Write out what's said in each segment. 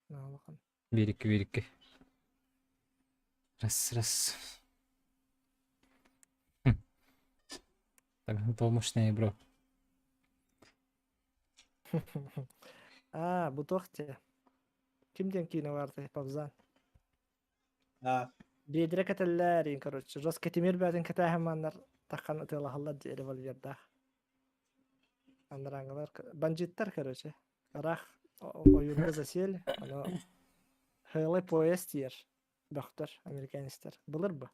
Улахан. Биир-икки, биир-икки. Раз, раз. Так, то мощный бро. А, бу туох те? Ким диэн киинэ баартай? Павзан. А, Биэдирэ кэтэллэр, короче, жестко тимир бээтин кэтээһин маннар таххан ытыалаһаллар дии револьвердаах. Анарааҥҥылар, бандьыыттар, короче. Ыраах ойуурга засели, ону Хеллой поезд тиийэр бөхтөр, американецтэр. Былыр бу.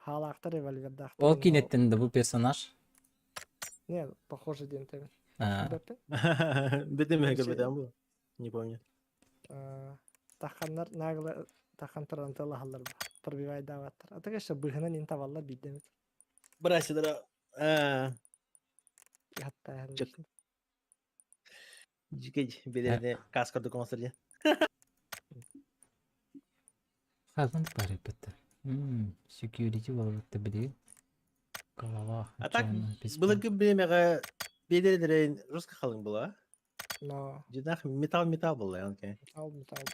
Хаалаахтар, револьвердаахтар. Ол киинэттэн да бу персонаж? Не, похоже диэн тэбин. А. Битим көрбөтөм бу. Не помню. Тахханнар нагло тахан туран тылаһаллар бу. Пробивайдаабаттар. А так еще быһынан ин табаллар биирдэмит. Брасидра. Хатта Дьикэй билэрини каска документ диэн. Хазан барыппыт. Security буолбутта билигин. Голова. А так былыргы бириэмэҕэ биэдэрэлэрин жестко халыҥ была. Но Дьинаах металл металл была онке. металл металл.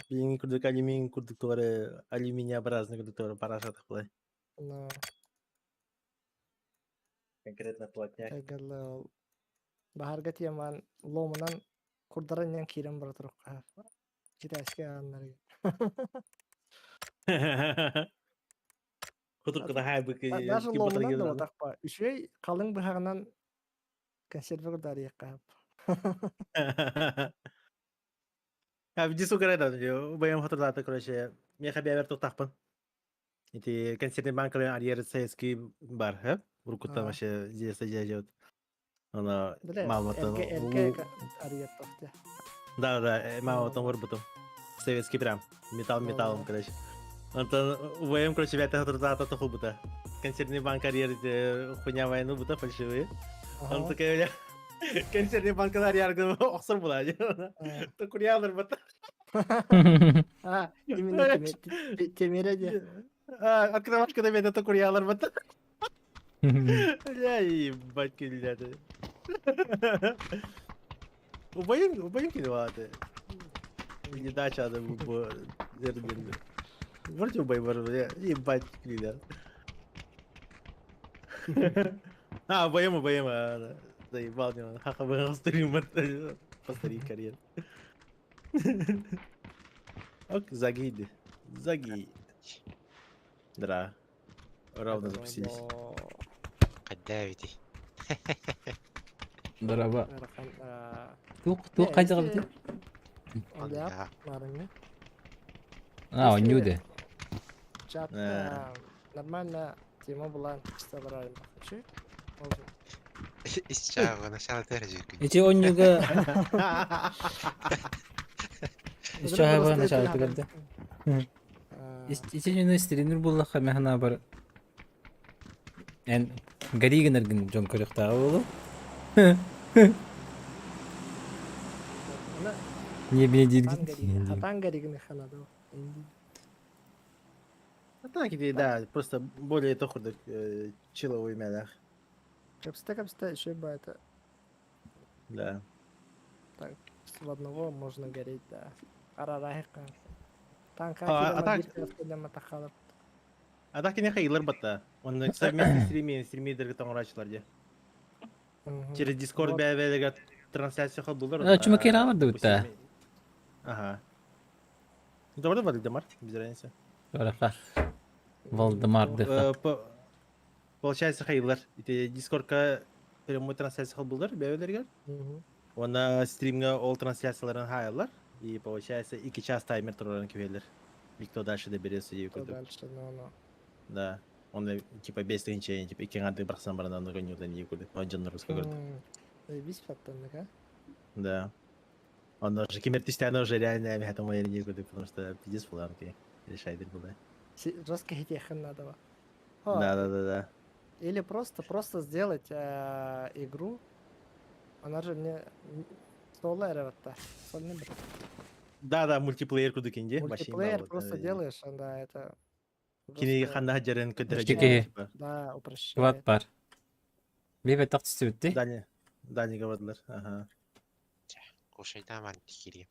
Билиҥҥи курдук алюминий курдук тугары алюминиеобразный курдук тугары парашатах была. Но Конкретно плотняк. Эгэлл баһарга тиэман ломунан курдаран иһэн киирэн бара турукка китайскай ааннарыгар. Кутуркута хаайбык Даже ломунан да батахпа. Үчүгэй халыҥ быһаҕынан консервы курдарыахха. А види сука да, убайым хотурдаата, короче, меха бэбэр туттахпын. Ити консервный банкаларын арьер советский бар, э? Уруккуттан вообще здесь садят. Она маматан... Да, да, маматан горбутум. Советский прям. Металл металлом, короче. Антон ВМ, короче, бята трудата тухубута. Консервный банк арьер хуйня войну бута фальшивые. Он такой, бля, консервный банк арьер охсор була. Токурьялар бута. А, именно темире де. Открывашка да токурьялар бута. Бля, ебать, киллеры. Убайым, убайым килеваты. Не дача, да, бу эрденди. Вроде убай бар, бля, ебать, киллер. А, убайым, убайым, заебал, не, ха-ха, вы стрим, повтори карьеру. Ок, загиди. Заги. Дра. Ровно запустились. Хайдаа эбитий? Дораба. Туох туох хайдах эбитий? Онда барыңы. А, оонньуу де. Чат нормально тема была чисто барарым. Вообще? Ис чааҕы начало тережеккин. Ити оонньууга Ис чааҕы начало тыгырда. Ити дьону стримнир буллахха мин санаабар эн гории гынаргын дьон көрүөхтээҕэ буолуо. Не бие дииргин. Хатан горигин ханадо. А так иди, да, просто более то курдук чиловый мэлэх. Кэпсэтэ кэпсэтэ еще бы это. Да. Так, в одного можно гореть, да. Арарайка. Танка А, а так- матахалар. А так киниэхэ ыйлар батта. Онно совместный стриминг, стримидерге тоҥорааччылар дии. Через Discord Вот. бэйэ-бэйэлэргэ трансляция холбуулар. А, чумакера бар дыбытта. Ага. Добрый Вальдемар, без разницы. Бараха. Валдемар дыха. Получается хайлар. Ити Discordка прямой трансляция холбуулар бэйэлэригэр. Уонна стримҥа ол трансляцияларын хаайаллар. И получается 2 час таймер турарын кэбиһэллэр. И кто дальше доберется дии Кто курдук. дальше, но но. Да. Он типа без тыһыынча типа икки аҥаардыы барсан баран аны гонюрдан дии курдук. Он дьоннор руска көрдө. Бис фактаннык, а? Да. Он уже кимертистяны уже реально этому я не курдук, потому что пиздец был решает было. Жестко хитехан надо. Да, да, да, да. Или просто, просто сделать игру. Она же мне соло эрэ Сольный бір. Да, да, мультиплеер курдук инди. Мультиплеер просто делаешь, да, это... Кини ханна хаджарын көтөрө Чеки. Да, упрощает. Кыбат бар. Бебе тақ түстүбүтти. Дани, Дани говордылар. Ага. Кушайдаан баран киириэм.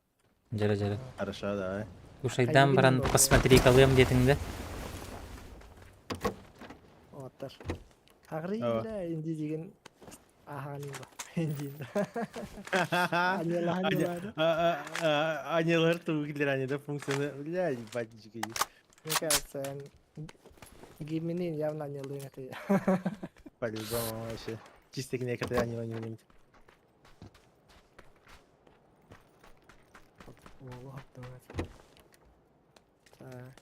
Дьэрэ дьэрэ. Хорошо, давай. Кушайдаан баран посмотри-калыам диэтиҥ да? Оттар. Агрыйла инди деген аһаанын ба. Индин. Анелаһан Анелар тугу киллер анеда функцияны бля ебать Мне кажется, Гиминин явно анелыын это. По-любому вообще. Чисто некоторые анела не умеют. Так.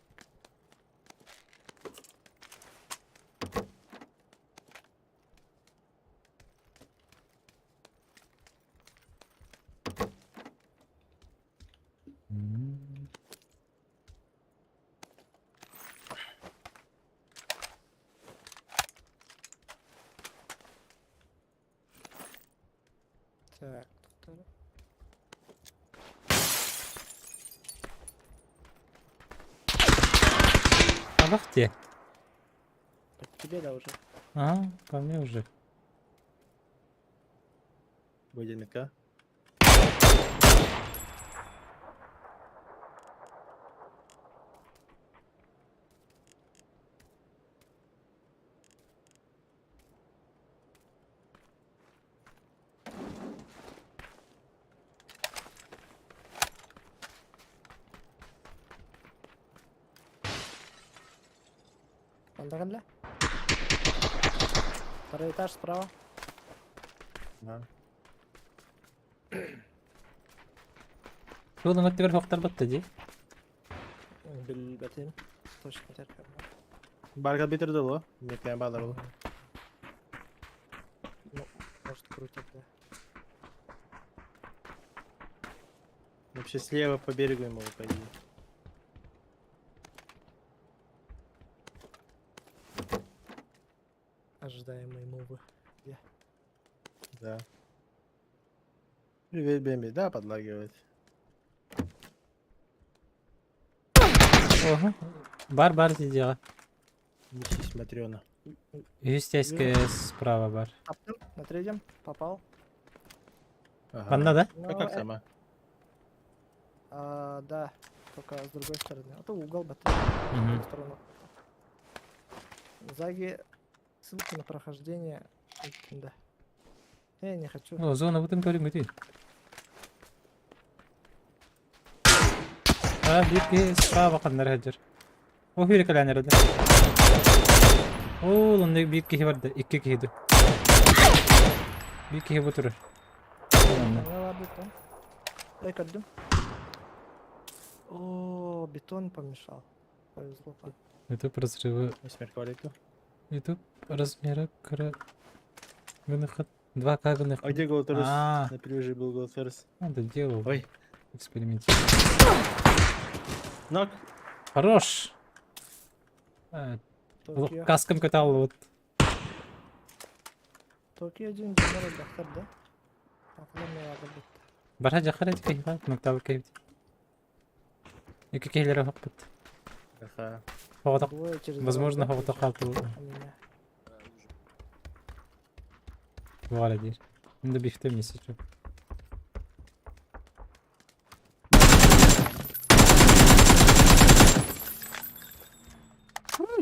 Так, тут Табах дии. Так тебе да уже. А, по мне уже. Будет метка. Андаган Второй этаж справа. Да. Туолан өттүгэр хоқтарбатта дии. Билбэтим. Точно терпем. Барга битер дылы. Метка балар ол. Ну, может крутит, да. Вообще слева по берегу ему могут пойти. Ожидаемые мувы. Да. Привет, Бэмби. Да, подлагивает. Оһо. Бар бар дии. Несись, Матрена. Үһүс тиэскэ справа бар. Таптым, на третьем. Попал. Ага. Манна да? Но, А как сама? А, да, только с другой стороны. А то угол бы Мгм. сторону. Заги, ссылку на прохождение. Да. Я не хочу. О, зона бутын көрүҥ бүтүй. А, биир киһи справа ханнар сылдьар. О, хүрэ кэлэн эрэлэ. Оо, онно биир киһи барда, икки киһи ду. Биир киһи бу турар. Онно. Ну ладно, там. Дай көрдүм. О, бетон помешал. Повезло. YouTube разрывы. Смерть валиту. YouTube размера кыра. Гыныхыт. 2К гыныхыт. А где Голдферс? А. На пляже был Голдферс. Надо делал. Ой. Экспериментировал. Нок. Хорош! Токио. Каскам катал вот. Токио один динер доктор, да? Акылым ягы бит. Бара жахар эти кайфа, мактал кайф. Екі кейлері хоппыт. Ага. Хоғатақ, Двое через возможно, два хоғатақ қалты у меня. бұғара дейір. Енді бифте месе чо.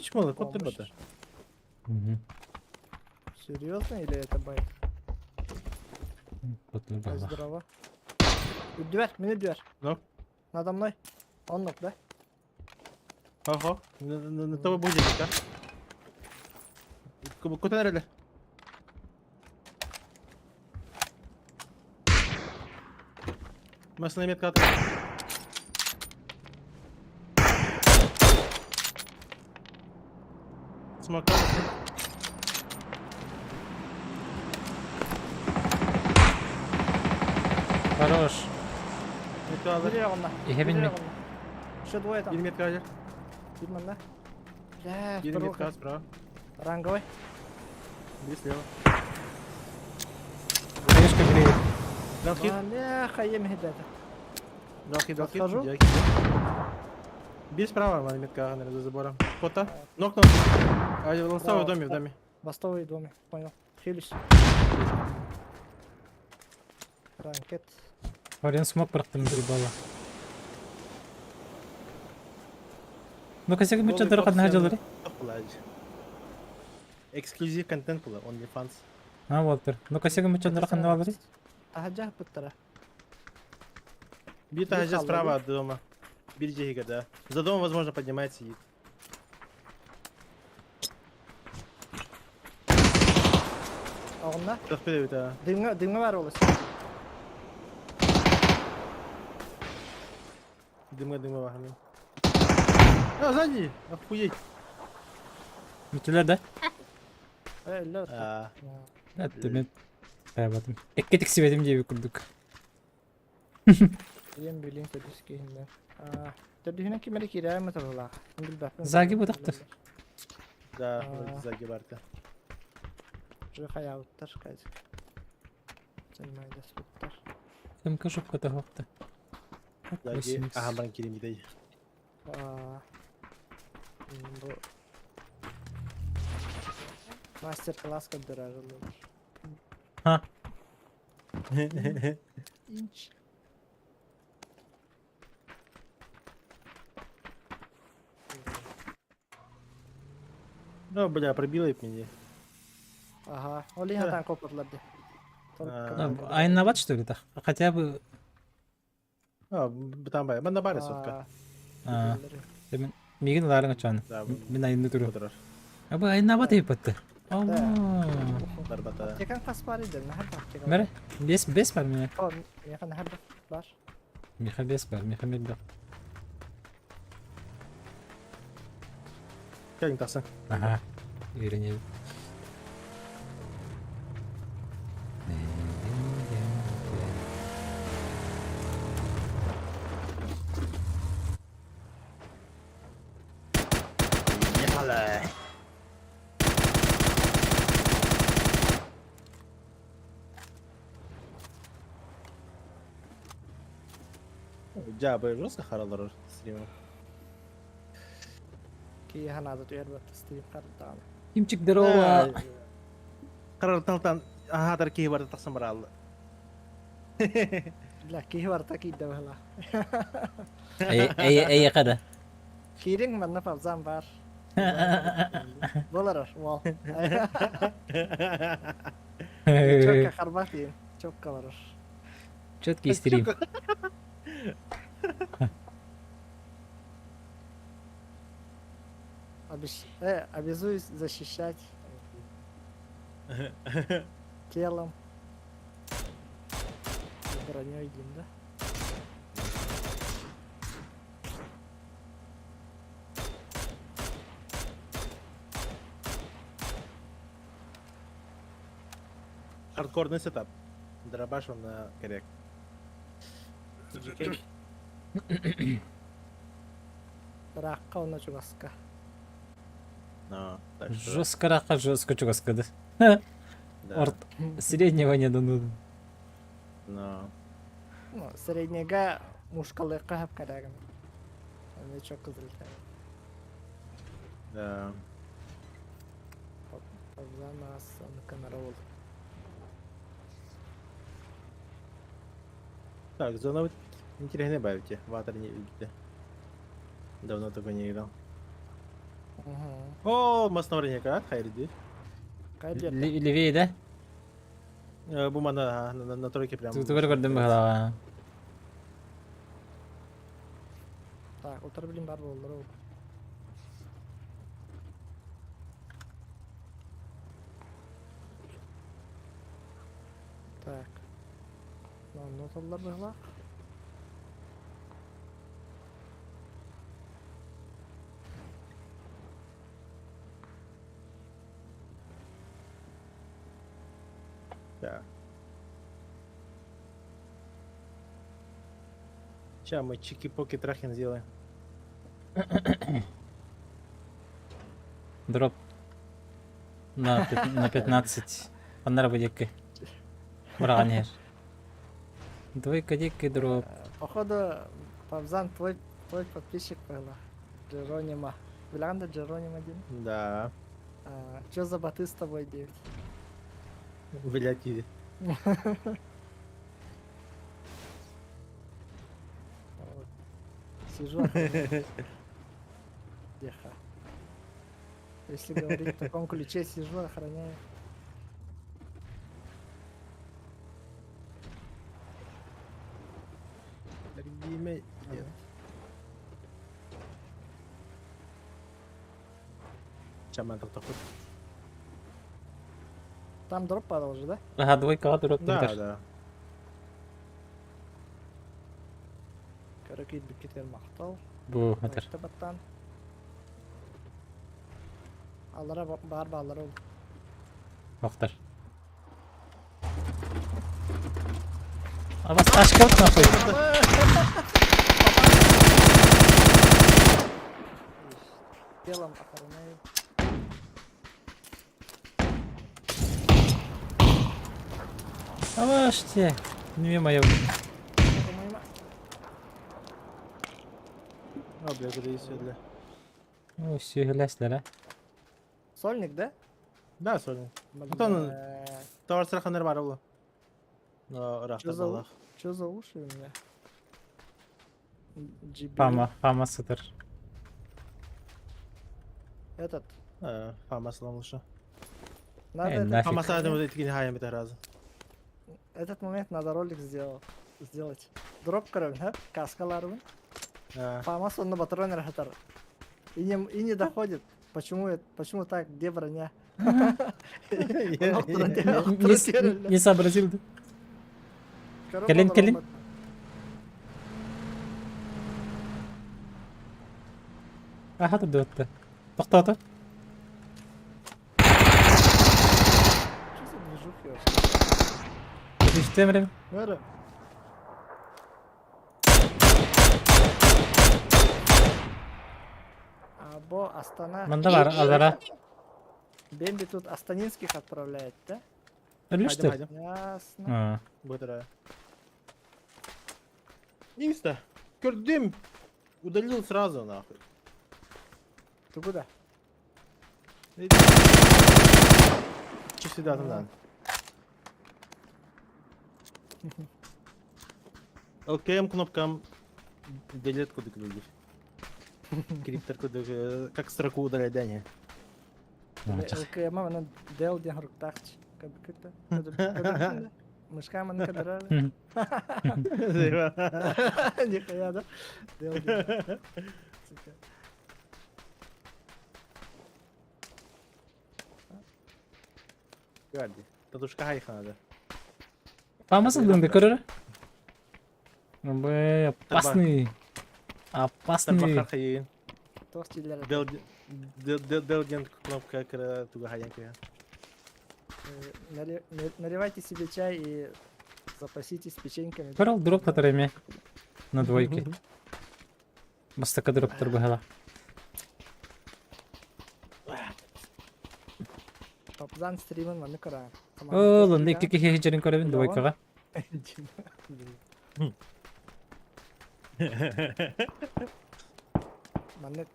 Чмола, кот ты Помощь. бота. Серьезно или это байт? Котлы Ай, бала. Здорово. Дверь, мне дверь. Нок. Надо мной. Он нок, да? Ого. На того будет, да? Куда наряли? Масляная метка. Смока. Хорош. Метка алыр. Бери онна. Ихебин Бери ми. онна. Еще двое там. Bir метка алыр. Видно, да? Бля, Bir второго метка справа. Ранговый. Bir слева. Хаешка греет. Дал хит. Бля, ем ребята. Дал хит, дал хит. Подхожу. Дал хит. Bir справа, мана метка, наверное, за забором. Кота. Нокнул. А, лонстовый в доме, в доме. Бастовый доме, понял. Хилюсь. Ранкет. Варен смог бырахтым заебало. Ну косяк Голый муччадыр фото ханна сен дьалары. Эксклюзив контент була, OnlyFans. А, Уолтер. Ну косяк муччадыр ханна балары. Таһырдьа ыппыттара. Бир Биир таһырдьа хаалла справа дии. от дома. Бир дьиэһигэ, да. За домом, возможно, поднимает, сидит. Оҕунна. Төхпүт эбит, а. Дымҥа, дымҥа баар олус. Дымга дымга баһанын. А, сзади! Охуеть! Бүтүлэр да? Э, өллө отто. А, Әттэ мен хайабатым. Экке тиксибэтим диэбит курдук. Ийэм билин төрдүс киһиннэ. Төрдүһүнэн ким эрэ киирээри матарылаах. Билбэппин. Заги бутахтар. Да, вроде Заги барта. Уже хайаабыттар казик. Занимайдаспыттар. МК шопка тахапта. Заги, аха баран киирин битэй. Бу мастер-класс көрдөрөр Ха. Инч. Ну, бля, пробила и меня. Ага, ол иһин атаан коппатылар дии. Айнабат что ли так? Хотя бы А, там бай, манна бары сотка. А, мигин ларың ачан. Да, Мин айынны туру. Отырар. Аба айнабат эйпатты. Барбата. Аптекаң хас бар иде, нахар аптека. Мере, бес бес бар меня. О, меха нахар бар. Миха бес бар, миха мелбек. Кәлің тақсын. Ага. Үйренеді. Ехали. Дьаабы жестко харалар стримом. Кии ханаада түһэр стрим хардаана. Кимчик здорово. Харартан аһаатар киһи барда тахсан бараалла. Бля, киһи барта киирдэ быһыла. Эй эй эй қада. Киириҥ манна павзан бар. Болар уол. Чокка харбах диин. Чокка барар. Четкий стрим. Обещ... обязуюсь защищать телом. И броней диин да? Хардкорный сетап. Дробаш он на коррект. Ыраахха уонна чугаска. Но, так что, Жестко раха, жестко чугаска, да. да. Орт среднего не дано. Но. Ну, среднега мушкалыахха сөп кэрэгин. Эмиэ чок кызылта. Да. Нас камера Так, зона вот интересно добавите. Ватер не видите. Давно такой не играл. Угу. О, мост на хайрди. Левее, да? Бума на, на, на тройке прям. Тут көрдüm бахала. Так, утар билим бар болдур ол. Так. Онно толлар быһылаах. Да. Сейчас мы чики-поки трахин сделаем. Дроп на, на 15. Аннара бу Браҕан иһэр. Двойка дикий дроп. Походу, Павзан твой, твой подписчик была. Джеронима. Билэҕин да Джеронима диэн? Да. А, чё за боты с тобой девять? Блять, иди. Сижу, охраняю. Тихо. Если говорить в таком ключе, сижу, охраняю. Эргиимэ Ага. Чаман тохтохпут. Там дроп падал уже, да? Ага, двойкаҕа дроп Да, түһэр. да. Короче, биккитер махтал. Бу этэр. Баттан. Аллара бар баллара ол. Охтар. А вас ташка нахуй. Телом охраняю. А те. Не моя. По-моему, А, бля, куда есть для. Ну, все, гляслер, а. Сольник, да? Да, сольник. Блин, Антон, Товар сараханыр бар ол. Но Чё рахта за балах. Чё за уши у меня? GB. Фама, фама сытар. Этот. Фама сломлыша. Надо Э, этот, нафиг. Фама садым вот эти хаям это разы. этот момент надо ролик сделать. Дроп көрөм, ха? Каскаларбын. Фамас он на патрон рахатар. И не доходит. Почему так? Где броня? Не сообразил, да? Кэлин, кэлин. Аха, тут дуотта. Тохтоото. Что за движухи вообще? Түстемрем. Мэра. Або Астана. Манда бар, алара. Бемби тут астанинских отправляет, да? Өлүштөр. Хайдам, Ясно. А. Бытыра. Инста. Көрдүм. Удалил сразу нахуй. Ты куда? Че сюда там надо? ЛКМ кнопкам делет куда куда. Криптор куда как строку удалять дани. ЛКМ она дел ден руктахч. Кабикыта. Мышка маны кадрали. Нихуя, да? Дел ден. Сука. Гарди. Татушка хайха надо. Фама сылдың да көрөр. Б, опасный. Опасный. Тарбахар хайын. Тох тилер. Дел дел дел ден кнопка кра туга хаянка. Наливайте себе чай и запаситесь печеньками. Көрөл дроп татар эме. На двойке. Бастака дроп быһала. Топзан стримын маны кара. О, ланда икки киһи жерин көрөбүн двойкага. Маны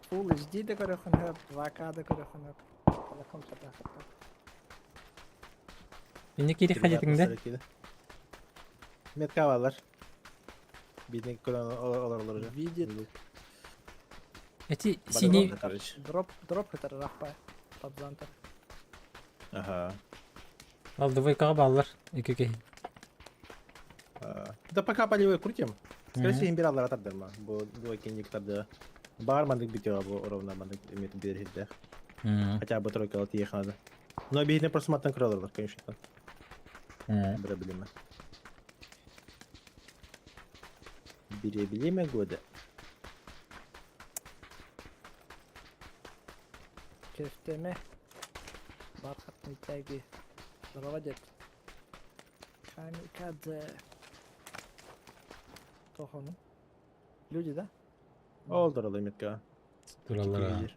Full HD да көрөхөн хөп, 2K да көрөхөн хөп. Телефон хата хата. Инне кири хадитиңде. Метка балар. Биден көрөн олар олар уже. Видит. Эти синий Короче. Дроп, дроп это рахпа. Топзантер. Ага. Ал двойкага баллар икки киһи. Да пока полевой крутим. Скорее всего, имбир алар атардырма. Бу двойки никтарды. Бар мандык битева бу ровно мандык имеет берегде. Хотя бы тройка вот ехать надо. Но обидно просто матан кроллер, конечно. Бре билиме. Бире года. Кефтеме. Бархатные тяги. Здорово, дед. Камикадзе. Тохону. Люди, да? Ол туралы метка. Тураллар.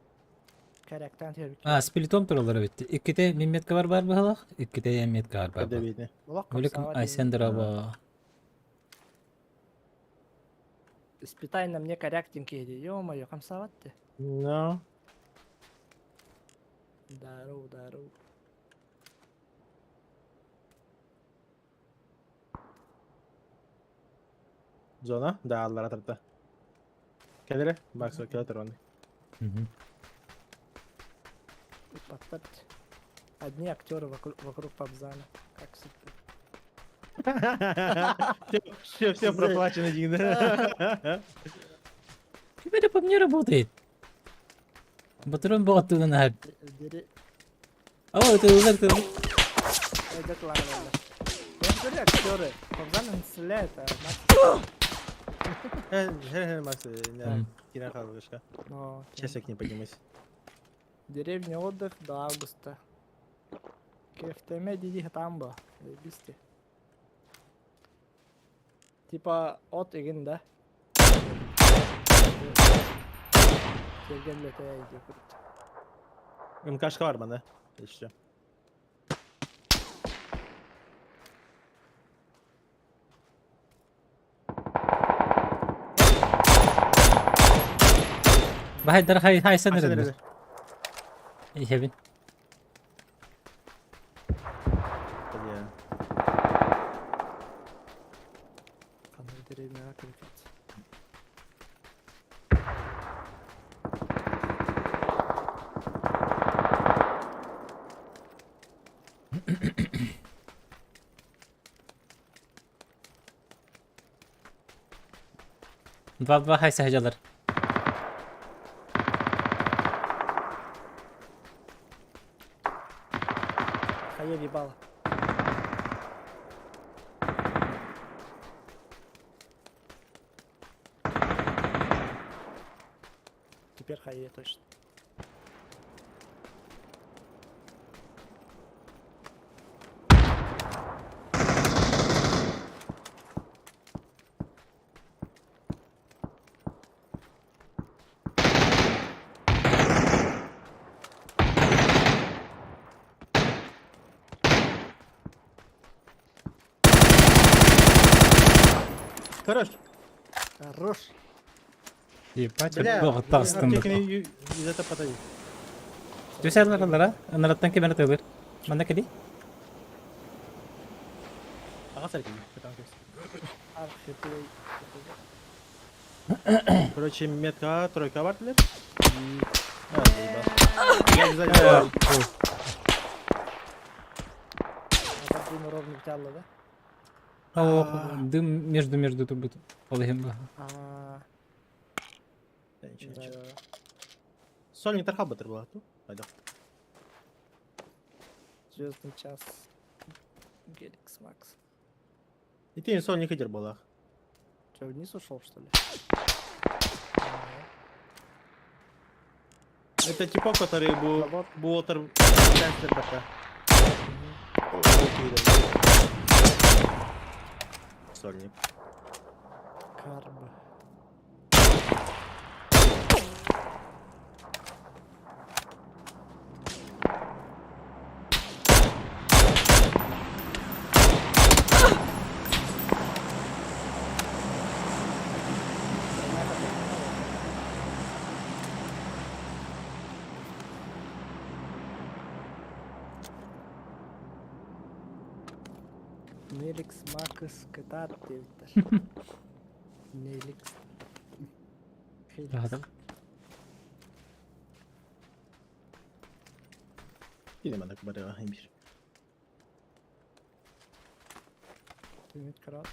Корректан тербик. А, сплитом тураллар битти. Икките мин метка бар бар быһалах, икките я метка бар бар. Када видно. Өлүк Айсендер аба. Испытай на мне корректинг еди. Ё-моё, хамсават ты. Но. Дару, дару. Зона? Да, алар атарта. Кэлэрэ, Макс кэлэ туран. Подтать. Одни актеры вокруг Пабзана. Как всегда. Все, все проплачено, деньги. Теперь по мне работает. Батарон был оттуда на. Бери. О, это удар, ты. Это ладно. Я же говорю, актеры. Пабзан не стреляет, а Макс... Макс, кина халышка. Но, Сейчас я к ним поднимусь. Деревня отдых до августа. КФТМ диди тамба. Заебись. Типа от игин да? Келген летая иди. МКшка бар мана. Еще. Бахайдар хай хай sen nerede? Хебин. Қандай деревняға кіріп кетті. Два-два хай сахажалар. Хайа ебало. Теперь хае точно. Хорош. Хорош. Ебать, Бля, тастым. Из это подаю. Түсәләр алара, анараттан кемер төгөр. Манда кеди? Ага, сәркин. Архиплей. Короче, метка тройка бар дилер. А, заебал. Я сзади. Один ровно тяло, да? О, дым между между тут будет. Олегем ба. А, Да, ничего, да, ничего. да, да. Сольник тархал батыр была. Ту. Пойдем. Звездный час. Геликс Макс. И ты сольник идер была. Че, вниз ушел, что ли? Это типа, который был Забор. Уотер пока. Сольник. Карб. Неликс Макс Катар диэбиттэр. Неликс. Рахатым. Или мана кубарева имбир. Түмүт карат.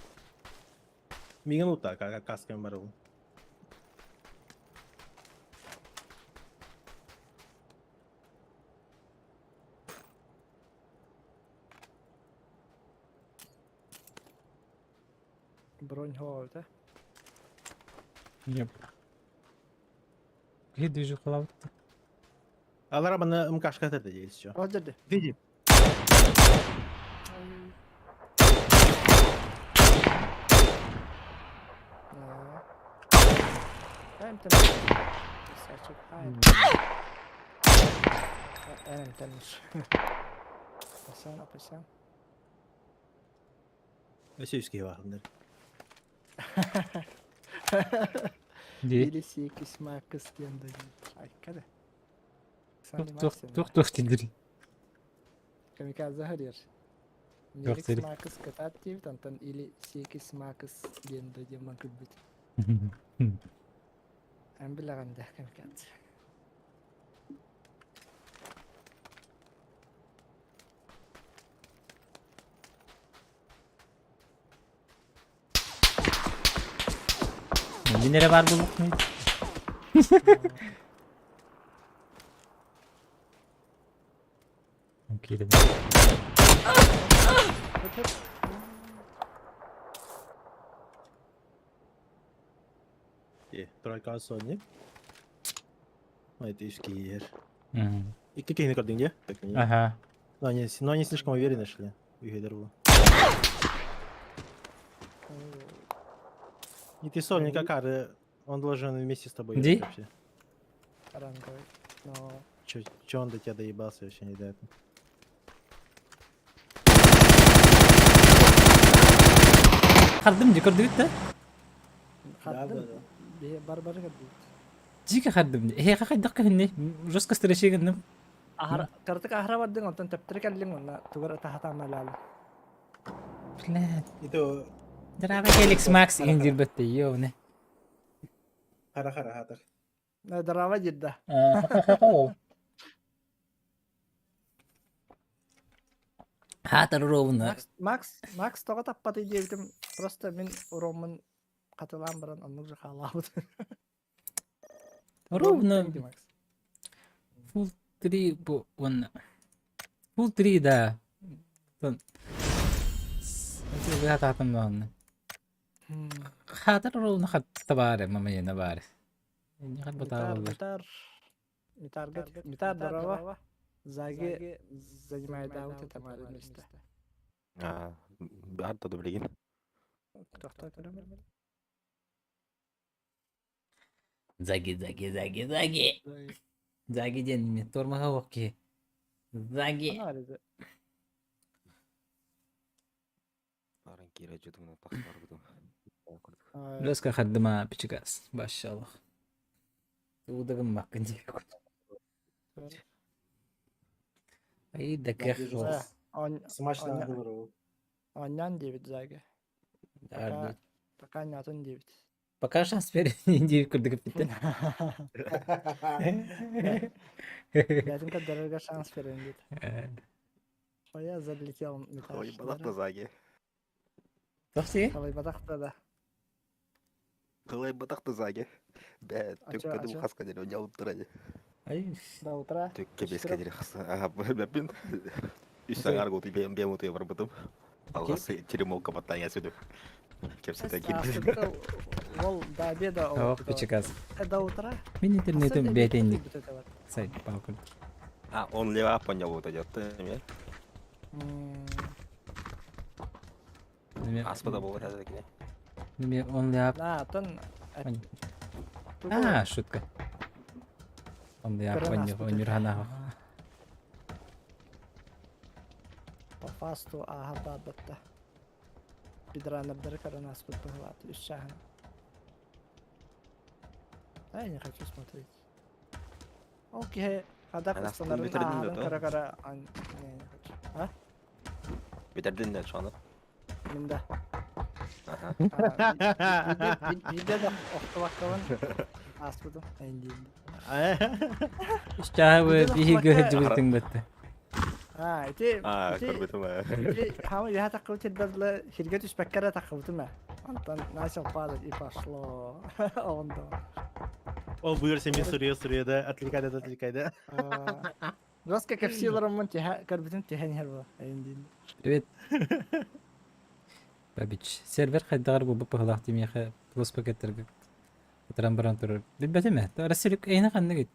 Миган ута, как каска барыл. Бронь головы, да? Еп. Где движу халавт? Алара бана МКшка это есть еще. Вот деді. Види. Дай там. Красавчик. Ай. Эн тэмиш. Пасан, пасан. Российский вагнер. Ди. Или сикис макс диэн да. Ай, када. Тух тух тух тилдир. Камикадзе харьер. Туох Неликс диир. Макс катат диэбит, онтон или сикис макс диэн да диэн күлбүт. Эн билэҕин да камикадзе. Мин эрэ баар буолуохпунуй? Киирэн. Тройка Sony. Это искиер. Икки киһини көрдүҥ дии? Ага. Но они слишком уверенно шли. Үйэлэр было. И ты сольник Акары, он должен вместе с тобой Ди? играть вообще. Ранговый. Но Чё он до тебя доебался вообще не до этого? Хардым дии көрдүгүт да? Хардым. Бар-бары көрдүбүт. Дьиикэ хардым. Эһиэхэ хайдах көһүннэй? Жестко стресси гынным. Аһара, кыратык аһара бардыҥ, онтон төптөрү кэллиҥ уонна тугар ытаһатаамалаалы. Блядь. Это Здраво, Феликс Макс индирбетте, ёбне. хара-хара хатар. Здраво дирда. Хаатар ровно. Макс, Макс, Макс тоҕо таппатый диэбитим, просто мин уроммун хатылаан баран оннук же хаалаабыт. Ровно. Макс. Full 3 бу уонна. Full 3 да. Быһа таатым. Хаатар ровно хатта баары, мамайына баары. Хат Митар, батаалар. Митар, Митар, Митар, здорово. Заги занимает да, вот это мое место. А, баар да билигин. Тохтоо көрөм. Заги, заги, заги, заги. Заги диэн мен тормоһа ок. Заги. Ана арызы. Барын киирэ дьудуна тахсарбытым. Лөска хардыма пичигас. Башалах. Удагым маккын дии. Ай да кэх. Смачно говорю. Онньон диэбит Заги. Пока, пока не атын диэбит. Пока шанс берин диир курдук эппиттэн. Бэйэтин көрдөрөргө шанс берин диэт. Ой, залетел Митар. Ой, балах да Заги. Тохси? Халай батахта да. Кылай батах да Заги. Бә, Ача, төккә ача. хаска дери онялып тора. Ай. До утра. Төккә бескә дери хаса. Ага, бәпин. Үс саңар гот бем бем утый барбытым. Алгасы теремолка баттан ясыды. Кепсете кип. Ол до обеда. Ох, пичигас. До утра. Мин интернетим бэйэтинник. Сайт палкын. А, он лева понял вот идет. Аспада болот әзер Неме only up. Да, тон. А, шутка. Only up онюрхана. По фасту ага бабатта. Пидранердер каранас подпыглат. Ищагна. А я не хочу смотреть. Окей. Хада Она кыстанарын бүтүрдүн аарын да, кара кара. Не, не хочу. А? Бүтәрдин дә шуны. Мин да. Ага. Биде да охтубаккабын. Аспытым. Эндиин. Ищаабы биһиги жыбытың бетте. А, ити А, ити көрбөтүм. ити хама я такыл тирдерле хирге түспәккә такылтым. Антон начал падать и пошло. Он да. Ол буйыр мен сурья сурья да, отвлекай да, отвлекай да. Жестко капсиларым тиһә көрбүтүм тиһэн иһэр бу. Эндиин. Привет. Бабич. Сервер хайдагар бу бу тимиэхэ плюс пакеттерге Кытаран баран турар. Билбэтим ээ. Ростелеком эйне ханныгыт?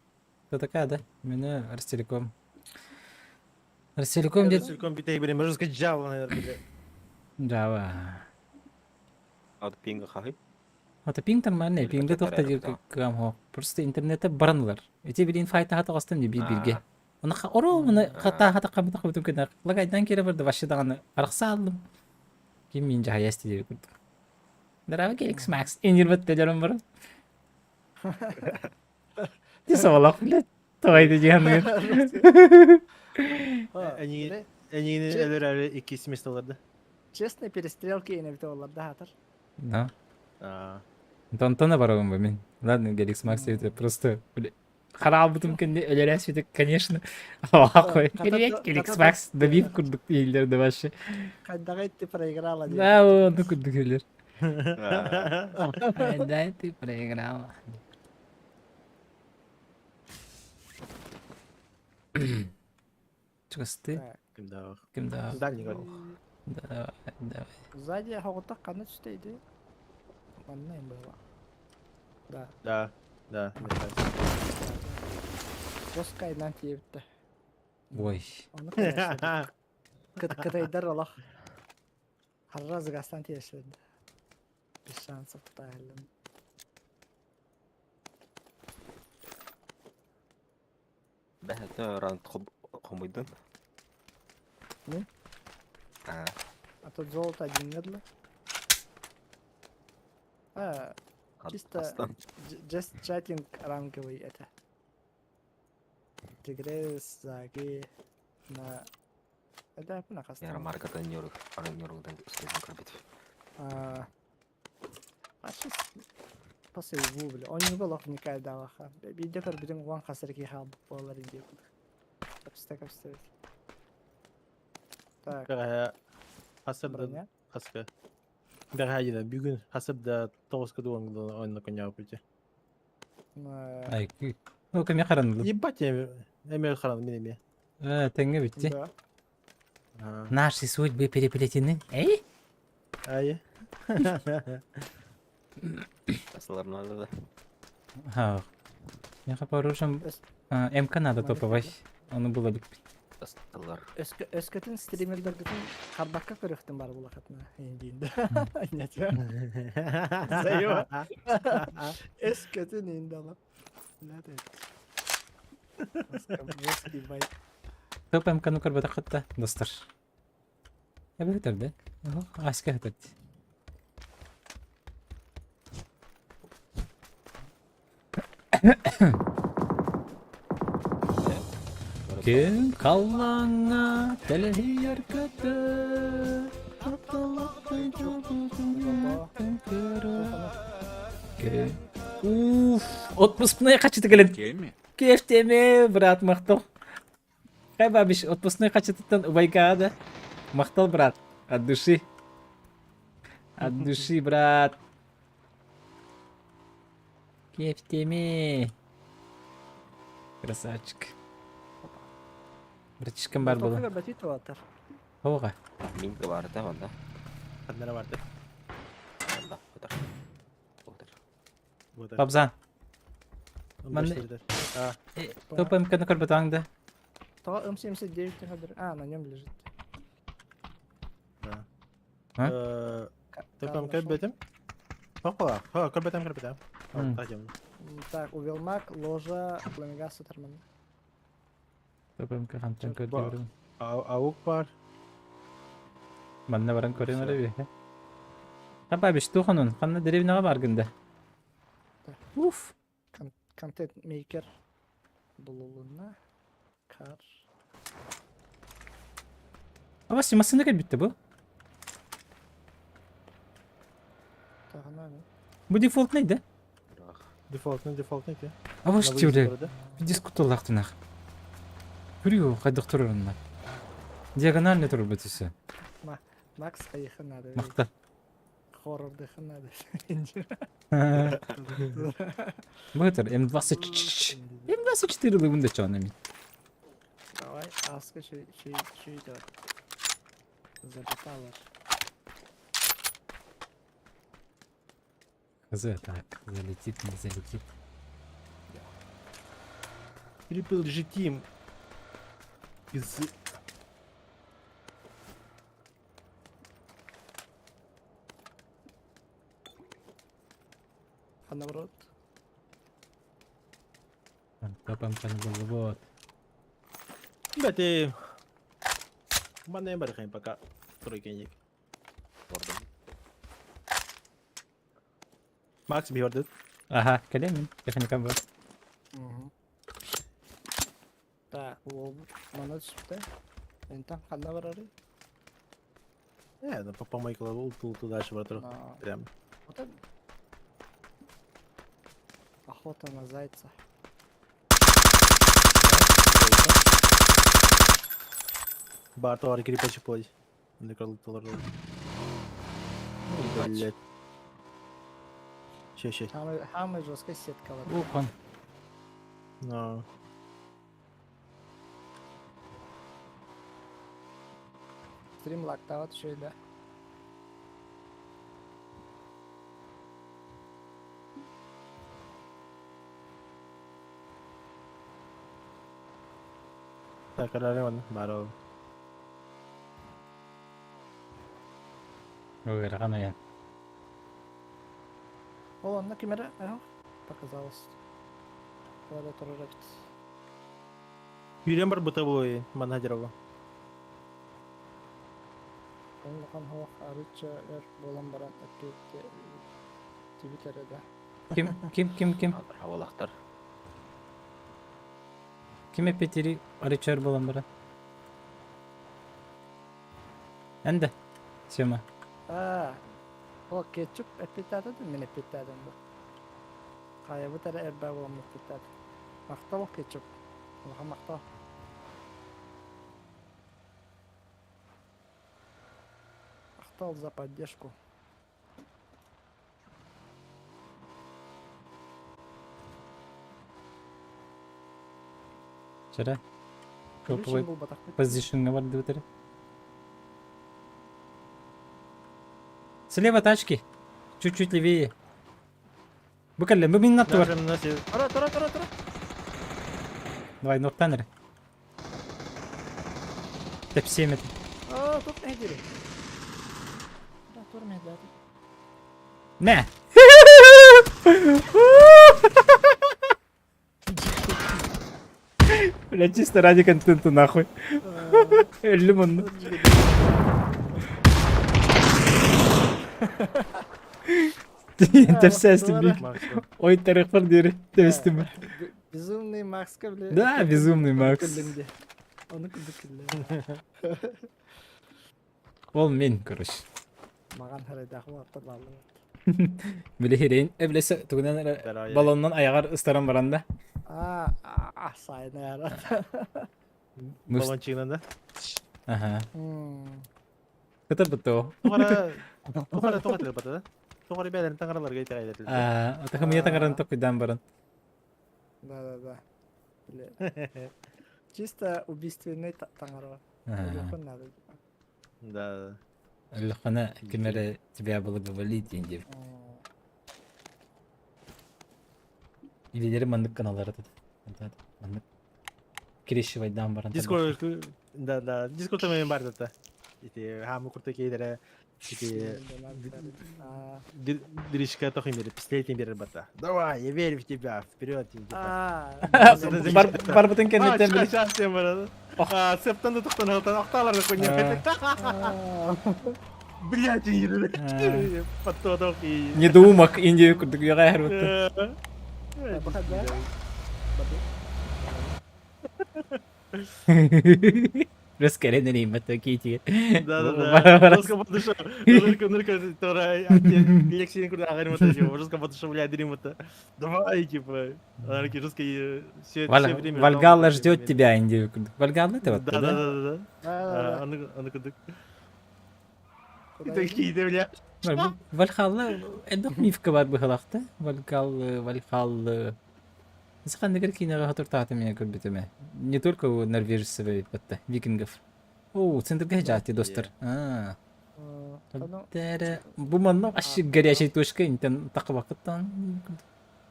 Татака да. Мені Ростелеком. Ростелеком дед. Целиком битей берем, можно сказать, Java, наверное, бля. Java. Ат пинга хахы. Ата пинг нормальный, Или пинге пакеттер тохта дир эрэ кам хо. Просто интернетте баранылар. Эти билин файта хата кастым ди бир бирге. Оны оро мына хата хата камыта кабытым кенер. Лагайдан кире барды вообще даганы аракса алдым. Ким мин жаясты деп көрдүк. Здорово, Келикс Макс. Энер бетте бар. Ти савалах, блядь. Давай ты дианыр. Они элер икки семестрларда. Честные перестрелки и навитолар да хатар. Да. А. Онтон барабын ба мин. Ладно, Геликс Макс это просто хараалбытым кэннэ өлөрөөс конечно. Привет, Геликс Макс, добив курдук иһиллэр да вообще. Хайдаҕай ты проиграла диэн. Да, онну курдук иһиллэр. Да, ты проиграла. Чугасты. Кимдаах? Кимдаах? Дальний гол. Давай, давай. Сзади хоҕутах ханна түстэ ити? Манна им было. Да. Да, да. Жесткайынан тиэбиттэ. Ой. Ону конечно. Кытайдар олох. Харра зыгастан тиэшилди. Без шансов тутаһыллым. Бэһэтэ раунд хомуйдун. Не? А, А тут золото один медло. А, Чисто- астан. just chatting ранговый это. Тигрес, Заги, на... Это на Яра хастан. марката нюрук, арын нюругдан успеем көрбүт. А, сейчас после бля. Он не был вникает даваха. Биде көрбүтүн уан хасырки хал болар инди. Капста капста. Так, Хасыр да броня. хаска. Бэҕэһээ бүгүн хасыр да тоҕуска дуон ойно коньяк пути. Ай, ну кеме харанылым. Ебать эме харан мин эме. Э, тэҥҥэ бүтти. Да. Наши судьбы переплетены. Эй? Ай. Асылар надо да. Ха. Я порушим. Өс- МК надо Маленький, топовать. Ону было бы. Асылар. Өскөтүн стримердергитин харбакка көрүөхтүн бар булахатна индиинде. Нет. Заеба. Өскөтүн индала. Жесткий байт. Топ МК ну көрбөтө хатта, достар. Я бы да? Аска хатат. Ким каллаңа телехияр көтө. Уф, отпускной качыты келен. Теме? Кефтеме, брат, мактал. Хай бабиш, отпускной качытыттан убайкада. Мактал, брат, от души. От души, брат. Кефтеме. Красавчик. Братишкам бар было. Батит ватар. Ога. Минка бар да онда. Ханнара барды. Онда. Отыр. Отыр. Вот. Бабзан. Ман. А, Топ МК на көрбөтаңды. То М79 хадыр. А, на нем лежит. да. А? Э, Кар Топам нашел. көрбөтүм. Хопа, ха, көрбөтүм көрбөтүм. М. Тажым. Так, Увелмак, ложа, Пламегас, Сутерман. Топ МК хантан Ба. көрдүм. Аук бар. Манна баран көрөн эле бе. Таба биш туханун. Ханна деревняга баргында. Уф. Контент мейкер. Булулуна. Кар. Аба симасына кел битти бу. Тагына. Бу дефолт нейди? Дефолтный, дефолтный те. Аба штивле. Дискуталлахтынах. Күрү кайдык турурунна. Диагональный турur бүтүсү. Макс кайыхы надо. Макта. Хоррордыхы надо. Бытыр М24. М24 лыбында чоны мен. Давай, аска чүй чүй чүй Залетала. Хз, так, залетит, не залетит. Трипл G Team. Из А наоборот. Топ МК не было, вот. Бәте. Манна бар хайм пока. Тройкенник. Ордым. Макс бирдет. Ага, калемин, техника бар. Так, ол мана түсіпті. Энтан қанда барары? Э, ну по помойка ловил тул туда дальше брат. Прям. Вот. Охота на зайца. Баар тоҕо кирипэчи пой. Толору. Блять. Ща, ща. Самый, самая жесткая сетка. Ухон. Но. Стрим лактават еще и да. Так, арарыман, баар Ыарахан айан. Ол онно ким эрэ показалось. Тоҕо турар эбит. Күүрэн барбыта буой, манна дьарова. Улахан хоох арычча өр буолан баран эппиэттибит эрэ да. Ким ким ким ким? Хавалахтар. Ким эппиэтири арычча өр буолан баран? Эн да? Сема. Аа, ол кетчуп эппиэттээтэ да мин эппиэттээтим бу. Хайабыт эрэ эрбээ буолан эппиэттээтэ. Махтал кетчуп. Улахан махтал. Махтал за поддержку. Вчера. Топовый позишнга бардыбыт эрэ. Слева тачки. Чуть-чуть левее. Бу кэллэ, бу мин аттыбар. Тура, тура, тура, тура. Давай, нуктан эрэ. Тэпсиэм этэ. Аа, тут мэһдири. Да, тур мэһдээти. Мэ! Бля, чисто ради контента нахуй. Өллүм онно. Тэпсээстим бик. Ой тарыхпар диэри тэбистим. Безумный Макска, бля. Да, безумный Макс. Ону курдук күллэ. Ол мин, короче. Маҕан харайдаах буолаттар бааллар. Били хирейин эблесе тугунан эрэ баллонунан айаҕар ыстаран баран да. Аа, сайна ярат. Баллончигынан да? Аха. Кытарбыт то. Тугара тугара туга тылбата да? Тугара бээлэрин таҥараларга итэҕэйдэтилэр. Аа, атахымыйа таҥаран токуйдаан баран. Да, да, да. Бля. Чисто убийственный таҥара. Өлүөххүн надо. Да. Өлөххүнэ ким эрэ тебя благоволит диэн диэбит. Илиилэри маннык гыналлар этэ. Маннык крещивайдаан баран. Дискорд, да, да, дискорд мен бар да. Ити хаамы курта кейдере ити Дришка тохин берет, пистолетин берер бата. Давай, я верю в тебя, вперед. Барбытын кэнниттэн били. Сейчас я барады. Септан да тохтон алтан охталар хуйня. Блять, Подтодок и... Недоумок Индия курдук уйаҕа эһэр Раз кэлэн эрииммэт киитигэр. Да, да, да. Жестко подышал. Нырка, нырка, которая лекции куда говорим, типа, жестко подышал, бля, дрим это. Давай, типа. Она жестко все, все время. Вальгалла ждет тебя, Индия. Вальгалла это вот, да? Да, да, да, да. А ну-ка, Такие, бля. Вальхалла, элбэх мифка бар быһалахта. Вальгалла, Вальхалла. Ханныгар киинэҕэ хотуртаатым меня көрбүтүмэ. Не только у норвежцев батта, викингов. О, центрга жаати достар. А. Бу манна ащы горячей точка интен тақыбақыттан.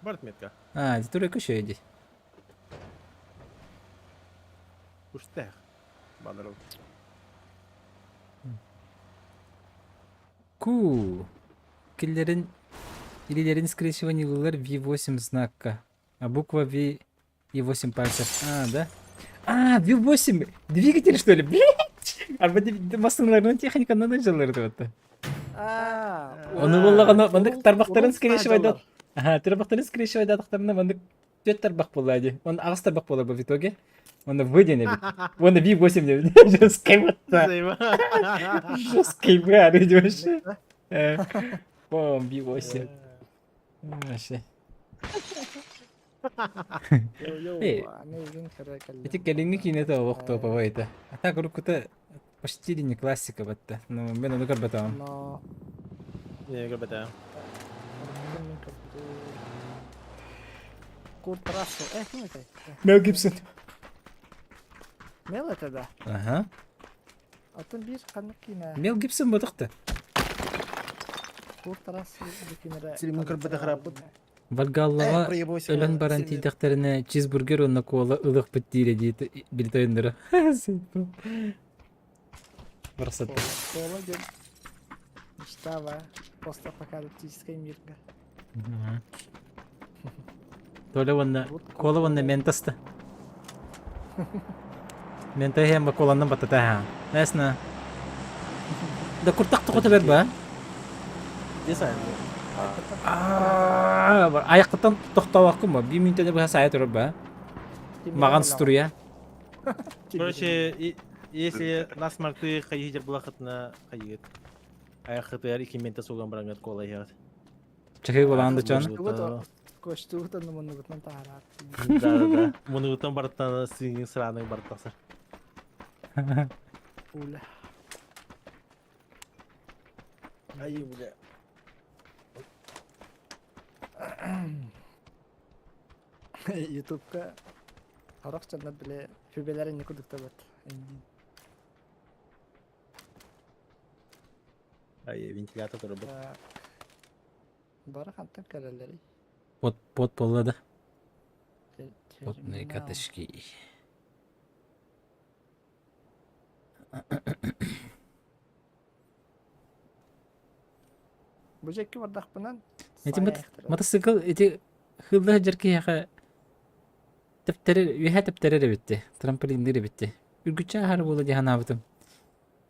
Барт метка. А, тура көшө ди. Уштех. Банаров. Ку. Киллерин илилерин скрещивание ылар V8 знакка. А буква V и 8 пальцев. А, да? А, V8! Двигатель, что ли? Блять! Арба массыналарынан техниканан дьаллар это. А, Ону буллагана маннык тарбахтарын скрещивайдат. Ага, тарбахтарын скрещивайдатахтарына маннык түөрт тарбах буолла дии. Он аҕыс тарбах буолар в итоге. Он выйден эбит. Он V8 диэбит. Жесткий вот. Жесткий баар вообще. Бом V8. Вообще. Эй, Ити кэлиҥҥи киинэтэ олох топовай этэ. А так уруккута почти не классика батта. Ну, мен ону көрбөтөҕүм. Но Не көрбөтөҕүм. Курт Рассел. Э, ким это? Мел Гибсон. Мел это да. Ага. Атын биир ханнык киинэ? Мел Гибсон ботохто. Курт Рассел бу киинэрэ. Силимин көрбөтөх храппыт. Вальгаллаҕа өлөн баран тиийдэхтэринэ чизбургер уонна кола ылыахпыт диирэ дии били тойонноро. Барсат. Кола диэн мечтава постапокалиптическай мирга. Толя уонна кола уонна ментоста. Менто иһэн ба коланнан баттата аһаан. Ясно. Да куртах тоҕото бэр ба. Аяқтан тохтообоккун ба. Биир мүнүүтэни быһа сайа турар ба. Маҕан струя. Короче, если насморты хайыгыр булахытына хайыгыт. Аяхытыгар икки мента суган барангат кола иһэҕит. Чахы болаан да чон. Көстүүгүт муннугутунан таһаарар. Да, да, да. Муннугуттан барыттан сыыҥын сырааны барыт тахсар. Уля. Ай, бля. Ютубка харах чаннар биле хүбелер инни курдук табат. Ай, вентилятор турбут. Бары хантан кэлэллэрий? Пот пот буолла да. Потные катышки. Бу дьэкки бардахпынан Эти мотоцикл эти хылла сылдьар киһиэхэ тэптэрэр үөһэ тэптэрэр эбитти, трамплинныыр эбитти. Үргүччү аһар буола дии санаабытым.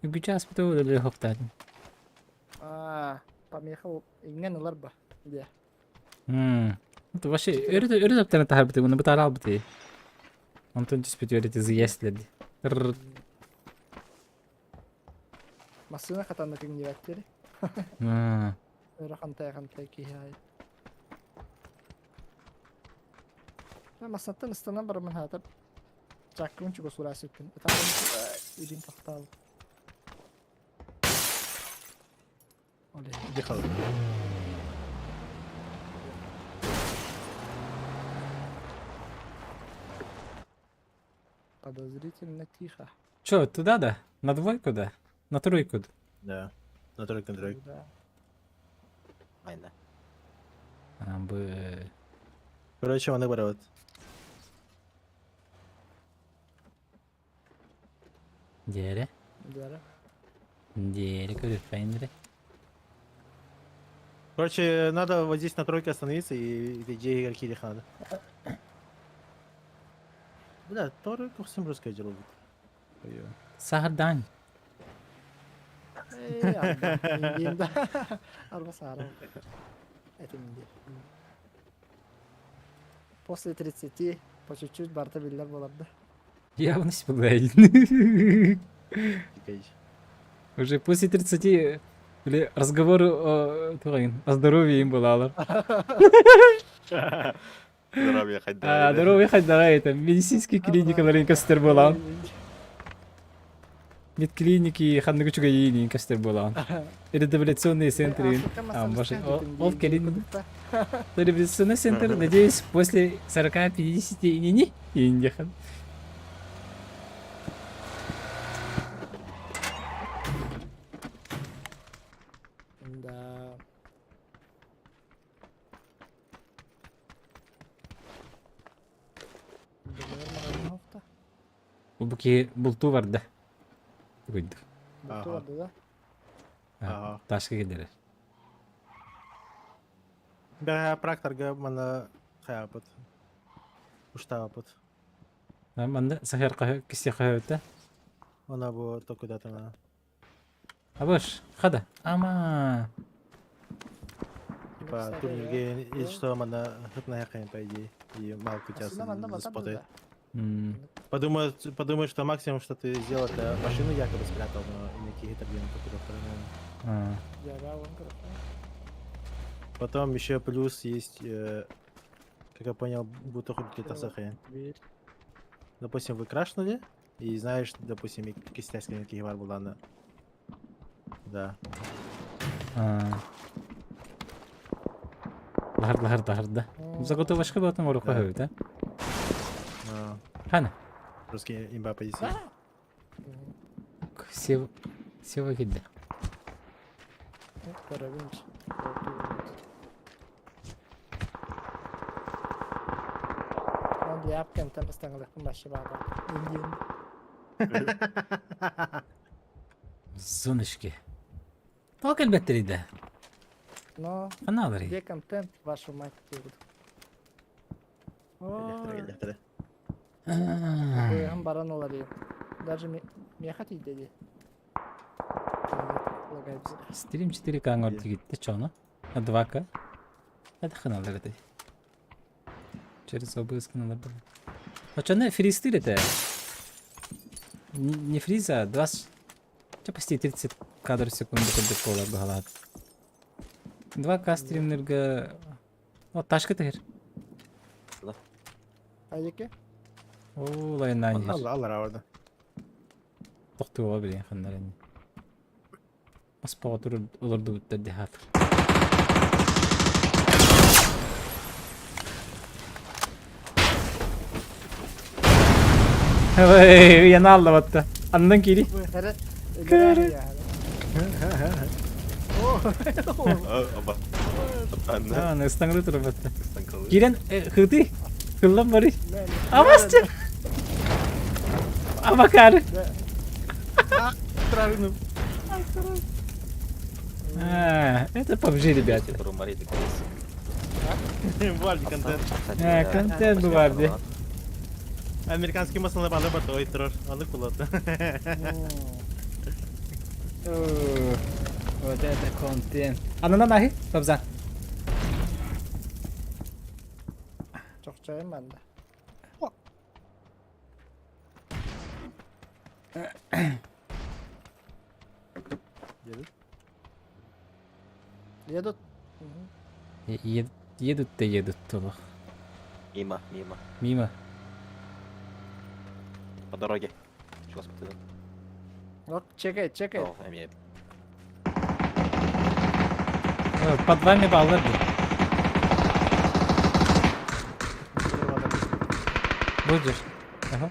Үргүччү ааспыта буола хоптаатым. Аа, помеха иҥнэн ылар ба диэ. Это вообще өрө өрө таптаран таһарбыты уну бытаара албыты. Онтон түспүт өрөтү зыяслер ди. Массыына хатанна киҥнибэттири. Өрө хантай-хантай киһи аайы. Массаттан ыстанан бараммын хаатар чаккыбын чугас ураасыппын. Ытаабын илин тохтообут. Ехал. Подозрительно тихо. Чё, туда да? На двойку да? На тройку да? Да. На тройку, на тройку. Да. Айна. А, бы... Короче, он наоборот. Диэри. Диэри. Диэри көрүппэйин Короче, надо вот здесь на тройке остановиться и где игроки их надо. Бля, тройку всем русское дело будет. Сахардан. Э, арба. Индиин да. Арба сахара. Это Индия. После 30 по чуть-чуть барта биллэр буолар да. Явно была. Уже после 30 или разговоры о, о здоровье им было. Здоровье хайда. А, здоровье хайдара это медицинский клиникаларын көстөр буолан. Медклиники ханнык үчүгэйиин көстөр буолан. Реабилитационные центры. А, боже, ол кэлин реабилитационный центр, надеюсь, после 40-50 и не индихан. Да. Бу киһи бултуу барда. Уйду. Бултуу барда да? Ага. Ташка кэлэрэр. Бэҕэһээ практорга манна хайаабыт. Уштаабыт. Манна сахар хаһы киси хаһыта. Она бу токудатана. Абыш, хада. Ама. Типа турнирге и что манна хытна хакын по идее. И малку тебя заспотает. Подумают, подумают, что максимум, что ты сделал, это машину якобы спрятал, но никакие проблемы А. Потом еще плюс есть, э, Как я понял, будто хоть где-то сахая. Дверь. Допустим, вы крашнули, и знаешь, допустим, и кистяскин киевар булана. Да. Лахар лахар лахарда. Заготовочка батым оруха Да. хөбүт, а? А, Хана. Русский имба позиция. Сев Сева кидде. Карабинч. Он для апкентен ыстаңылықпын башы баба. Индиан. Зоночки. Тоқ элбеттер иде. Но Хана алар. где контент, вашу мать, будет? Электро, Быһын баран олар. Даже меха тиийдэ. Лагает. Стрим 4К аңор тигитте чоно. А 2К. Это хана алар эти. Через OBS каналар был. А чоно фристыр это? Не фриз, а 20... Ча почти 30 кадров в секунду курдук буолар баһалаат. 2К стримнерге... О, ташка тегер. А яке? О, лайнан. Алла, алла орда. Тохтуға билген ханнар эни. Аспаға тур олорду буттар дихат. Ой, яна алла батта. Андан кири. Кәрі. Аба. Анна. А, ыстаңды тур батта. Ыстаңкалы. Кирен хыты. Хыллан бары. Амасты. Амакары. Правильно. А, это PUBG, ребята. Вальди контент. А, контент бу бар ди. Американский масалы балы бар, ой, трор. Аны кулаты. Вот это контент. Анана нахи, Бабзан. Чохчайым мен де. Едут? Едут. Едут да едут толох. Мимо, мимо. Мимо. По дороге. Чего смотрю? Вот, чекай, чекай. О, эме. Под вами баллар был. Будешь? Ага.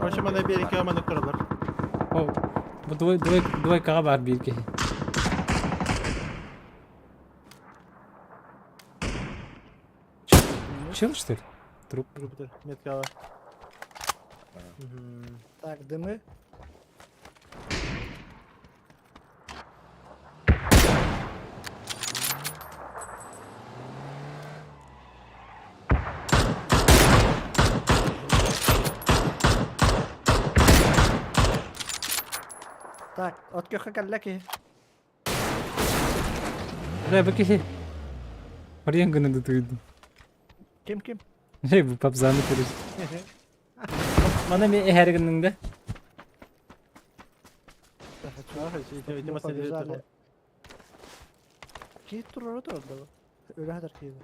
Короче, мана береке аманы кырылар. О, бу двой двой двойкаға бар бирге. Чел, что ли? Труп. Группа меткала. Так, дымы. Так, от көхө кэллэки. Бля, бу киһи. Харыйан гына тыйды. Ким ким? Не, бу папзаны көрүс. Мана мен эхергиннің да. Мы побежали. Киит турары турады. Өлө хатар киит.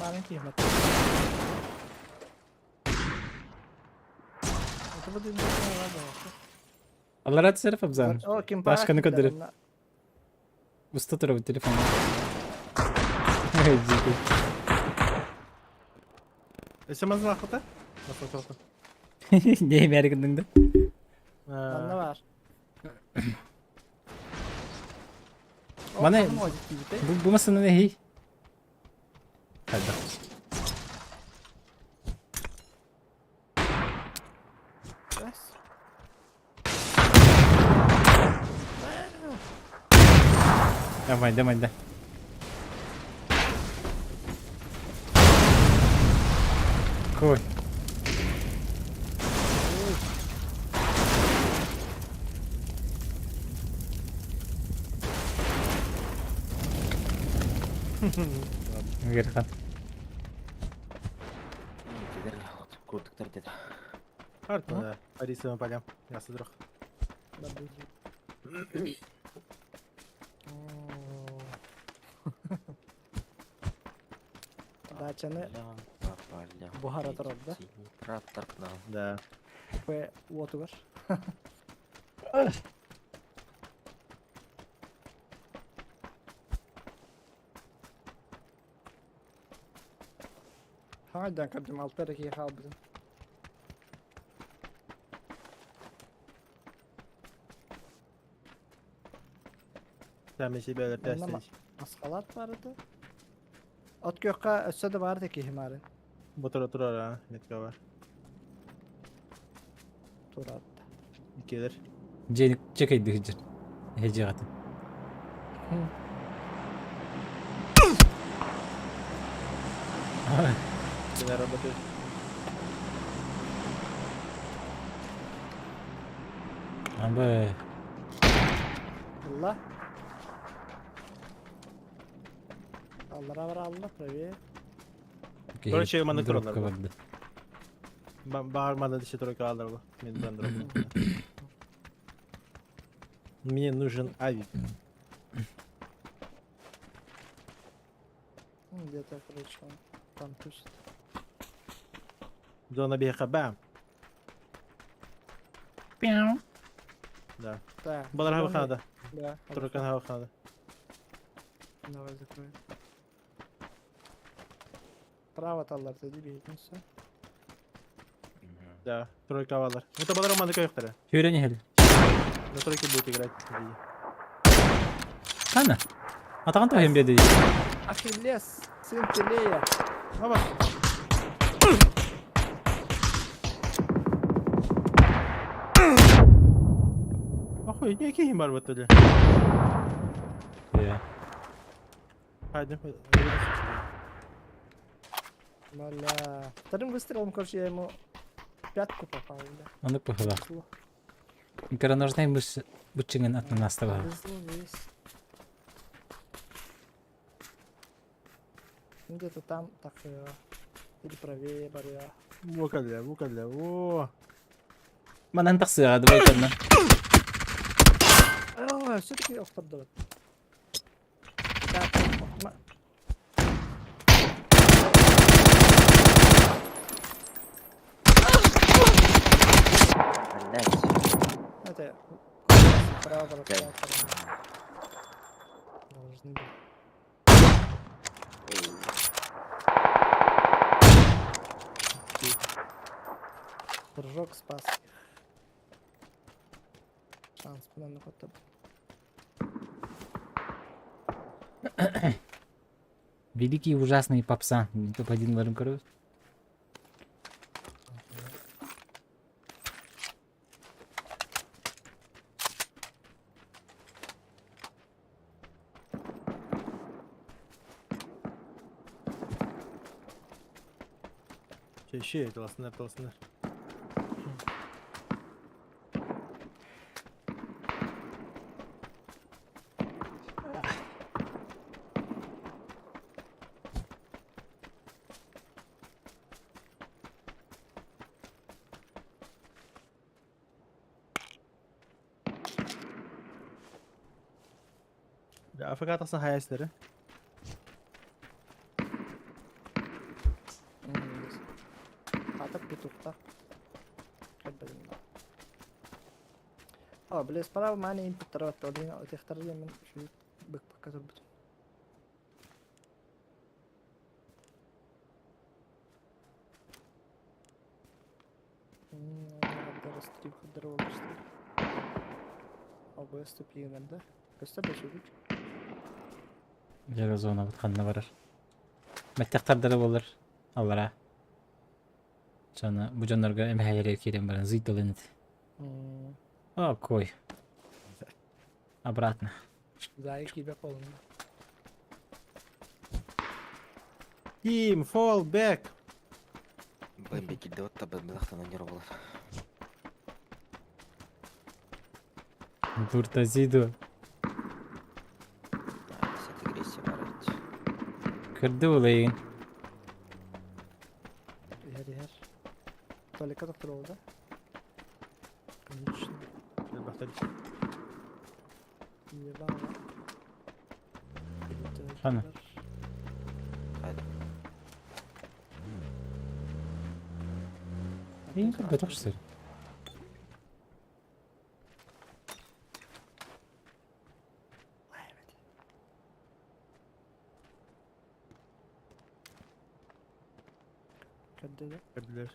Маленький мат. Это будет не Аллар атсер папзаны. О, ким Башканы көдөрүп. Уста турабы телефон. Эй, дикий. Эсе мазна хата? Масыл Не мәргиннің да. Анна бар. Мана- Бу бу масаны не хей. Хайда. Давай, давай, да. Кой. Ыарахан. Курдуктар деді. Карта, по рисовым полям. Я сыдрах. Дачаны буһара турар да? Трактор к нам. Да. П уотугар. Хаҥайдан көрдүм алта эрэ киһи хаалбытын. Сами себя Манна маскалаат баар этэ. От күөххэ өссө да баар этэ киһи маарын. Бу турар а, метка бар. Турар. Иккилэр. Дьиэни чэкэйдик сылдьар. Эһэ дьиэҕитин. Кини работает. Абы. Алла. Аллара бар алла, правее. Короче, маннык дробка тураллар. барды. Баар манна десе тройка алар бу. Мен дроп. Мне нужен авик. Где-то, короче, он там тусит. Зона беха, бам. Пяу. Да. Так. Балар зеленый- хабаханада. Да. Тройка хабаханада. Давай закрою. Право таллар dedi bir все. Да, тройка балар. Это балар маннык көйөхтөрө. Сүүрэн иһэл. На тройке будет играть. Хана. Атаҕын тоһуйан биэрдэ дии. Ахиллес, сын Пелея. Аба. Охуй, не киһим бар бу төлө. Иә. Хайды. Бля. Вторым выстрелом, короче, я ему в пятку попал, бля. Оннук быһыылаах. Повезло. Микроножнай мышцы быччыҥын аттынан астабаһа. Повезло весь. Ну, Где-то там, так, или правее, баря. Вукалля, вукалля, о. Манан тахсыаҕа двойканна. Все-таки охтордубут. Так, Блять. Это право, право, право. Должны быть. Прыжок спас их. Шанс на хотя бы. Великий и ужасный попса. Топ-1 ларым көрөбүт. Şey, таласындар, таласындар. Afrika тахсан хайастары. Хата петухта. А, бля, справа мани импут один, техтар мен şu бык пока турбут. Хаддар стрим, хаддар олар стрим. Обы ступиенер, да? Көстө бешүгүч. Дьэ зона ханна барар. Мэттехтардара болар. Аллара. Чана бу дьоннорго эмэһэлери киирэн баран зыйтылын ит. О, кой. Обратно. Зайки бе полный. Team, fall back. Бэмби килде отта бэмби лахтан ойнор болар. Буртазиду. Сет агрессия бар ведь. Көрдө булайын. Иһэр иһэр. Туалекка тохтор да? Конечно. Элбэхтэр. Ебало. Хана. Эйин көрбөтөх сир. Көрдүлэр. Көрдүлэр.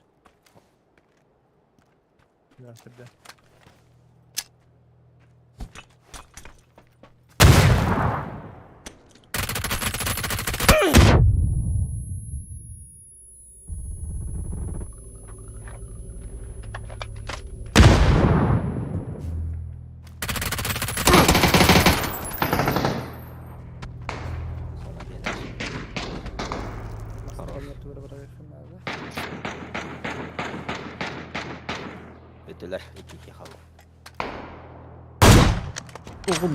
Да, көрдө. Соны биэрэр. Хорош. Надо. Бүттүлэр. Икки хаалла. Оҕум.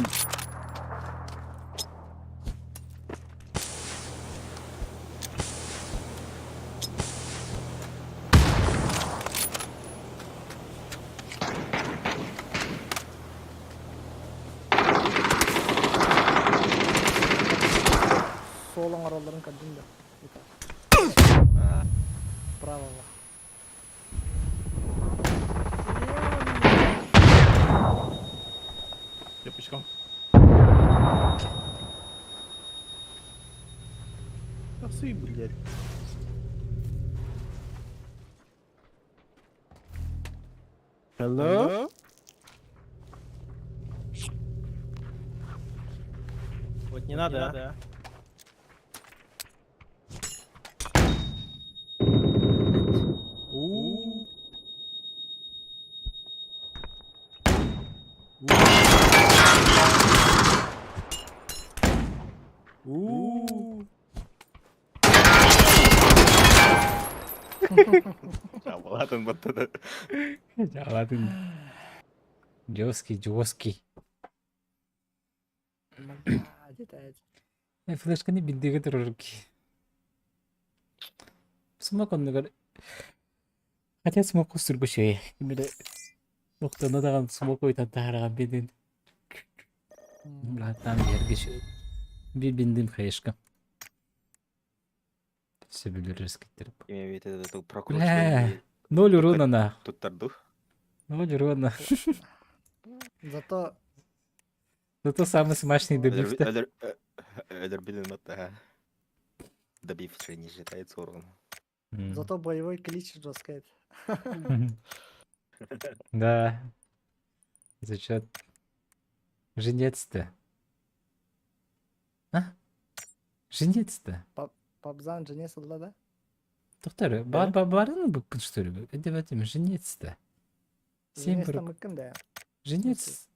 Суол оҥороллорун көрдүм да. Право. Yapışkan. Nasıl блядь? Hello? Вот не надо, а? У. У. Жабылатын баттады. Жабылатын. Жесткий, жесткий. Флешканы билдиге турар ки. Смок оннугар. Хотя смок кустургу шей. Кимире Оқтона даҕан смок ойтан таһараҕан бидин. Братан ергиш. Bir bindim хаешка. Сөбүлүр киттерип. Имеет это Бля. прокручивание. Ноль урона на. Туттарду. Ноль урона. Зато Зато самый смачный добив то. Өлөр билин атта. Добив что не считается урон. Зато боевой клич жесткает. Да. Зачет. Женец-то. А? Женец-то. Пабзан женец ылла да? Доктор, бар бар барын букпун что ли? Деп атым женец-то. Сен Женец бір там ыккын да. женец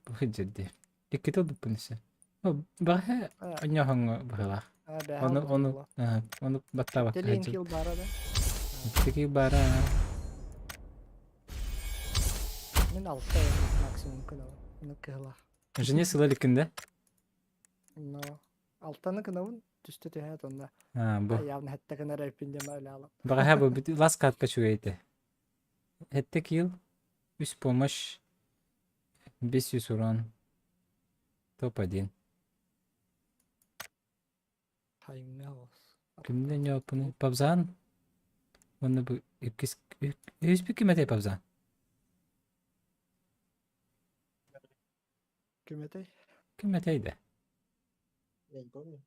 хыджерди. Икките букпун все. Баха оньоһоҥ быһылаах. Оны оны оны баттаабакка Телен сылдьыбыт. килл бара да. Тики бара. Мин алта максимум кынабын. Оны кыһылах. Женец ыла иликкин да? Но алтаны кынабын түстэ түһээт онно. А, бу. Явно хэтте гынар эппин диэн өлө алам. Баҕаһа бу бүт лас катка үчүгэй этэ. Сэттэ килл, үс помощь, 500 урон. Топ-1. Хаймеос. Кимнен ньооппунуй? Пабзаан? Уонна бу иккис үһүспүт ким этэй Пабзаан? Ким этэй? Ким этэй да? Я не помню.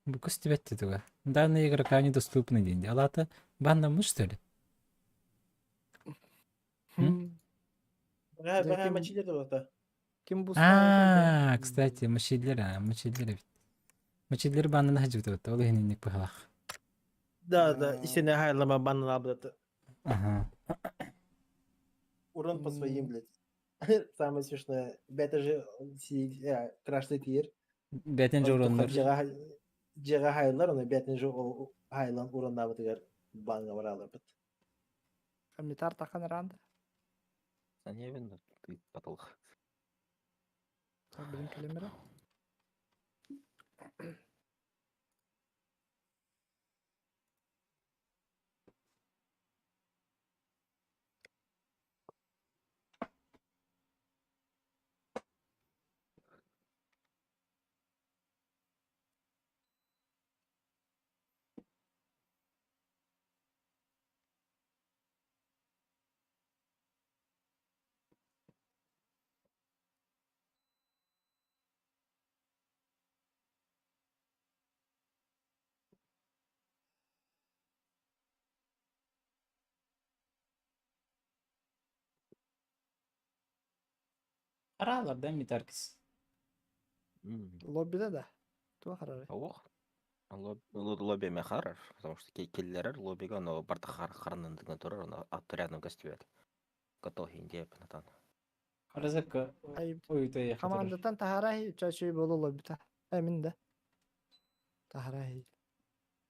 Бу көстүбэт туга. Данные игрока недоступны диэн. Алата баннаммыт что ли? М? Бага, Да бага, ким- мочили это. Ким бу А, кстати, мочилер, а, мочилер эбит. Мочилер баннана сылдьыбыт ол иһин инник быһалаах. Да, А. истинная хайлама банна это. Ага. Урон по своим, М. блядь. Самое смешное. Это же сидит, крашный тир. Бэтен же уроннар. Дьиэҕэ хайлар, оны бэтин же ол хайлан уроннаабытыгар банга баралар бит. Митар тахан ранд. Санебин, ты потолх. Блин, калимера. Хараалардан Митаркис. Лоббида да. Туох харарай? Ох. Лобби мехарар, потому что киллерер лоббига, но барта харанындыгын турар, оны отрядным көстүбэт. Готов индия панатан. Арызакка уйута Командаттан таһарай чачүй болу лоббита. Эмин да. Таһарай.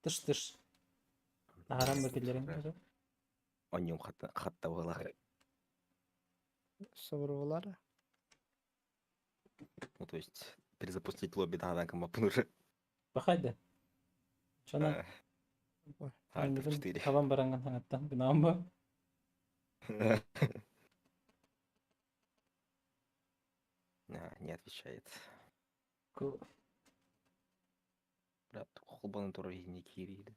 Тыш тыш. Таһаран ба киллерин. Онньум хатта хатта буолар. Собурулар. Ну, то есть перезапустить лобби да маппын уже. Бахайда. Чона Альт 4. Хабан баранган хангаттан гынамба. Не отвечает. Брат, холбаны турар не кириди.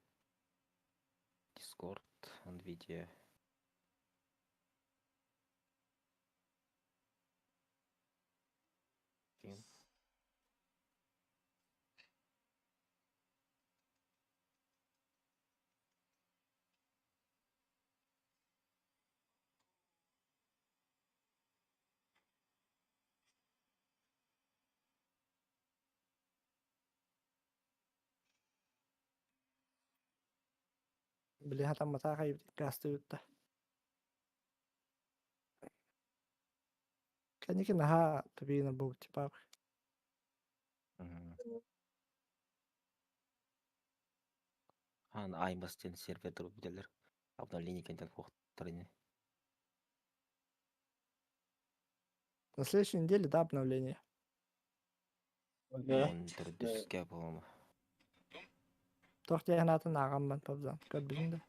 Discord, Nvidia. Били хатамматаах кастыбытта. Кэнники наһаа тупиина буолбут типа. Хан Аймас диэн сервер билэлэр. Обновление кэнтэн хуохтар ини. На следующей неделе, да, обновление. Да. Төрдүскэ, по-моему. Туох диэн аатын ааҕаммын пабзан. Көрбүтүн да.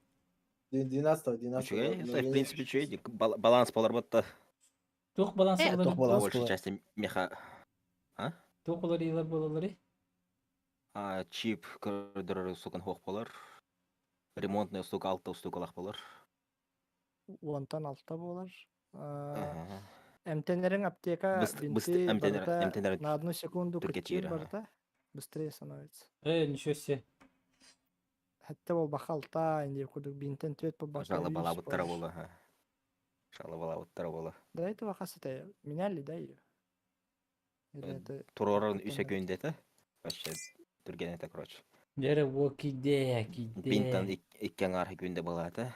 12 12 Үчүгэй, в принципе, үчүгэй. Баланс болар Туох баланс Туох болар? баланс По большей болар. части меха. Туох уларыйылар болалары? А, чип көрдөрөр сукан хоох болар. Ремонтная штука алта штукалах болар. 16 буолар. Эмтенерин аптека бинты барыта на одну секунду Түркетиир, кыччыыр барыта быстрее становится. Ничего себе. Хэтте буолбаха алта инди курдук бинтен түөт буолбака Жала үс балабыттара буолар. бола. Жала балабыттара бола. До этого хас это меняли, да, ее? Или это Турорун үсө күндете. Вообще түрген это, короче. Дere вокиде, киде. Бинтан иккен архи күндө балата.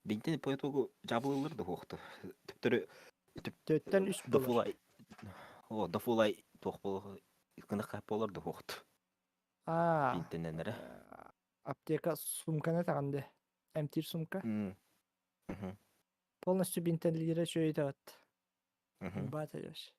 Бинтен по итогу жабылылыр да хуохту. Түптөрү Түөттен үс буолар. дофулай. О, дофулай туох бол кынак болар да хуохту. А, Бинтенненере. аптека сумканы тағанды. Эмтир сумка. Мгм. Полностью бинтенлире чөйүтэ бат. Мгм. Бат вообще.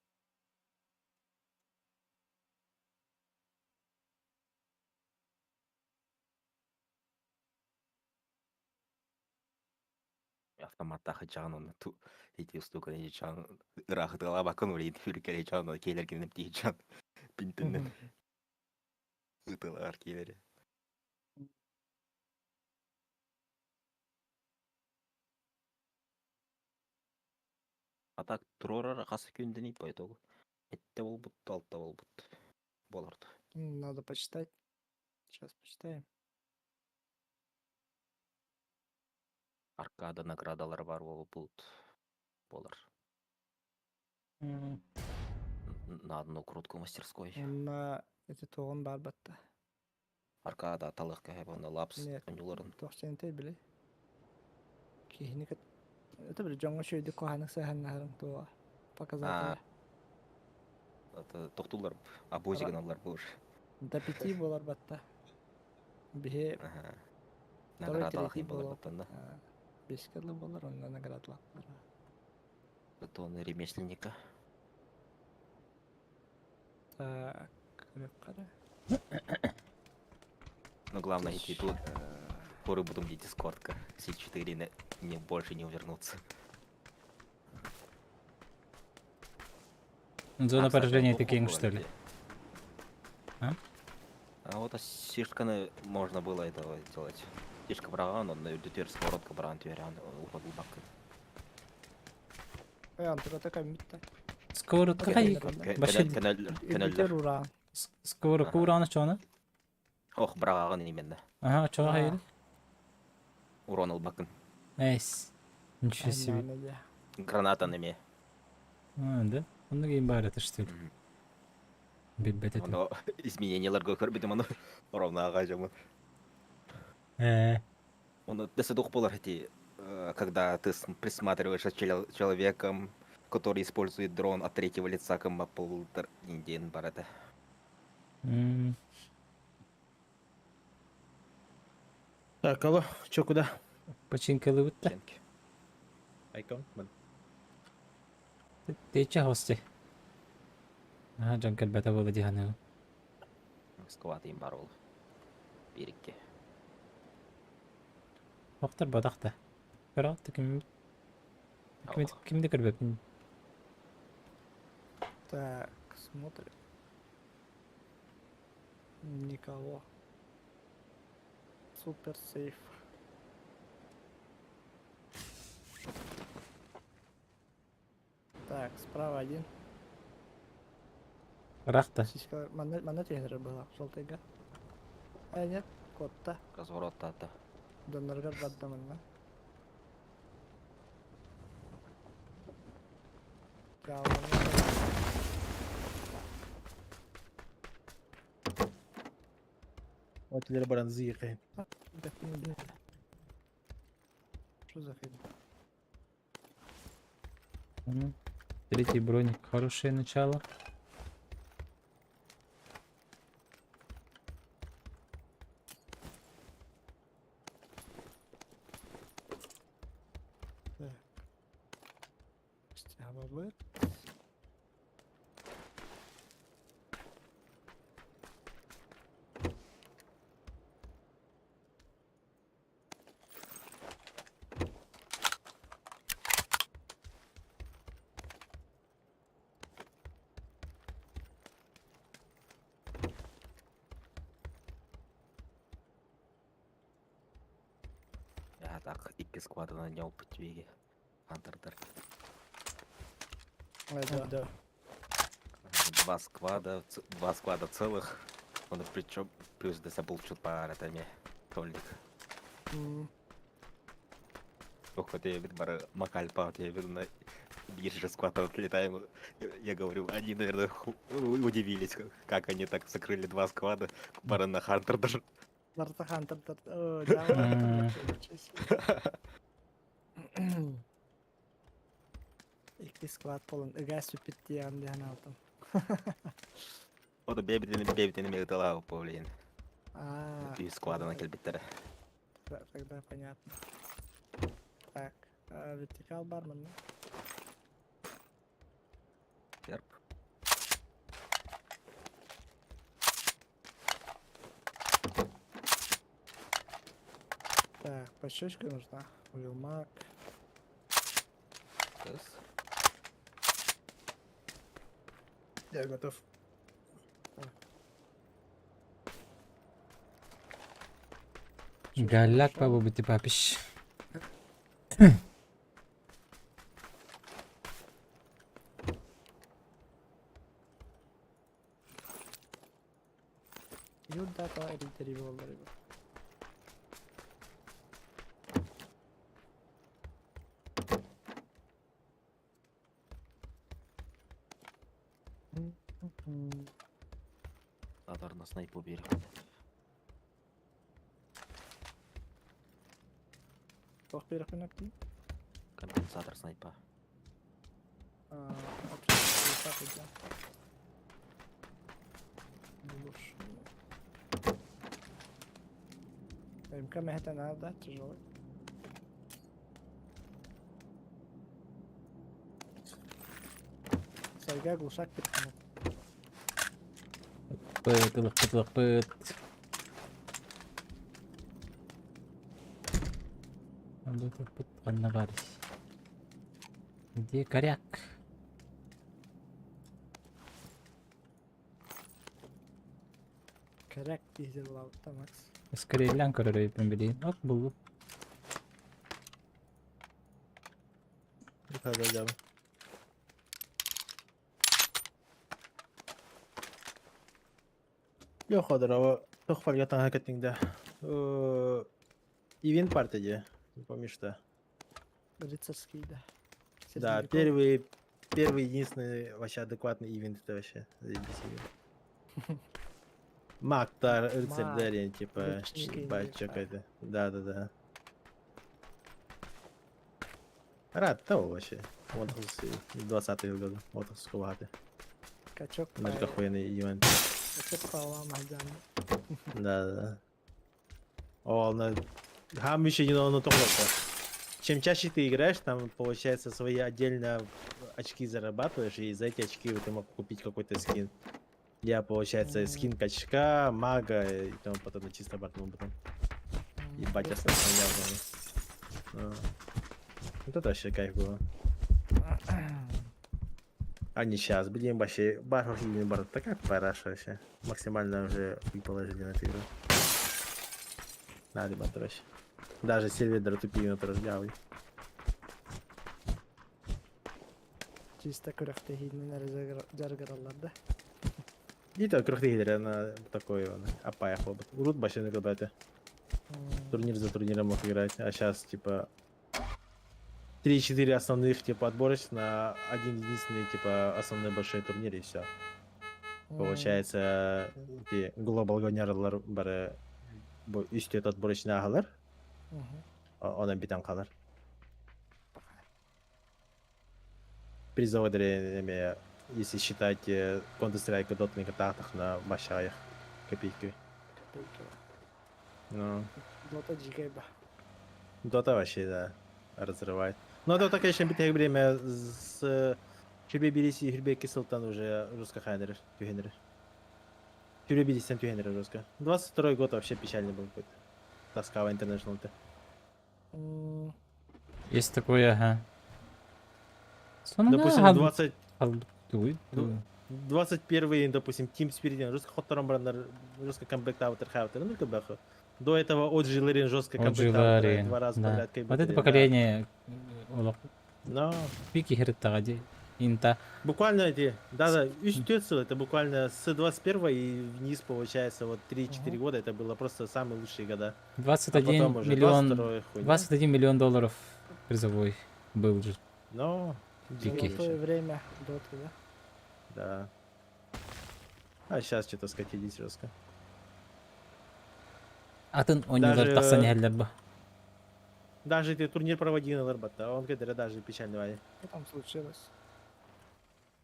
Автоматтахы жаан оны ту эти штука не жаан ырахытыла бакын урин хүркеле жаан кейлер кенеп ти жаан бинтеннен ытылар кейлери. А так турорар хасы күндени по итогу. Этте болбут, алта болбут. Болорду. Надо почитать. Сейчас почитаем. Аркада наградалар бар болбут. Болар. На одну крутку мастерской. На эти тоғын бар батта. Аркада аталык кәһәп онда лапс Нет. онюларын. Тоқсенте биле. Кихини кыт. Это бир жоңго шөйдү коханык саханнарын туа. Показатель. Это токтулар абозиган алар был уже. До пяти болар батта. Бихе Ага. второй, Наградалах третий болар болар. баттан да. Бешке болар, онда наградалар. Это он ремесленника. Так, қара. Но главное идти тут. Поры будем где дискордка. С4 не, не больше не увернуться. Зона А, кстати, поражения он такие, плохо что ли? говорит. А? А вот а сишканы можно было этого делать. Тишка браган, он на сковородка бран тюрян, уходил бак. Ой, антыга такая митта. Сковородка хай. Баши Үбүтер ура. сковородка ураны чоны. Ох, браган именно. Ага, чоға хайыр. Урон албакын. Найс. Ничего себе. Граната неме. А, да? Онно кийин баар этэ что ли? Билбэт этим. Оно измененияларга көрбүтүм ону ровно дьомун. Ээ. Он дэсэ буолар эти, когда ты присматриваешься человеком, который использует дрон от третьего лица кыммаппылтар диэн бар этэ. Так, алло, чё, куда? Починкалыбыт да. Айкон, Тече хости. Аха дьон кэлбэтэ буола дии саныыбын. Сквад им бар ол. Бирикке. Охтор бодох да. Көрө ким ким ким да көрбөппүн. Так, смотрим. Никого. Супер сейф. Так, справа один. Рахта. Сиська, манна тренера была, желтый. А, нет, кот-то. Разворот тата. Доноргар баддаманна. Вот теперь баран заехай. Что за фигня? Третий броник. Хорошее начало. Так. Стяга. Я так, икки сквадына не опыт твиги. Хантердер. Да. Да. Два склада целых. Он причем плюс десе был чуть пар это не толик. Ох, вот я бары макальпа, я на бирже склад отлетаем. Я говорю, они, наверное, удивились, как они так закрыли два склада. Бары на Хантер даже. Барта Хантер. О, да. Икки склад полон. Ыга сүппит диэн диэн алтым. Ода бебитini мегдала блин. А, Үй складына келбиттер. Тогда понятно. Так, вертикал бармен, да? Серп. Так, пощечка нужна. Уилмак. Раз. Я готов. Галляк бабы папищ. Юда то эритери боллар. Адарна снайпу бер. Тох берехпин? Компенсатор снайпа. МК это надо, да? Тяжелый. Сайга глушак перекинул. Пыт, ылых, пыт, пыт. Пыт, пыт, Где коряк? Коряк пиздел там, Макс. Скорее лян көрөр билин. Ок булу. Да, да, да. Йо, ходорова, тох фольгатан хакаттиңда. Ивент парти не помню что. Рыцарский, да. Да, первый. Первый, единственный вообще адекватный ивент это вообще. Заебись ивент. Мактар, рыцарь Маг, Дарья, типа, лучники, бачок типа. это. Да-да-да. Рад того вообще. Вот с 20 года. Вот сковаты. Качок по... Даже охуенный ивент. Качок по лам Да-да-да. О, на... Хам еще не на то. Чем чаще ты играешь, там, получается, свои отдельно очки зарабатываешь, и за эти очки ты мог купить какой-то скин. Я, получается, скин качка, мага и тому подобное, чисто бартнул потом. Ебать, я сам. Вот это вообще кайф было. А не сейчас, блин, вообще, бар, бар, такая параша вообще. Максимально уже хуй положили на эту игру. На, ребята, вообще. Даже сервер тупее разговаривали. Чисто күрэхтэһиинэн эрэ дьарыгыраллар да. И то күрэхтэһиилэрэ на такой он, апаях опыт. Урут вообще на это. Турнир за турниром мог играть, а сейчас типа 3-4 основных типа отборочных на один единственный типа основной большой турнир, и все. Получается, эти глобал гонялар бары бу үстөт отборочный агалар, онон битен калар. Призовой эме, если считать Counter-Strike Dota тахтах на большая копейки. Копейки. Ну, Дота дьикэй ба. Дота вообще, да, разрывает. Но Дота, конечно, битэх время с Хүбе бириси Хүбе Кисылтан уже русская хайнер, тюхенер. Хүбе бирисен тюхенер русская. 22 год вообще печальный был какой-то. Тоска в International-то. Есть такое, ага. Допустим, 20... 21, допустим, Team Spirit, жестко хоттором брандар, жестко камбэк таутер хаутер, ну как До этого OG Ларин жестко камбэк таутер, два раза подряд. Вот это поколение Но... Пики херттагади. Инта. Буквально эти, да-да, это буквально с 21 и вниз получается вот 3-4 года, это было просто самые лучшие года. 21 а миллион, 21 миллион долларов призовой был же. Но... Пики. Золотое время доты, да? Да. А сейчас что-то скатились жестко. Атын ойнолар тахсан иһэллэр. Даже ты турнир проводил на Ларбата, он говорит, даже печально. Что там случилось?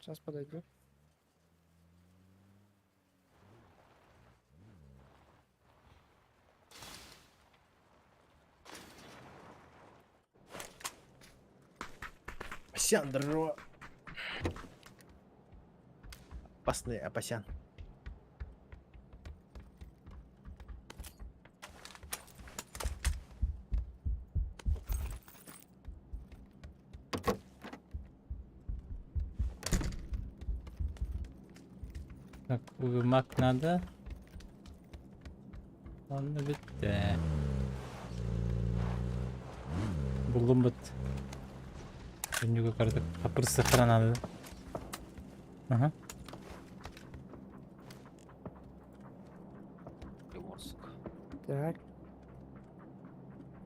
Сейчас подойду. Апасян, здорово. Опасный Апасян. Так, uyumak надо. Онно bitti. Булдум бит. Күннүгү кардык. Хапыр сыхран алды. Ага. Приморск. Так.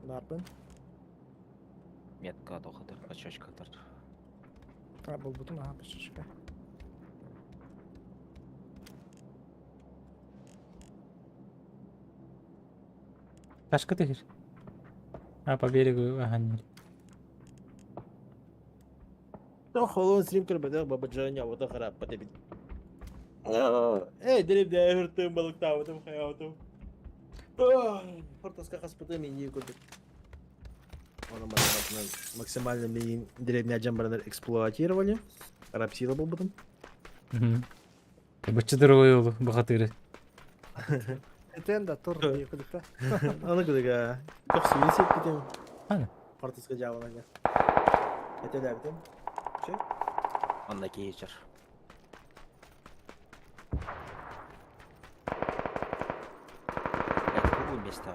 Барбын. Метка тохотор, качачка тар. А, был бутун, ага, пошишка. Ташка ты А, по берегу, ага, не. То холон стрим көрбөтөх бабаджаня вот харап патебит. Эй, деревня хүртüm балыктаабытым хаябытым. Фортаска хаспытым и көрдүк. Оны максимально мин деревня жамбаранар эксплуатировали. Рапсила был потом. Бычы дорогой ол бахатыры. Этен да тур кудыкта. Аны кудыга. Көхсүн сетпитим. Аны. Фортаска жабыланга. Это да битим. Че? Он на кейджер. Это место.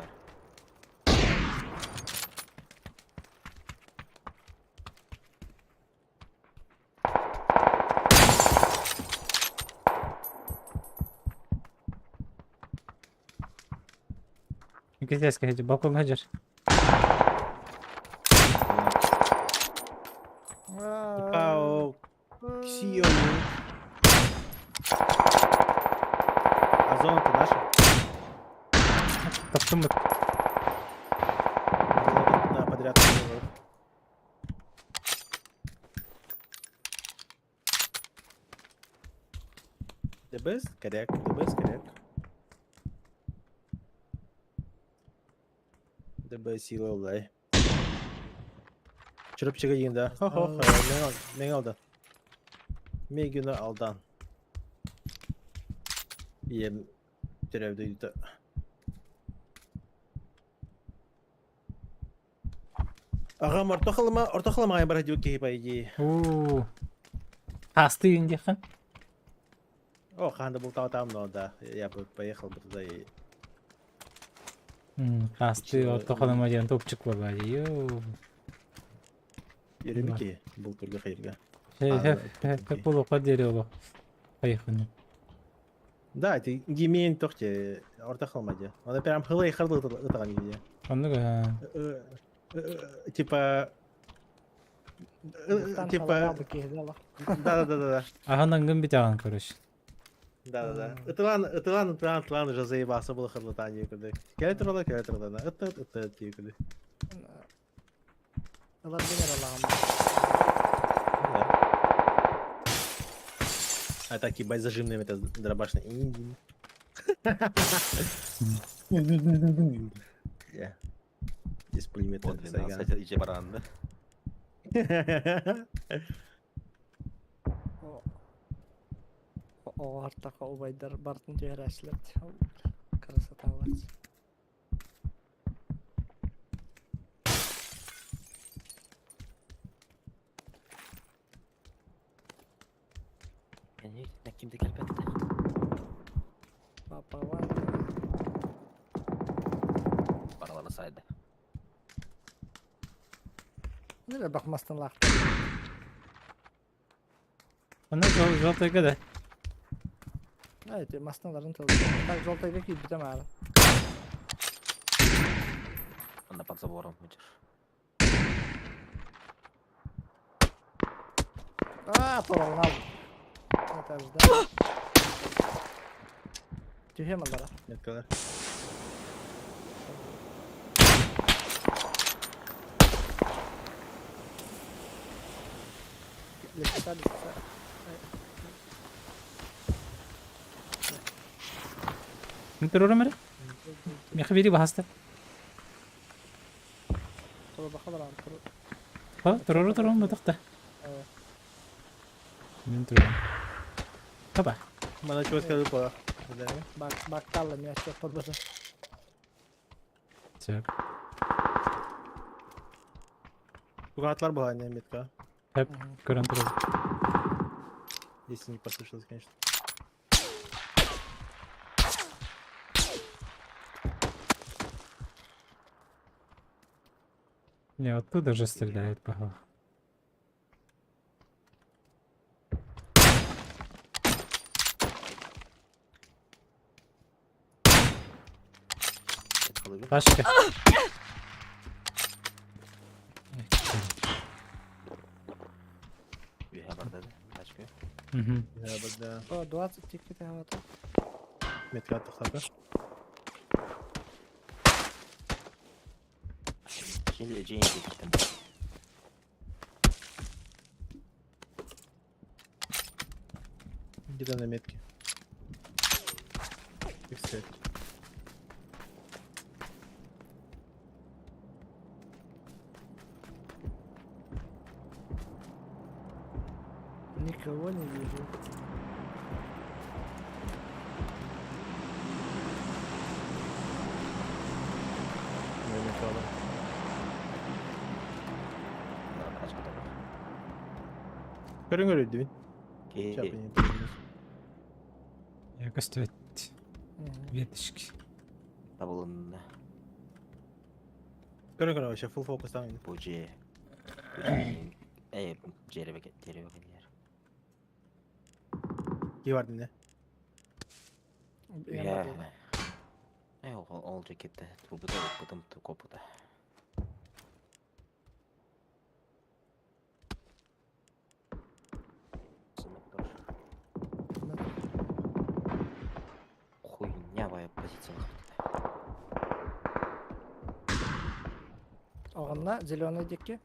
Китайская эти балкон хаджар. Пау. Таптым. Да, подряд. The best, correct. The best, correct. The best сила олай. Чырыпчыга дейін да. Хо-хо, мен алды. Мегюны алдан. Ем төрәүді үйді. Ағам орта хылыма бар диу кеһи по идее. Уу. Хасты индиха. О, ханда был там, но да, я бы поехал бы туда и... Хасты орта халыма диэн топчук буолла. Йоо. Еремики был только хайырга. Хе полуқа дерево. Поехали. Да, это гимен тохте орта хылыма де. Она прям хылай харлы ытаган иде. Оннук. Типа... Типа... Да, да, да, да. Аһанангын битаган короче. Да, да, да. Ытылан, ытылан, ытылан, ытылан уже заебался было харлатание куда. Келе турала, келе турала, да. Ыт, ыт, ыт, куда. Ылар генер алагам. А так ебать зажимными это дробашный. Здесь пулемет. По 12 иче баранды. Оҕартаха убайдар бартын түһэрээчилэр. Красота булар. Кимде келбетти? Папа ван. Баралары сайды. Нere бакмастан лақты. Онно жолтойга да. Evet, мастан тылды. Так, жолтойга кийбитем ары. Анда под забором будешь. А, торалын алды. Это жда. Түһем алара. Меткалар. Лепса, лепса. Мен турурум эре. Меха бири бахаста. Туру бахалар туру. Ха, туруру турурум бутакта. Мен турурум. Таба. Мана чего скажу по. Бак, бакталла мен ачып подбаса. Так. Бугатлар была не метка. Хеп, көрөн турурум. Если не послышалось, конечно. Не, оттуда же стреляют, похоже. Ташка. Угу. Да, да. О, 20 тикет хавата. Метка тохтата. Şimdi Jane'e gittim. Где-то на метке. X5. Никого не вижу. Не металла. Да, тачка тоже. Көрүн көрү дибин. Ки. Сейчас не помню. Я костюет. Веточки. Табылын. Көрүн көрүн вообще full focus там. Бу же. Эй, жеребе жеребе келер. Ки бар дине. Я. Эй, ол же кетти. Трубуда, потом копута. Хуйнявая позиция. Манна зеленый диэки.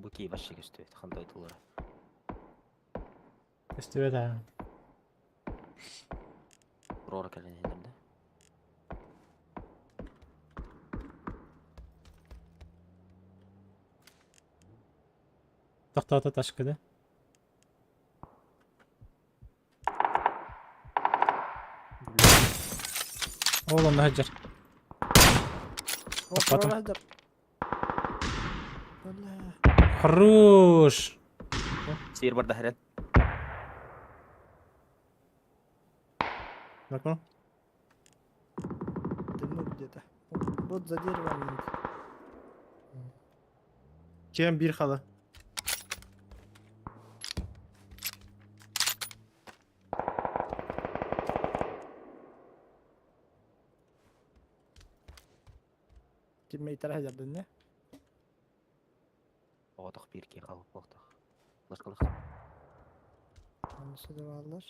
Бу кии вообще көстүбэт хантай тыллара. Көстүбэт аа. Рора кэлэн иһэллэр да. Тохтоото ташка да. Ол онно сылдьар. О, Тохтоотум. прорва сылдьар. Бля. Хорош! Сир барда хэрэн. Окно. Дымок где-то. Вот за деревом. Чем бир хала? Тиммейтер сылдьардын не? Оҕотох биир киһи хаалбыт буолуохтаах. Лашкалах. Онно сыдыбааллар.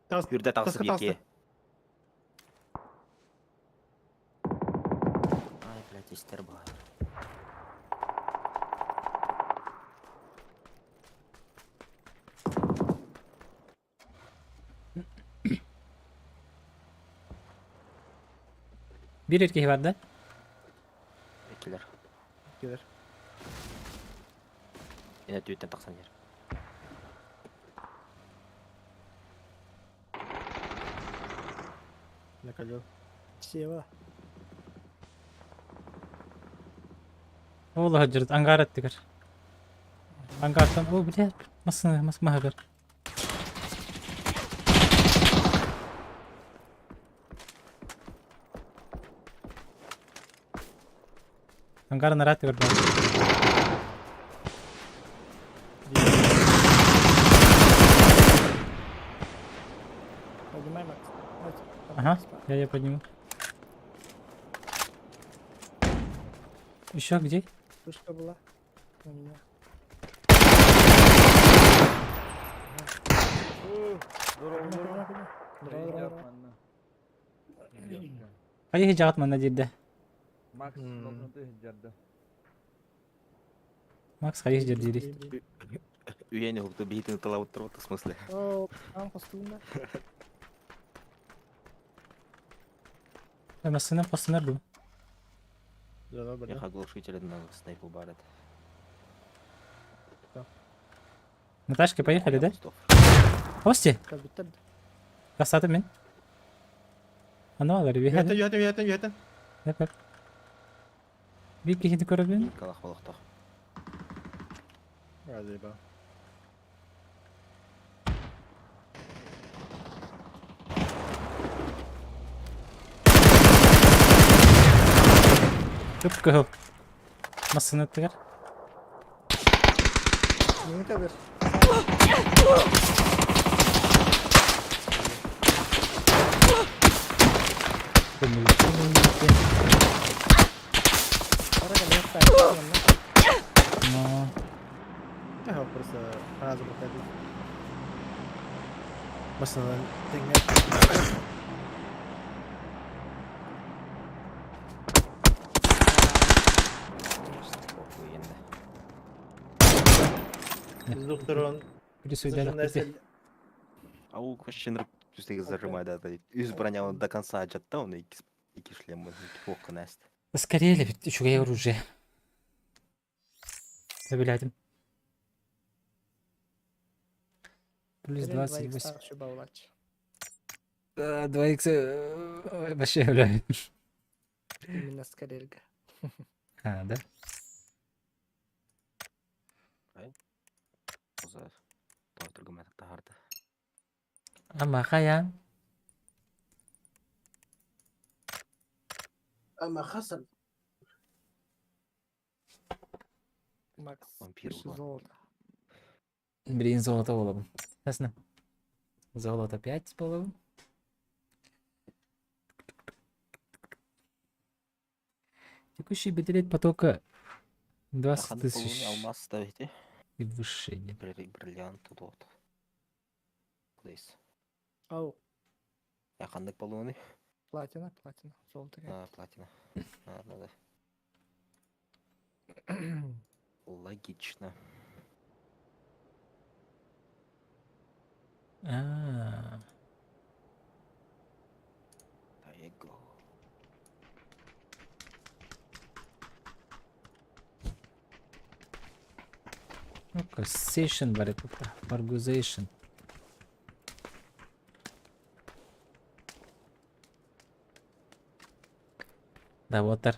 Тас, Үрдэ таҕысы таска биир таҕыста. киһи. Ай, блядь, истэр баар. Биир эр киһи бар да? Иккилэр. Кэлэр. Ина түүттэн тахсан иһэр. Накалил. Сева. Ол сылдьар ангар аттыгар. Ангартан, о, блядь, массыына, мас маһыгар. Ангар нараат аттыгар баар. Поднимай, Макс. Давайте. Ага, я подниму. Еще где? Вышка была. На меня. Здорово, Поднимай, поднимай, поднимай. Здорово, здорово. Хайы жаҕат манна диирдэ. Макс, М. Макс хайы дьэр диирий. Үйэни хукту биһитин тылабыт турбут в смысле. О, там хостуунна. Массыына хостонор дуу? Да, да, Меха глушитель на снайпу барет. На тачке поехали, да? Хости, Как будто красота мин. Аны алар Үһэтэн, биһэдэ. үһэтэн, үһэтэн, үһэтэн. Эп. Биир киһини көрөбүн. Калах болохтох. А, заебал. Түп кыһыл. Массыына аттыгар. Не кадр. Но Я просто сразу проходил. Басынан тэҥҥэ. Охуенно. С двух сторон плюс уйдалах зажимная А у вообще түстегі зажимает, да, үс броня он до конца жатта, он икки икки шлем, икки фокка нэст. Скорее ли, үчүгэй оружие. Сөбүлээтим. Плюс 28. 2 икс вообще бля. Именно скорельга. А, да? Оза тойтургум тахарда. Ама хаян. Ама Хасан. Макс. Вампир пиши угла. золото. Блин, золото буолабын. Ясно. Золото 5 буолабын. Текущий битрейт потока 20 Ханнык тысяч полуны алмаз ставите? и выше. Бриллиант тут. Плейс. Ау, Я ханнык полуны? платина, платина, золото. А, платина. А, ну да. Логично. А, There you go. Ну-ка, сейшн бар это. Баргузейшн. Да, вот тар.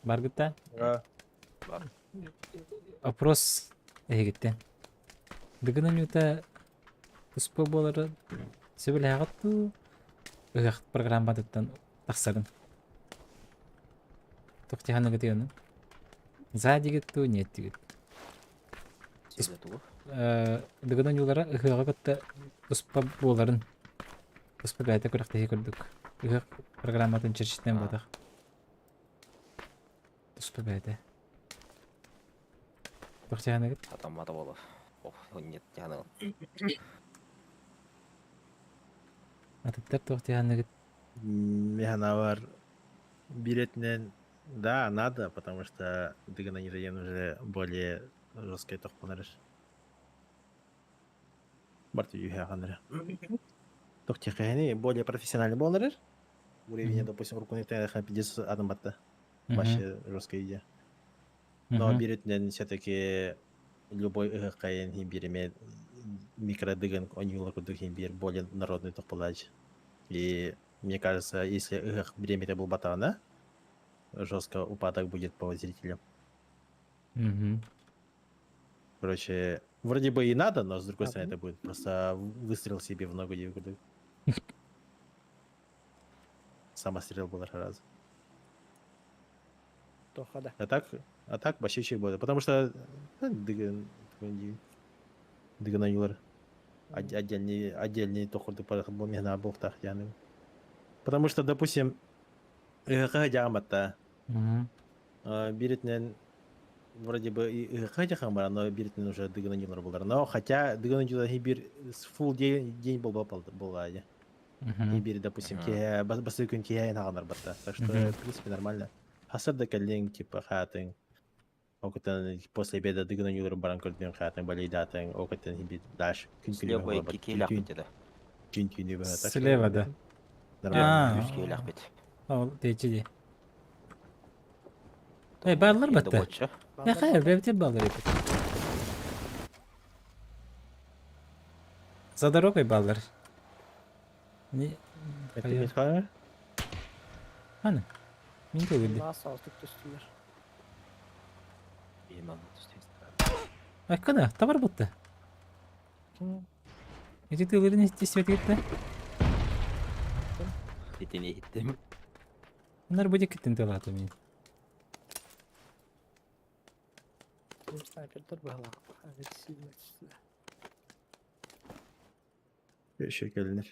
Баргыта. Бар. Опрос эһигиттэн. Дыгын оонньуута туспа буолары сөбүлээҕит дуу, ыһыах программатыттан тахсарын. Туох дьаһаныгытый ону? За дигит дуу, нет дигит. Сюда тугу? Дыгын оонньуулара ыһыаҕы кытта туспа буоларын туспа бэйэтэ күрэхтэһии курдук. Ыһыах программатын чэрчитинэн буолбатах. Туспа бэйэтэ. Туох дьаһаныгыт? Атаммата буолар. Ох, нет, дьаһаныгын. Атыттар туох дьаһаныгыт? Механавар билетнен да, надо, потому что Дыгын Анирайен уже более жесткий тохпонарыш. Барты юхяганыры. Тохтихани более профессиональный болнарыр. Уровень, допустим, руку не пиздец адамбатта. Вообще жесткая идея. Но билетнен все-таки любой ыһыккайын хин бириме микродыгын онюлар курдук хин бир более народный тохполач. И мне кажется, если ыһык биремете булбатаҕына, жестко упадок будет по зрителям. Короче, вроде бы и надо, но с другой стороны это будет просто выстрел себе в ногу диэн. Самострел был раз. Тоха да. А так вообще чуть будет. Потому что дыгын дыгын отдельный отдельный тохурду буохтаах яны. Потому что, допустим, дьааматта бииринэн вроде бы ыһыахха но бииринэн уже Дыгын оонньуулара буолар. Но хотя Дыгын оонньуулара биир full день день был была. И биир, допустим, басы күн киһэ хаҕанар батта. Так что, в принципе, нормально. Хасыр да кэллиҥ, типа, хаатын. Окутан после обеда Дыгын оонньууларын баран көрдүҥ хаатын, балейдатын, окутан хибит дальше. Күн күн Слева килэхпит да. Күн күнү быһа. Так что Слева, да. нормально. А. Үс килэхпит. Ол течи ди. Эй, бааллар батта. Боча. Я хайыр, бэбитер бааллар эбит. За дорогой бааллар. Не... Это не Аны. Мин көрдүм. Нас алтык түстүлэр. Иман. Айкана, товар бутта. Эти тылырын истебет Итини иттим. Bunlar bu дикеттен тылаты мин. Снайпердер была. Агрессивно түстүлэр. Еще кэллилэр.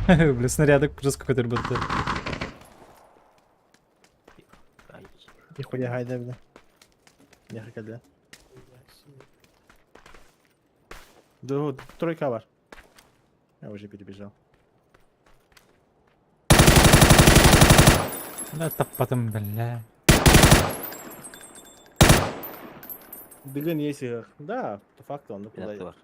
Бля, снаряды жестко который будто. Ай. Нихуя хайда, бля. Нехай бля. Да вот, тройка бар. Я уже перебежал. Да, таппатым, бля. Дыгын есть их. Да, по факту он Пинат куда бар.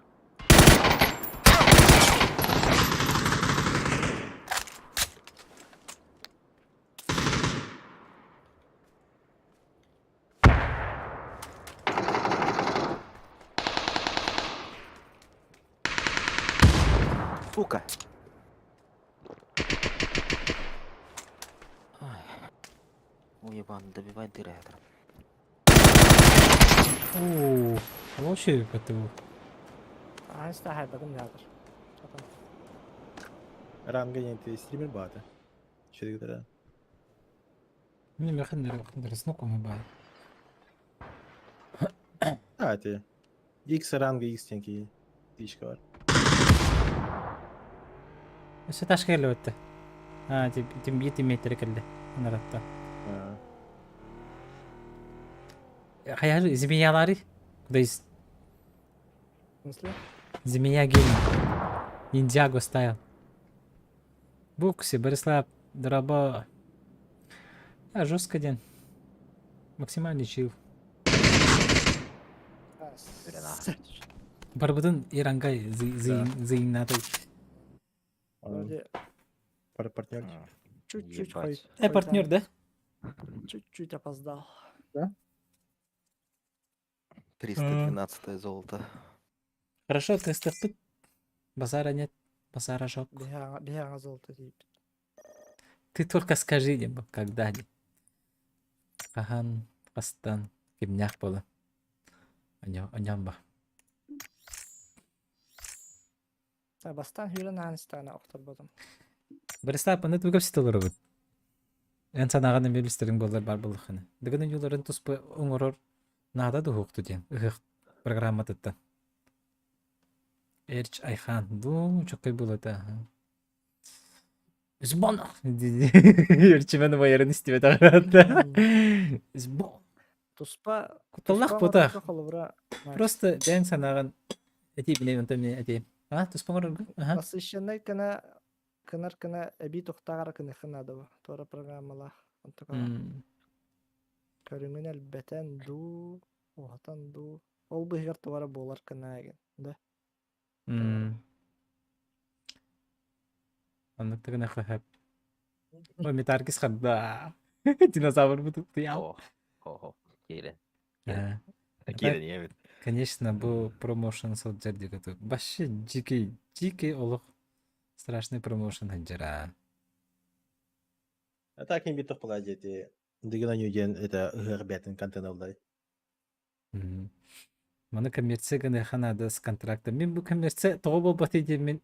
Сука! Ай. Уебан, добивай дыры. Оо, вообще ПТУ. Аһаста хайбатым театр. Ранга не ты стример бата. Че ты Мин мехин знакомый бай. А, ты. X ранга X тенки. Тычка бар. Өссө ташка кэллэ өттө. А, тим биир тиммейтері кэллэ. Анаратта. Хайа змеялары? Куда из В смысле? Змея гейм. Ниндзяго стайл. Букси, Борислав, Дроба. А, жестко день. Максимальный чил. Барбытын Ирангай зыйнаты. Вроде Партнер. чуть-чуть Ебать. Э, партнер, да? Чуть-чуть опоздал. 312 золото. Хорошо, тестов тут. Базара нет. Базара жок. Биһиэхэ золото тиийбит. Ты только скажи мне, когда. Хаһан, хастан, кимнээх буола. Оньон ба. Бастан хүрэн ааныстаана охторботум. Борислав, аны тугап ситолоробут. Эн санааҕын эмиэ билстэриҥ буоллар баар буоллаххына. Дыгын ойууларын туспа оҥорор наада дуһуохту диэн ыһыах программатыттан. Эрч Айхан дуу чоккай буолата. Сбон! Эрчимен убайарын истибэтэҕэ Сбон! Туспа Кутталлах туспа буотах. оҥорорго холобура Макс. Просто бэйэҥ санааҕын этии билэбин онтон эмиэ этиим. А, туспа оҥорорго? Аха. Насыщеннай гына кынар гына эбии тухтааҕар кыныхы наада бу. Туора программалаах. Онтукаҕа көрүҥүн элбэтэн дуу, уһатан дуу. Ол быыһыгар туора буолар гына эгин, да? Оннук да гыныахха сөп. Ой, Метаргис харда. Динозавр бутуктуял. О, хо-хо. Киирэн. Э, Киирэн ийэбит. Конечно, бу промоушен сылдьар диэки Вообще дикий, дикий олох страшный промоушен сылдьар А так не битых паладете. Дыгына ньюден это ыһыах бэтин контеналдай. Маны коммерция гыныаха наада с контрактом. Мин бу коммерция тоҕо буолбатый диэммин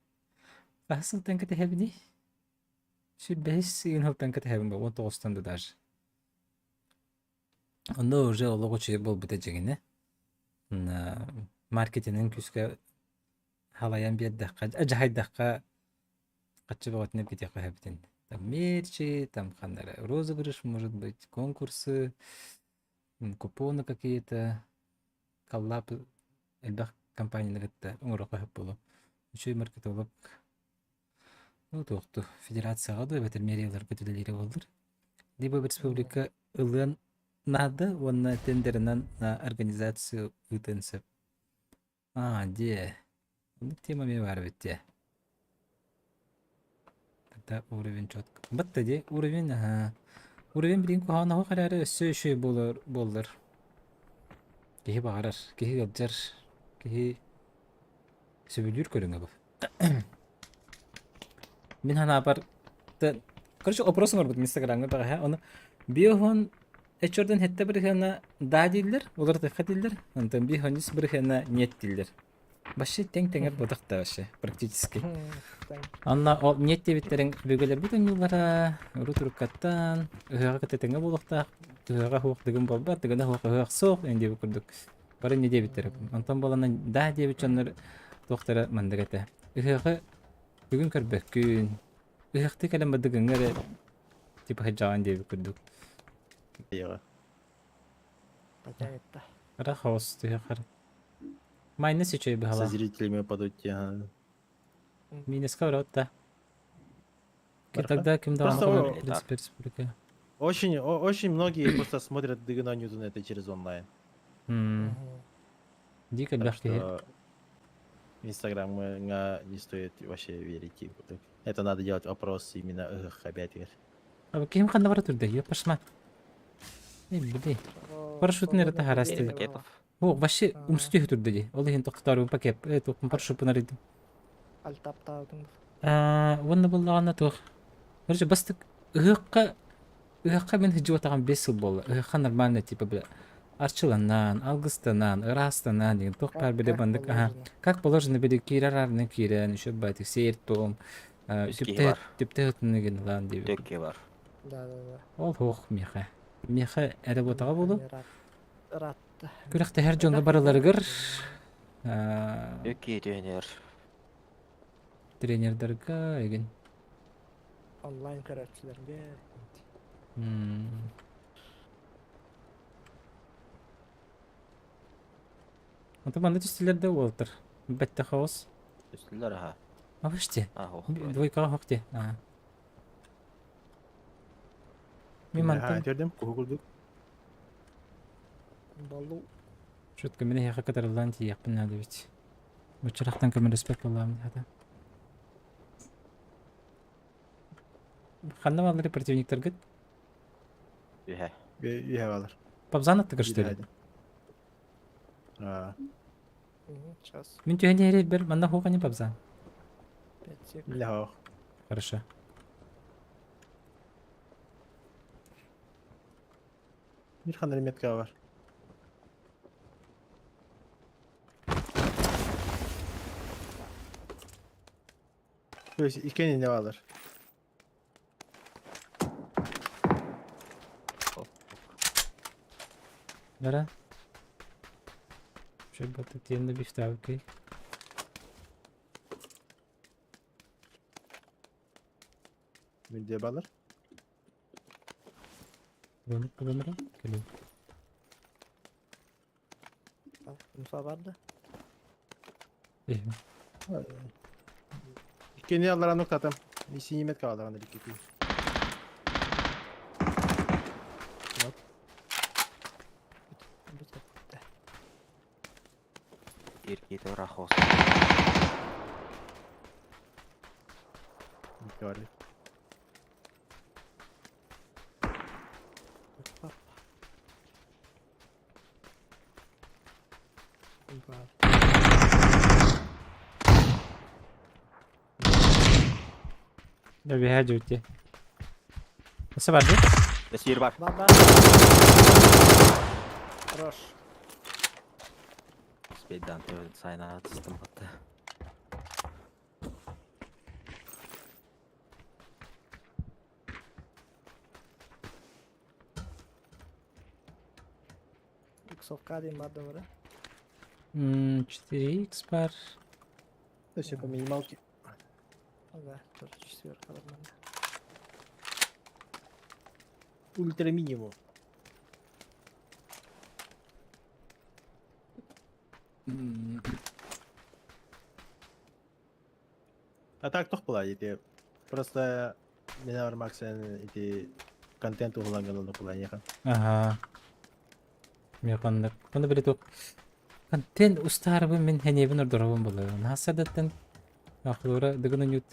хаһыс сылтан кэтэһэбиний? Сүүрбэһис сыйын сылтан кэтэһэбин бу, 19-тан да даже. Онно уже олох үчүгэй буолбута дьиҥинэ. Маркетинин күүскэ халайан биэрдэххэ, дьаһайдахха хаччы бөҕөтүн эргитиэххэ сөбүтүн. Там мерчи, там ханна эрэ розыгрыш, может быть, конкурсы, купоны какие-то, коллаб элбэх компанияны кытта оҥоруохха сөп буолуо. Үчүгэй маркетолог ну туохту федерацияҕа дуу эбэтэр мэрияларга үлэлиирэ буоллар. Либо республика ылыан наада уонна тендеринэн на организацию ыытыан сөп. Аа, дьиэ. Оннук тема эмиэ баар эбит дьэ. Тогда уровень четко. Батта дии, уровень, аһаа. Уровень билигин куһаҕан оһох эрээри өссө үчүгэй буолар буоллар. Киһи баҕарар, киһи ыалдьар, киһи сөбүлүүр көрүҥэ бу. Мин санаабар, короче, опрос оҥорбутум Инстаграмҥа бэҕэһээ, ону биоһун эчордон хэттэ бырыһыана да дииллэр, уларытыахха дииллэр, онтон биоһунис бырыһыана нет дииллэр. Вообще тэҥ-тэҥэр буотах да вообще, практически. Анна ол нет диэбиттэриҥ өбүгэлэрбит оонньуулара урут уруккаттан ыһыаҕа кытта тэҥҥэ буолуохтаах, ыһыаҕа суох дыгын буолбат, дыгына суох ыһыах суох диэн диэбит курдук. Бары не диэбиттэрэ. Онтон буоланан да диэбит дьоннор туохтара маннык этэ. Ыһыаҕы бүгүн көрбөккүн, ыһыахтыы кэлэн бардыгыҥҥа эрэ типа сылдьаҕын диэбит курдук. Ыйаҕа. Потянет-то. Хара хаос түһэ Майнас үчүгэй Со быһалаах. зрителями падут ага. Минуска барабыт да. Барха. Тогда ким даҕаны Просто хонор о- в принципе республика. Очень, очень многие просто смотрят Дыгына Ньютона это через онлайн. Дико Так элбэх киһи. что в Инстаграм не стоит вообще верить. типа, так. Это надо делать опрос именно ых, опять. А ким ханна бара турда? Ёпа шма. Эй, били. Парашютын эрэ таһаарасты. Пакетов. О, вообще умсутуһу турда дии. Ол иһин тохтотоору пакет. Э, туохпун парашютпун арыйдым. Альтаптаабытым. Аа, уонна буоллаҕына туох. Короче, бастык ыһыахха ыһыахха мин сылдьыбатаҕым 5 сыл буолла. Ыһыахха нормально типа бля. Арчыланан, алгыстанан, ыраастанан деген туох баар Как, били как баннык аха положено. как положено били киирэр арынан киирэн еще байтик сиэр туом Үс киһи түптэ бар. түптэ ытыныгын ылаан диэбит. Төкке бар. Да, да, да. Ол хуох миэхэ. Миэхэ эрэ буотаҕа буолу. Ыратта. Күрэхтэһэр дьоҥҥо барыларыгар Өкке тренер. тренердарга эгин. Онлайн көрөөччүлэргэ. Онтон манна түстүлэр да уолаттар. Бэтте хаос. Түстүлэр аха. А выште. А, ох. Двойкаҕа хох де. Аа. Мен мантан Көрдüm, куһу курдук. Балу. Шутка мин эһиэхэ кытарыллаан тиийиэхпин наада эбит. Буччарахтан көмөлөспөт буоллаҕым хата. Ханна бааллар противниктаргыт? Үһэ. Үһэ баалар. Пабзан аттыгар что ли? Аа. Сейчас. Мин түһэн иһэрбэр манна хуохани пабзан. 5 сек. Бля, Хорошо. Бир ханна метка бар. То есть иккиэн иннэ баалар. Бара. Şu batı diğerinde bir okey. Мүлде баалар. Kullanıp kullanırım. Кэлин. Инфа бар да? Эһим. Иккиэн аллара ноктатым. Синий метка баалар анда икки. Бүтэ. Ирките рахос. Икки бар. Пап. Бар. Да биһээ дьүтти. Осы бар дии? Сир бар. Бар, бар. Хорош. Спейдан сайна түстім қатты. Иксовка диэн бар да бара. 4x бар. То есть по минималке. Да, тоже четверка нормально. Ультра минимум. А так тох была эти просто меня Максен эти контент угланган была неха. Аха. Мен ханнык. Оны биле туох. Контент устаарбын мин хэниэбин ордоробун буолар. Наһаа Ахлура дыгын нют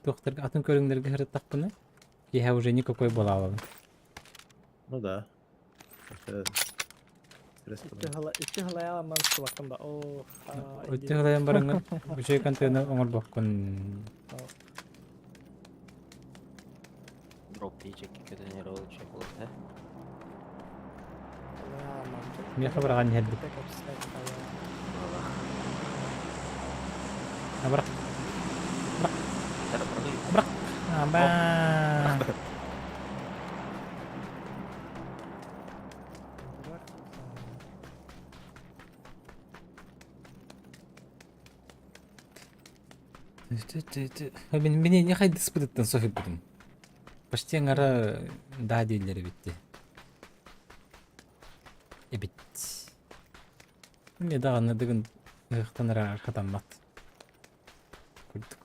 туохтарга атын көрүҥнэргэ сырыттахпына киэһэ уже никакой буолаабын. Ну да. Это стресс потом. Икки хылайа ман субаккан ба. О, Өттө хылайан бараҥҥын үчүгэй контены оҥорбоккун. Дроп тиичек тренировочек болды. Миэхэ быраҕан иһэрбит. Абырах. Бырах. Аба. Мин мин не хайдыспытыттан соһуйбутум. Почти аҥара да дииллэр эбитти. Эбит. Эмиэ даҕаны дыгын ыһыахтан ыраах хатаммат. Курдук.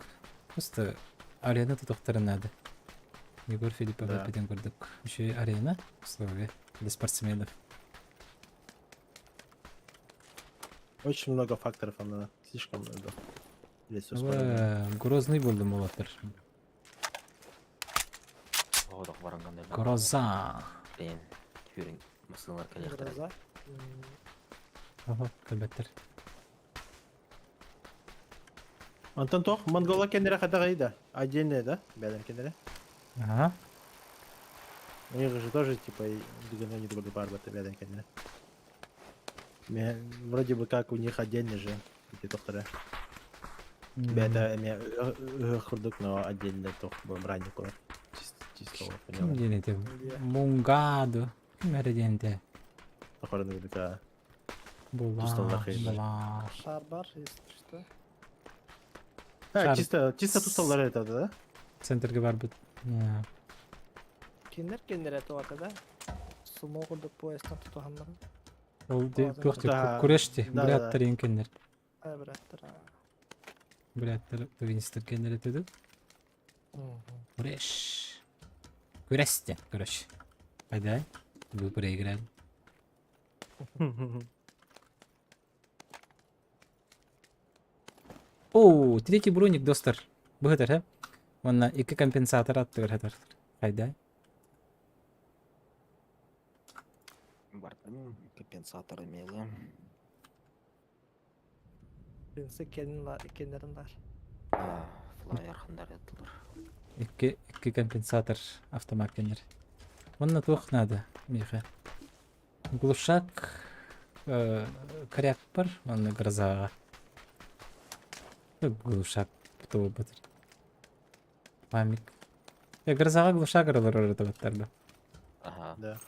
Просто арена тутуохтарын наада. Егор Филиппов Да. эппитин курдук. Үчүгэй арена, условия для спортсменов. Очень много факторов она слишком много. Здесь всё спорно. Грозный буоллум уолаттар. Оғдақ баранган Гроза. Блин, хүрін масылар коллектор. Гроза. Ага, кэлбэттэр. Антон тох, Монгола кеннере хатагай да. Отдельная, да? Бәдер кеннере. Ага. У них же тоже типа и дыгана не другой бар бата бәдер кеннере. Вроде бы как у них отдельно же эти тохтара. Бэйэтэ эмиэ ыһыах курдук, но отдельно тох бранникулар. Чисто Ким диэн этэ? Мунгадо. Ким эрэ диэн этэ? Тохорун курдук Була, була. Шар бар, если что. А, чисто, чисто тусталлар это, да? Центрге барбыт. Кинилэр кинилэр туата да? Сумо курдук поездтан тутуһаннар. Ол туох курешти, буряттар инкеннер. Буряттар. Буряттар тувинистер кеннер этеди. Куреш. Күрәстен, короче. Айда, вы проиграли. О, третий броник достар. Быһытар, хэ? Уонна икки компенсатор аттыгар хатар. Хайда? Бартым компенсатор имели. Принцы кеннерин бар. Флайер хандар еттылар. Икки компенсатор автомат кеннер. Онна туох надо, Миха? Глушак, коряк бар, онна грозаға. Глушак бытыр. Памик. Грозаға глушак ырылыр ырытыбаттар. Ага. Да.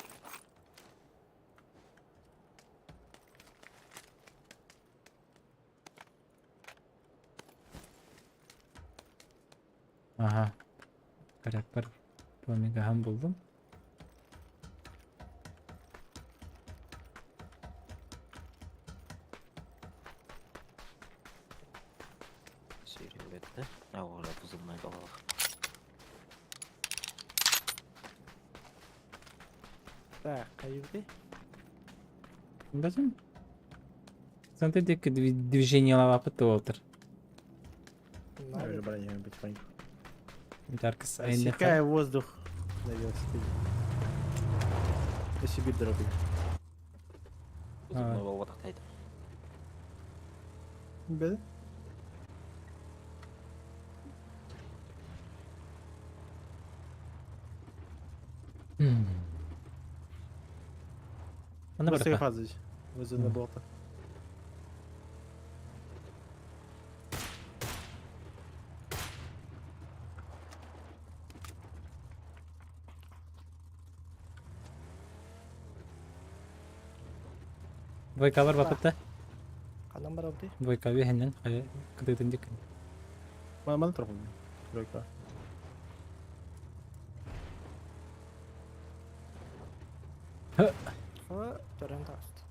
Ага. Коряк бар. Памигахан булдум. Серия да? А, уже позывной голова. Так, каюты. Базым. Центр дек движение лава отыр. Уже броня потихоньку. Даркс Рассекая воздух на велосипеде. По себе дорогой. Позывной голова тахтайт. Беда? Она Быстрее фазы. Вызов болта. Двойка бар бапытта. Канан бар абды. Двойка бехеннен. Кыдытын дик. Мана троху. Тройка. Хы, төрен таст.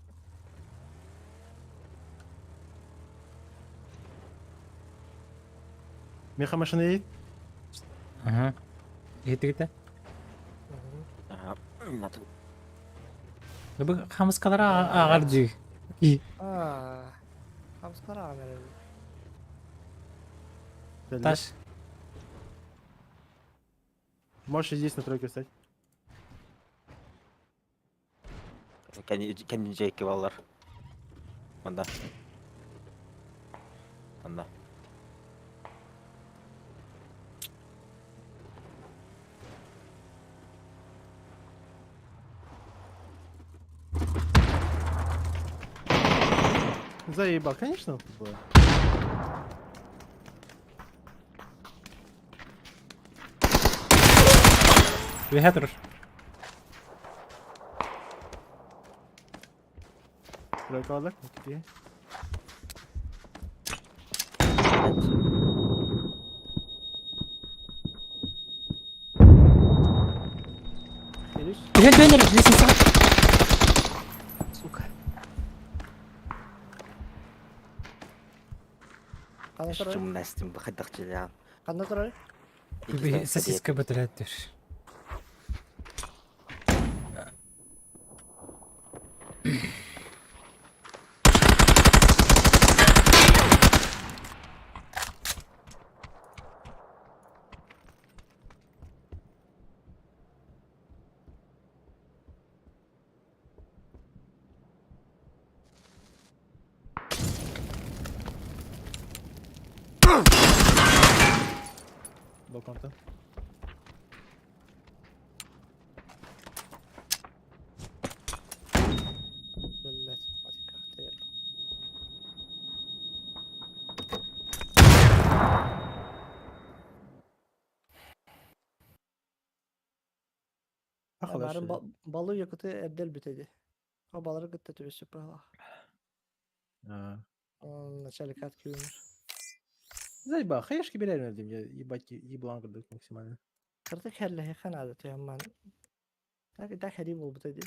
Меха машина едет? Ага. Гитте. Ага. Бу хамыскалар агар жи. А, хамскалар агар. Таш. Можешь и здесь на тройке встать. Кенни Джейки баллар. Манда. Манда. Заебал, конечно, было. Вехатор. Тройка алар. Окей. Келиш. Бехет лестница. Сука. Кана турар? Жумнастим бахадахчылян. Кана турар? Сосиска бөтүрәттер. Балконта. Блять, матика. Барын балу якуты эрдэ өлбүтэ дии. О балары кытта түбэспит быһыылаах. Начале катки умер. Заеба, хаешки берем я ебать еблан курдук максимально. Кырдык херлэһиэххэ наада туйамман. Так и так хэрии буолбута дии.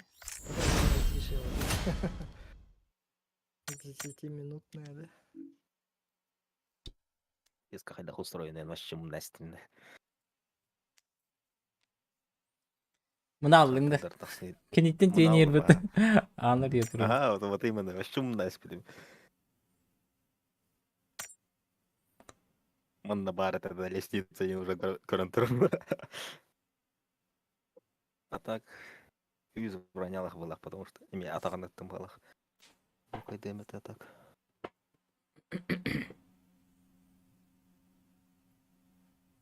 30-минутная, да? Из хайдах устроенная вообще мунастинна. Мына аллыҥ да. Киниттэн тиэниэрбит. Аанар диэ турар. Ага, вот, вот именно, вообще умная спидим. Манна баар тогда лестница не уже көрөн турар. А так, үс бронялах былах, потому что эми атаҕын балах. Ну, это так.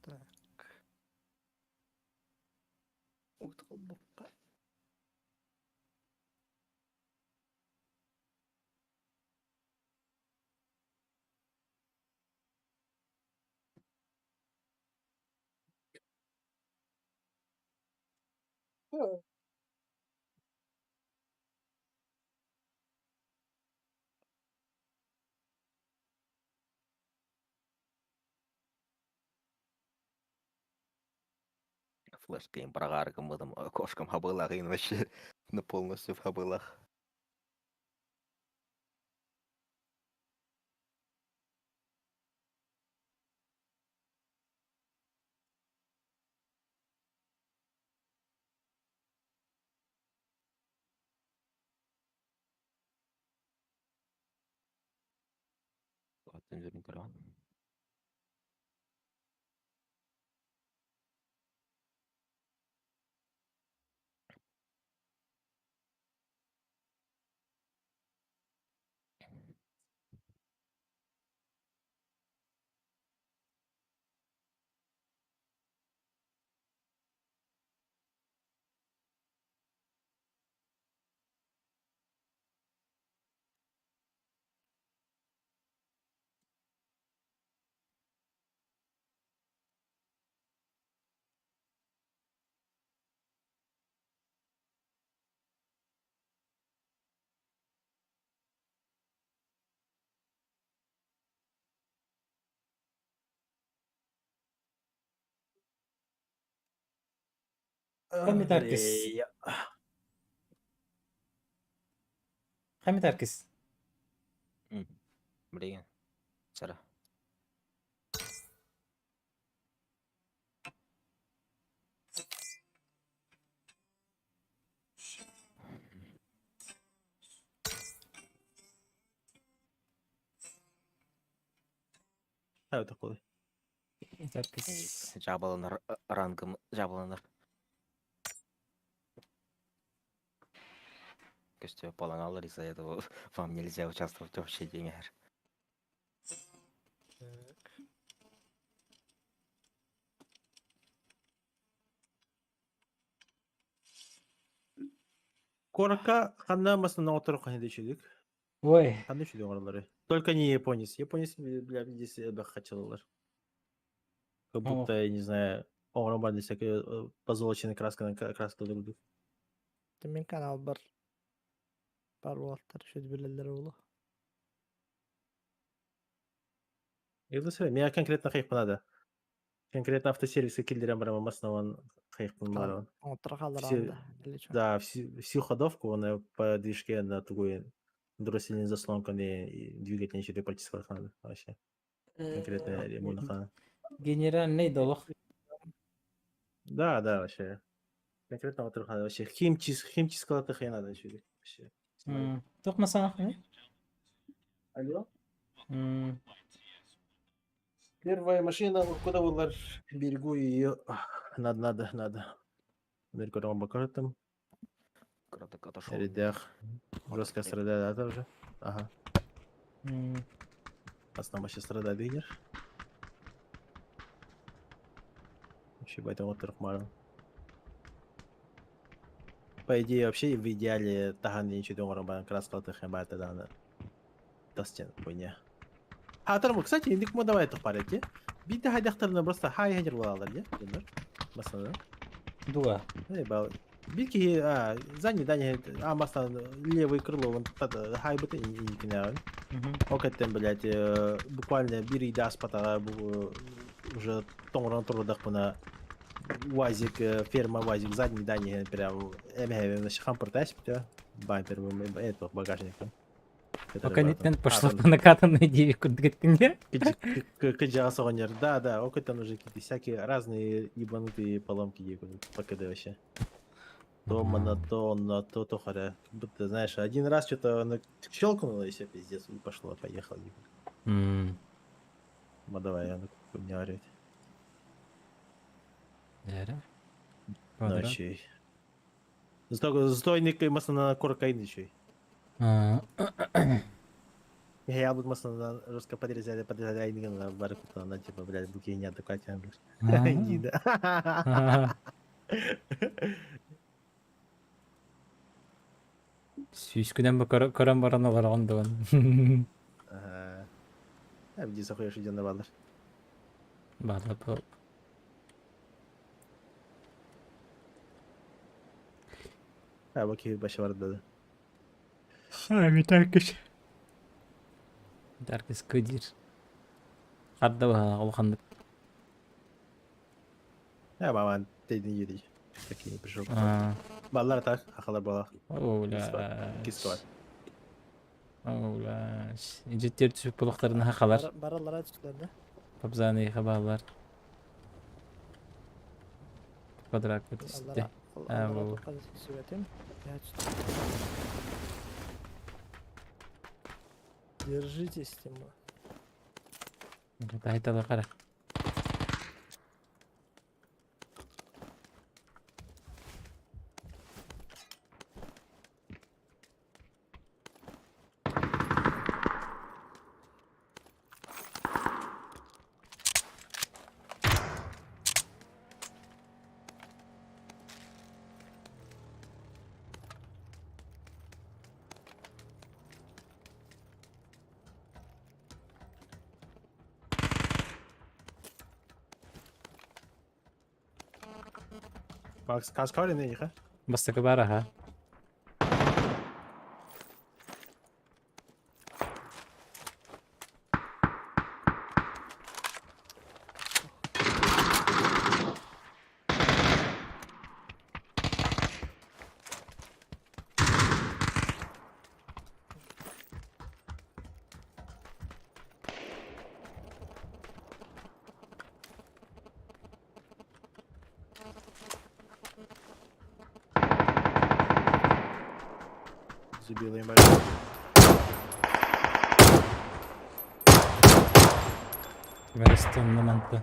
Так. Ук Флешка им прогарком этом окошком хабылах и вообще на полностью в хабылах. Хами Таркис. Хами Таркис. Блин. Сара. Это такой. Таркис. Жабаланар рангым жабаланар. Костя поломал из-за этого вам нельзя участвовать в общей деньгах. Так. Корка ханна масына отырып ханды чүдүк. Ой. Ханды чүдүк оралары. Только не японец. Японец, бля, здесь хотел. Как будто, я не знаю, оҥорон всякие позолоченная краска на краска друг. Мин канал бар. Бар уолаттар шүд билэллэр буолуо. Это меня конкретно хайп надо. Конкретно автосервисы киллерем барам основан хайп барам. Да, всю ходовку он по движке на тугой дроссельный заслонка не двигатель не практически надо вообще. Конкретно ремонт. Генеральный долг. Да, да, вообще. Конкретно вот вообще химчистка хрен надо еще. Вообще. Туох масана? Алло? Первая машина, куда было берегу ее. Надо, надо, надо. Там. Краток отошел. Редях. Жесткая страдает, да, уже? Ага. Основа вообще страдает, видишь? Вообще, поэтому вот По идее, вообще в идеале тахан ничего не краска тахен да тастен хуйня. А там, кстати, индик мо давай это парите. Биде хайдахтарына просто хай хедер булалар, не? Динер. Масана. Дуа. Эй, бал. Биир киһи задний дани аан бастаан левый крыло вон хайбыт инникинээҕин. Ол кэттэн, блядь, буквально биир ыйда аспатаҕа уже тоҥорон турдахпына УАЗик, ферма УАЗик задний дани прям эмэһэбин хампыртаась бүтэ бампер это багажниктан. Пока не пошло по накатанной деве курдук эттиҥ Кыдьаҕас оҕонньор, да, ол кэттэн уже какие-то всякие разные ебанутые поломки по КД вообще. То монотонно, то то харя. Как будто, знаешь, один раз что-то оно щелкнуло, и все, пиздец, и пошло, поехало. Ну давай, а ну не орет. Дээрэ. Ночей. Зато зато масана коркайн еще. Я буду масана русская подрезали, подрезали, на барку, она типа, блядь, буки неадекватен, блядь. Иди, да. Сүүскүнэн бу көрөн баран олороҕун дуон. Ага. Бди сахуя шиден балар. Баалар бу. А, бу баша бар да. Виталькыч. Виталькыс кыдир. Харда баһа улаханнык. Я маман тейдин еди. Такие пришел. Баллар так, ахалар бала. Оула. Кисвар. Оула. Ижиттер түсүп булактарын хахалар. Бараллара түстүлэр да? Пабзаны хабалар. Квадрат түсті. А, бу. Сүбэтим. Держитесь, Тима. Тахитала кара. Макс, каскар не иха. Бастакы бар аха. Забила им. Верестон манта.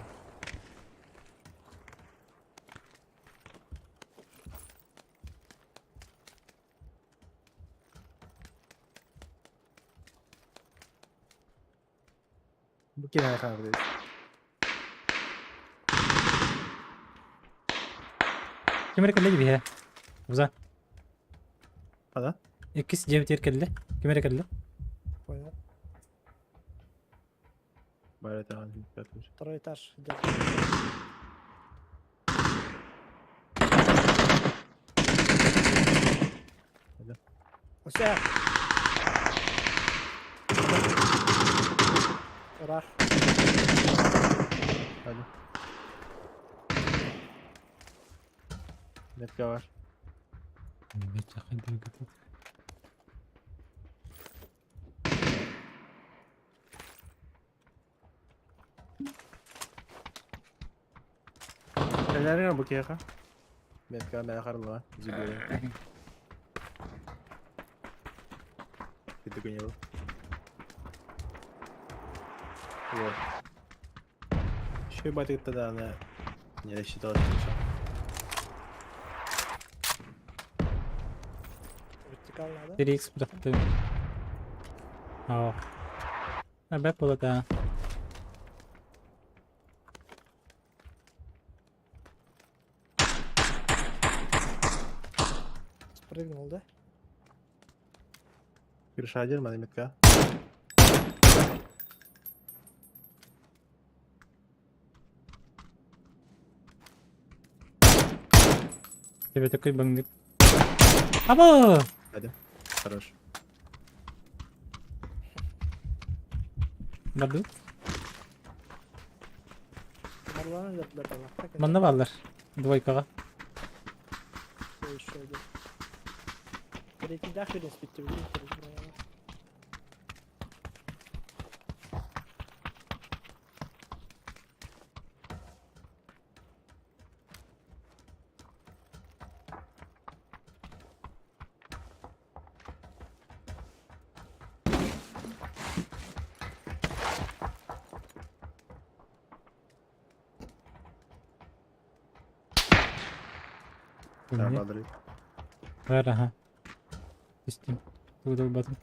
Бу киһи хаалды. Ким эрэ кэллэ биһэ? Уза. Ада? Иккис дьиэбитигэр кэллэ. Ким эрэ кэллэ? Понял. Бар это. Второй этаж идет. Да. Уся! Рах. Hadi. Метка бар. Кэлэрин бу киһиэхэ. Метка мэ харылла. Забила. Ты такой не был. Вот. Еще и батик тогда она не рассчитала ничего. Вертикально, да? 3x бырахтым. Оо. Абэ буолата. Спрыгнул, да? Крыша один, мана метка. Тебе такой баңнык. Аба! Хорош. Барды. Марланы да так. Манна бааллар. Двойкаҕа. Все еще один. Рейтингах перспективы. Да, бадры. Бар, аха. Түстүм. Тугу да булбатым.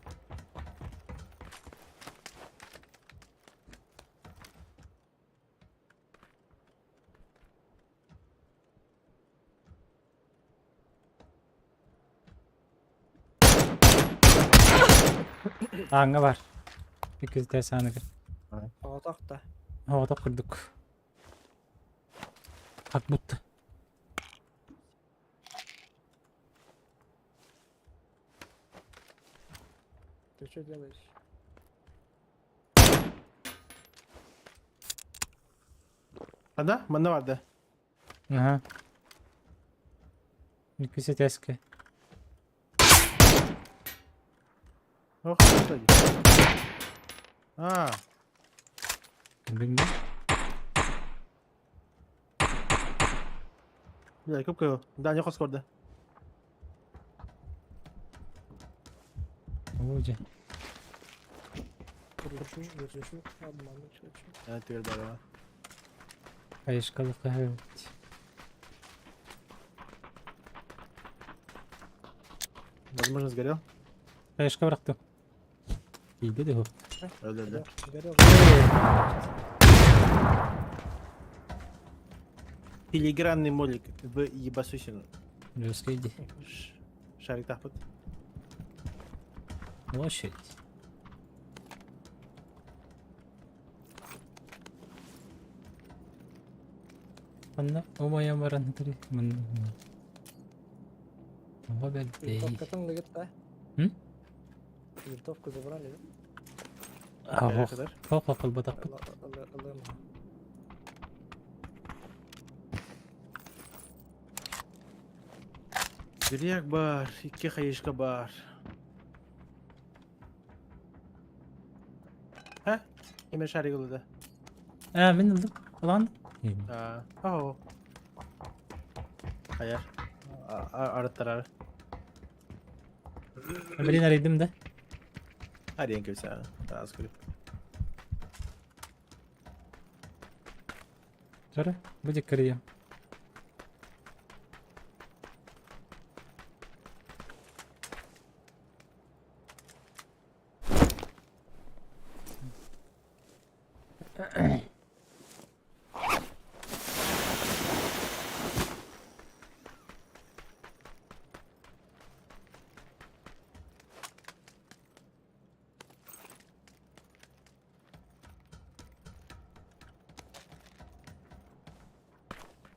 Ааҥҥа бар. Иккис сааныгар. Оҕотох да. Оҕотох курдук. Как будто. Ты что делаешь? Анда, манна барды. Ага. Иккис этээскэ. Ох, господи. А, Билбэт. бля, купка. Да, не хоскорда. Оо, дьэ. Держу, держу. Обмануть хочу. А, ты да. Хаешкалык эбит. Возможно, сгорел. Хаешка бырахтым. Иди да. Да, да, да. Горел. Филигранный молик в ебасусину. Жестко иди. Шарик тахпыт. Лошадь. Манна умайан баран три. Манна. Ого бэрдэй. Винтовка там лежит, да? М? Винтовку забрали, да? Ох, ох, ох, ылбатахпыт. Ылым. Бирияк бар, икки хаешка бар. Ха? Эме шарик ылды. Аа, мин ылдым. Улан. А, ау. Хайар. Арыттарар. Блин, арыйдым да. Арыйан кебисэ. Аз көрүп. Жара, будет кырыйым.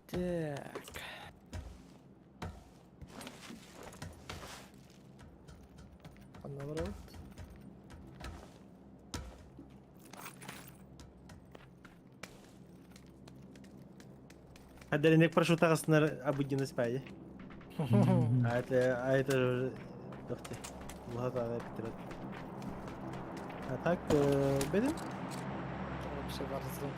Так. Наоборот. Адаринек прошу тагысынар обыденность пәйе. А это уже Дохте. Глаза петрет. А так, беден? Вообще варзон.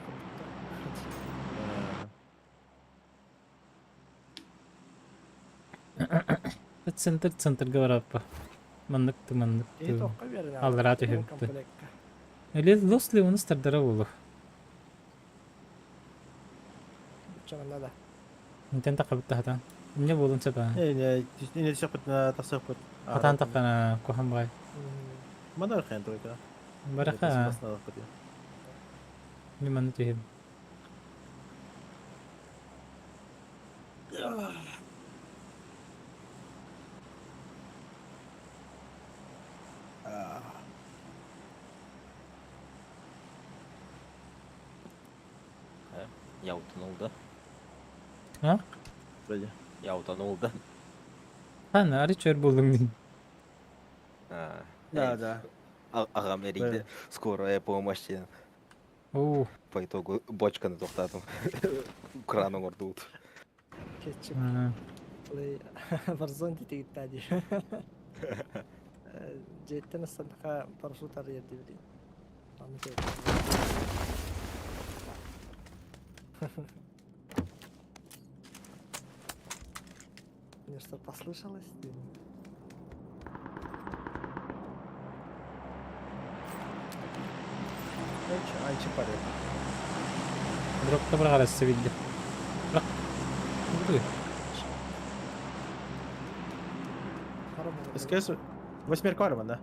Центр, центр говораппа. Маннык ты, маннык И ты. только верно. Аллара түһүптү. Или лосли оны стардара болу. Чем надо? Интен тақабытта хатан. Эмне болун сапа. Не, не сөкпөт на тасөкпөт. Хатан тақана кухан бай. Манар хэн только. Бараха. Мен манны түһүм. Я утонул, да? А? Вроде. Я утонул, да? Хан, ары чөр булдуң дин. А, Да, эй, да. Аҕам эрийдэ, скорая помощь диэн. Оо, По итогу бочканы тохтатым. Кран оҥордубут. Кетчуп. а, Плей. Warzone дии дии. Дьиэттэн ыстантаха парашют арыйар дии Аны Мне что, послышалось? Анчы паре. Дропта быраҕар өссө билди. Бырах. Буду. СКС восьмерка бар да?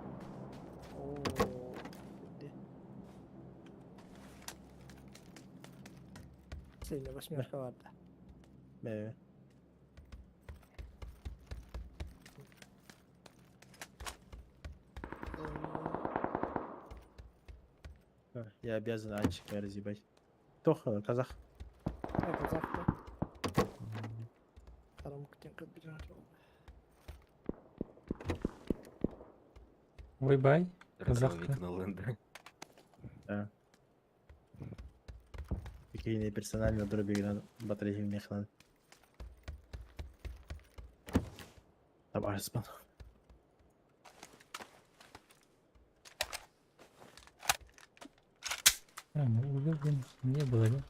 О, Сильно восьмерка бар да. Мэ. Я обязан Анчика разъебать. Тоха, казах. А, казах, да? Ой, бай. Казахка. Да. Какие персонально дробигран батареи мехлан. Там Арсман. А, ну, блин, не было, да?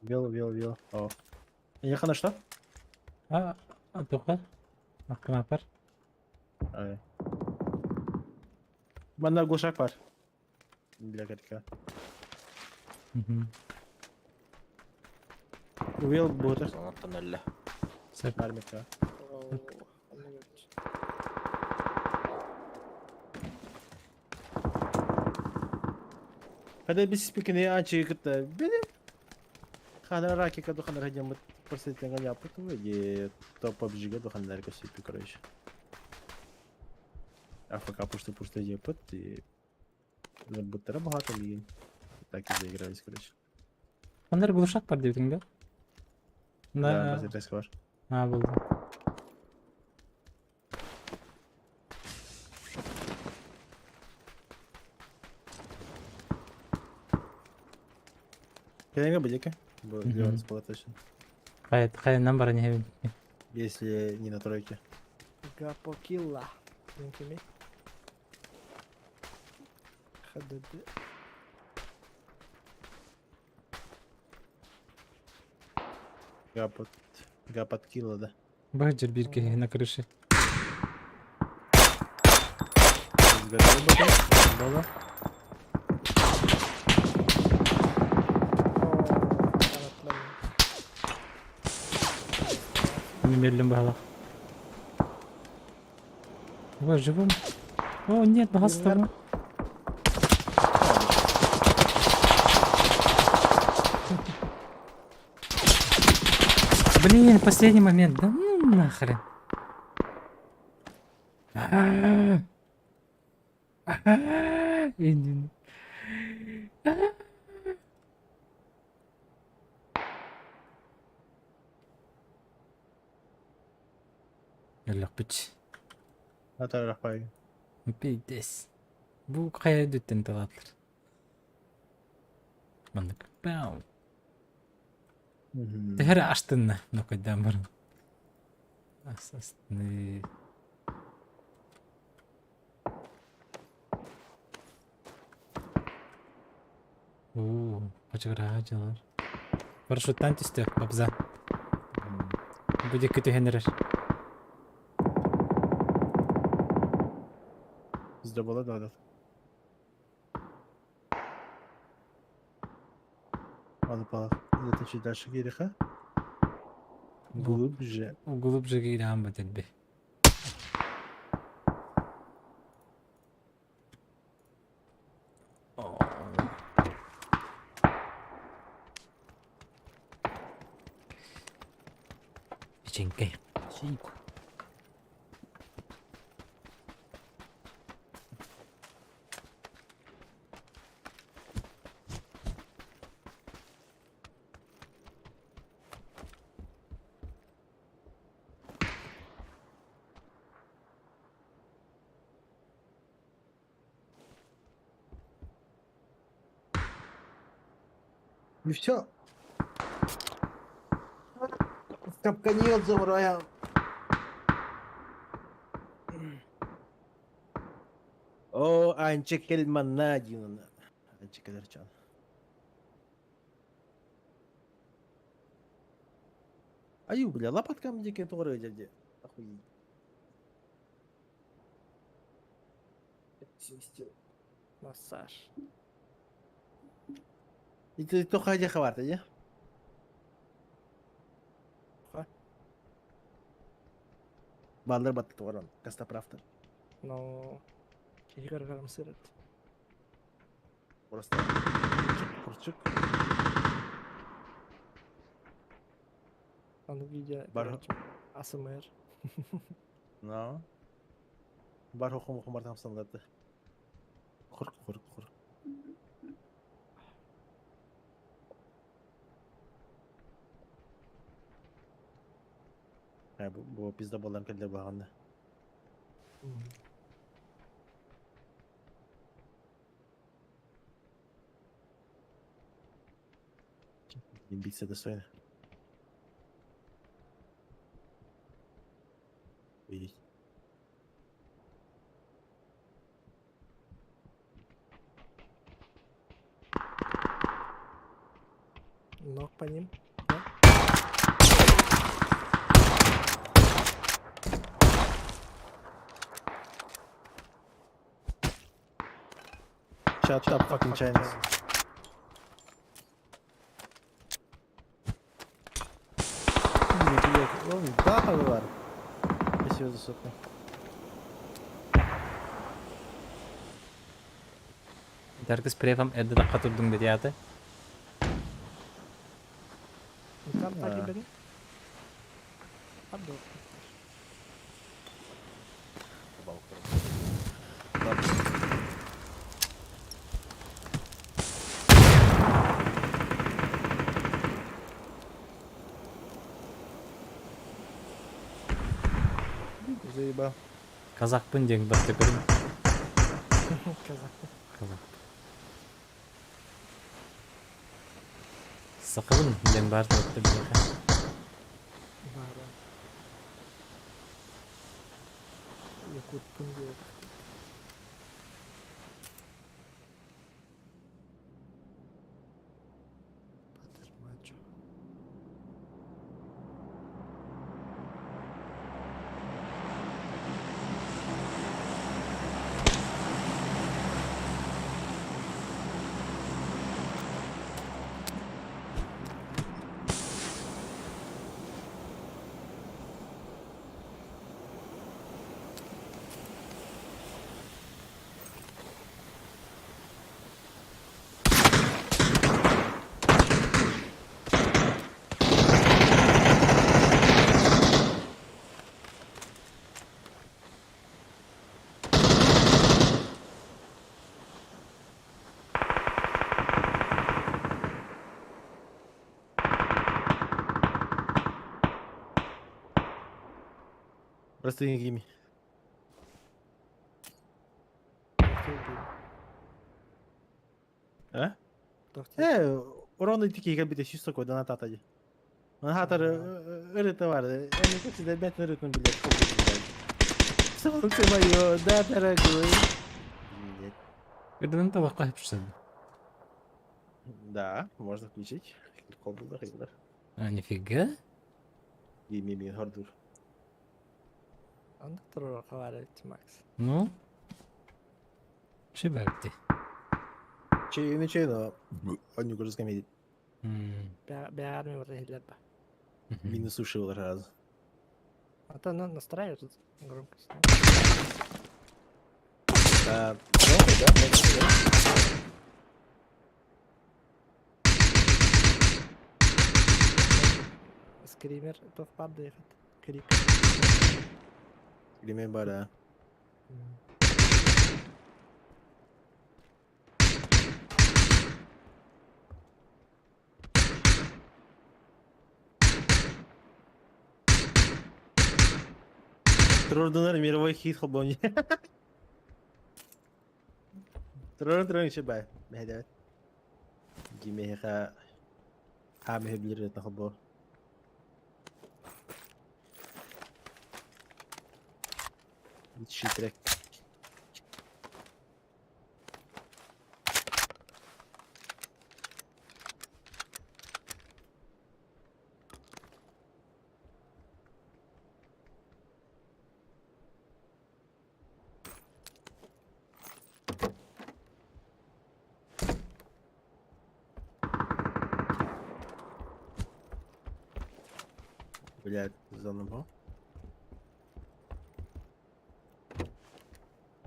Вел, вел, вел. О. Я на что? А, а тоқа. Аккамапар. Ай. Манна глушак бар. Для катка. Мгм. Вел будет. Тоннелля. Сөп. Армика. Когда без спикини анчи кытта били. Хана раки каду хана радиом просто тенга я путу и топ PUBG га хана рка сипи короче. АФК пушты пушты депот и буттара багато лигин. Так и заигрались, короче. Ондар глушак бар дедің да? Да, Да. бас бар. А, болды. Кенеге будеке? Было точно. Қай, қайынан бар не Если не на тройке. Гапокилла. Динкими. ХДД. Гапот. Гапот килла, да. Баджер бирке на крыше. Сгорел бы Было. Немедленно было. Ой, живым. О, нет, богатство. Блин, последний момент. Да ну нахрен. А-а-а. А-а-а. Иди. يلا бич. Ата рахпай. Пидес. Бу кая дүттен тагатлар. Мандык. Пау. Тэхэр аштынна нокойдан бар. Асасны. Оо, качыгыра жалар. Парашюттан түстө, бабза. Буде күтү хенерер. Сдобыла, да, да. Ладно, пала. Где-то чуть дальше Гириха. Глубже. Глубже киирэн бэтэлби. Печенькой. Печеньку. И все. Капкани отзываю. О, Анчик кэл манна диэн. Анчик кэлэр чан. Аю, бля, лопаткам диэки тоҕо дьэ. Охуеть. Массаж. Ити тоха дьэ хабарта дьэ. Ха? Баллар батты тоҕорон, костоправтар. Но киһи көрөрөм сырыт. Просто курчук. Аны видео Бар- короче, АСМР. Но. Бар хохом хохом бар тамсанларды. Хурк хурк хурк. Ә, бу, бу пизда болан кэллэ баганна. Биться достойно. Видеть. Ног по ним. Да? Shut up, fucking Chinese. Бар. Спасибо за сотню. Даргыс префам эрде да катырдың деди аты. Там так и А. бери. Отдох. Заебал. Казакпын диэн басты көрүм. Казах. Казак. Сакабын диэн бар да биэхэ. Бара. Якутпын диэт. Патер мачо. Просто не гими. А? Урон ити как бите чисто кой донат атади. Хатар ырыты бар. Эми кечи бет ырытын билет. Солнце мое, да, дорогой. Блядь. Эрден табакка хепшсен. Да, можно включить. Кобылдар, А, нифига. Гими мин хордур. Анда турар хабар Макс. Ну. Шиберти. Чей, не чей, но он не комедий. Бәрі бар хилер ба. Минус уши раз. А то ну, настраивай тут громкость. Да, ну, да, можно, да. Скример то впадает. Крик. Remember, да. Трордунар мировой хит холбони. Трордунар еще бай. Бәдә. Гимеха. Хаамыһы билэр это холбоо. Шитрек. Блядь, заново.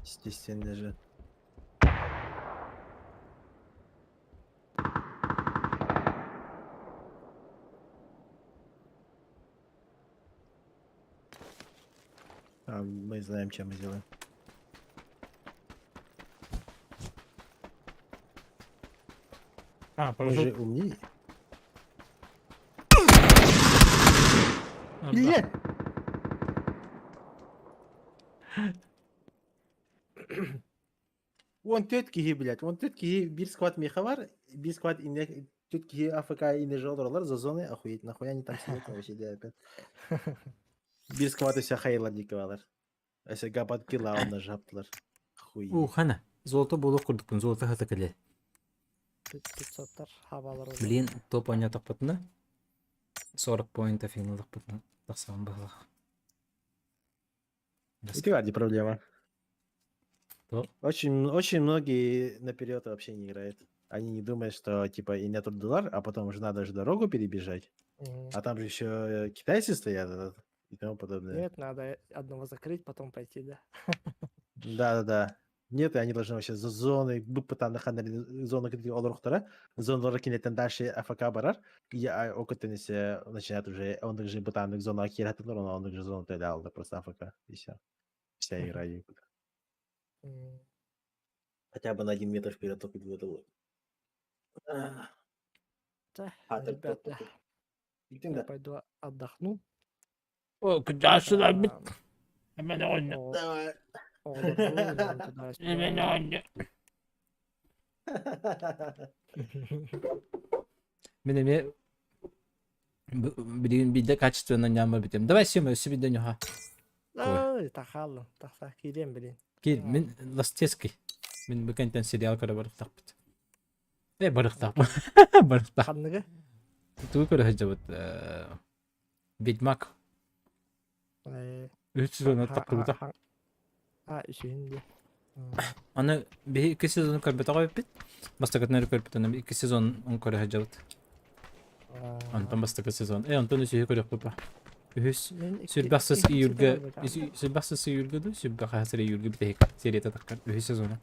Естественно же. А, мы знаем, чем мы делаем. А, Мы же пошел. умнее. А, да. Блядь! Уон түөрт киһи, блядь, уон түөрт киһи биир сквад миэхэ баар, биир сквад иннэ түөрт киһи АФК иннэ же олороллор за зоной, охуеть, нахуя они там сидят вообще делают? Биир сквад өссө хайылар диэки баалар. Өссө гапат килла онно жаптылар. Охуеть. У, хана. Золото буолуох курдукпун, золото хата кэлэ. 500-тар хабалар Блин, топ оонньоотохпутуна 40 поинта финаллахпытына тахсаҕын быһалаах. Ити баар дии проблема. То? Очень, очень многие наперед вообще не играют. Они не думают, что типа и нет доллар, а потом уже надо же дорогу перебежать. Мгм. А там же еще китайцы стоят этот, и тому подобное. Нет, надо одного закрыть, потом пойти, да. Да-да-да. Нет, и они должны вообще за зоны, быппытан зона кытыы олоруохтара, зоналара киниттэн дальше АФК барар, и ол кытта начинает уже, он же бытааннык зона киирэтилэр, он же зона төлө просто АФК, и все. Вся игра. Хотя бы на 1 метр вперед только было. Да, А, так, ребята, Иттин я да. пойду отдохну. О, куда сюда? А, Мен о- Давай. отдохну, туда-сюда. Мин эмиэ билигин биирдэ качественно ньаама бүтүм. Давай Сема, өссө биирдэ ньуха. Ай, тахаллым, тахса киирем билин. Киир, мин Ластецкий. Мин бу кэнтэн сериал көрө барыктахпыт. Э, барыктахпыт. Барыктах. Ханныгы? Тугу көрө сылдьабыт? Ведьмак. Үс сезона тахсыбыта. А, үсүһүн дии. Аны биһи икки сезону көрбөтөҕө эбиппит. Бастакытын эрэ көрбүт, аны икки сезон көрө сылдьабыт. Онтон бастакы сезон. Э, онтон үсүһү көрүөхпүт ба. Үһүс сүрбэх сыс июльга сүрбэх сыс июльга дуу, сүрбэх хаһыс эрэ июльга бүтэһик серията таххар үһүс сезона.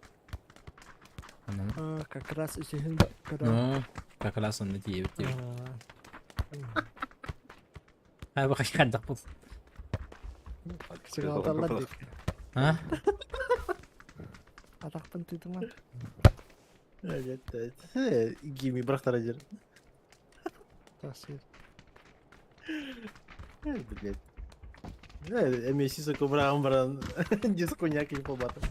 Онон Как раз үсүһүн көрө. Ну, как раз онно тиийэбит диэбит. А, бу хайдах бу? Сыгалталлар дик. А? Атахпын тыытыман. Гими бырахтара дьэр. Тахсыр. Блядь. Эмиэ сисоку быраҕан баран дискуняк и полбата.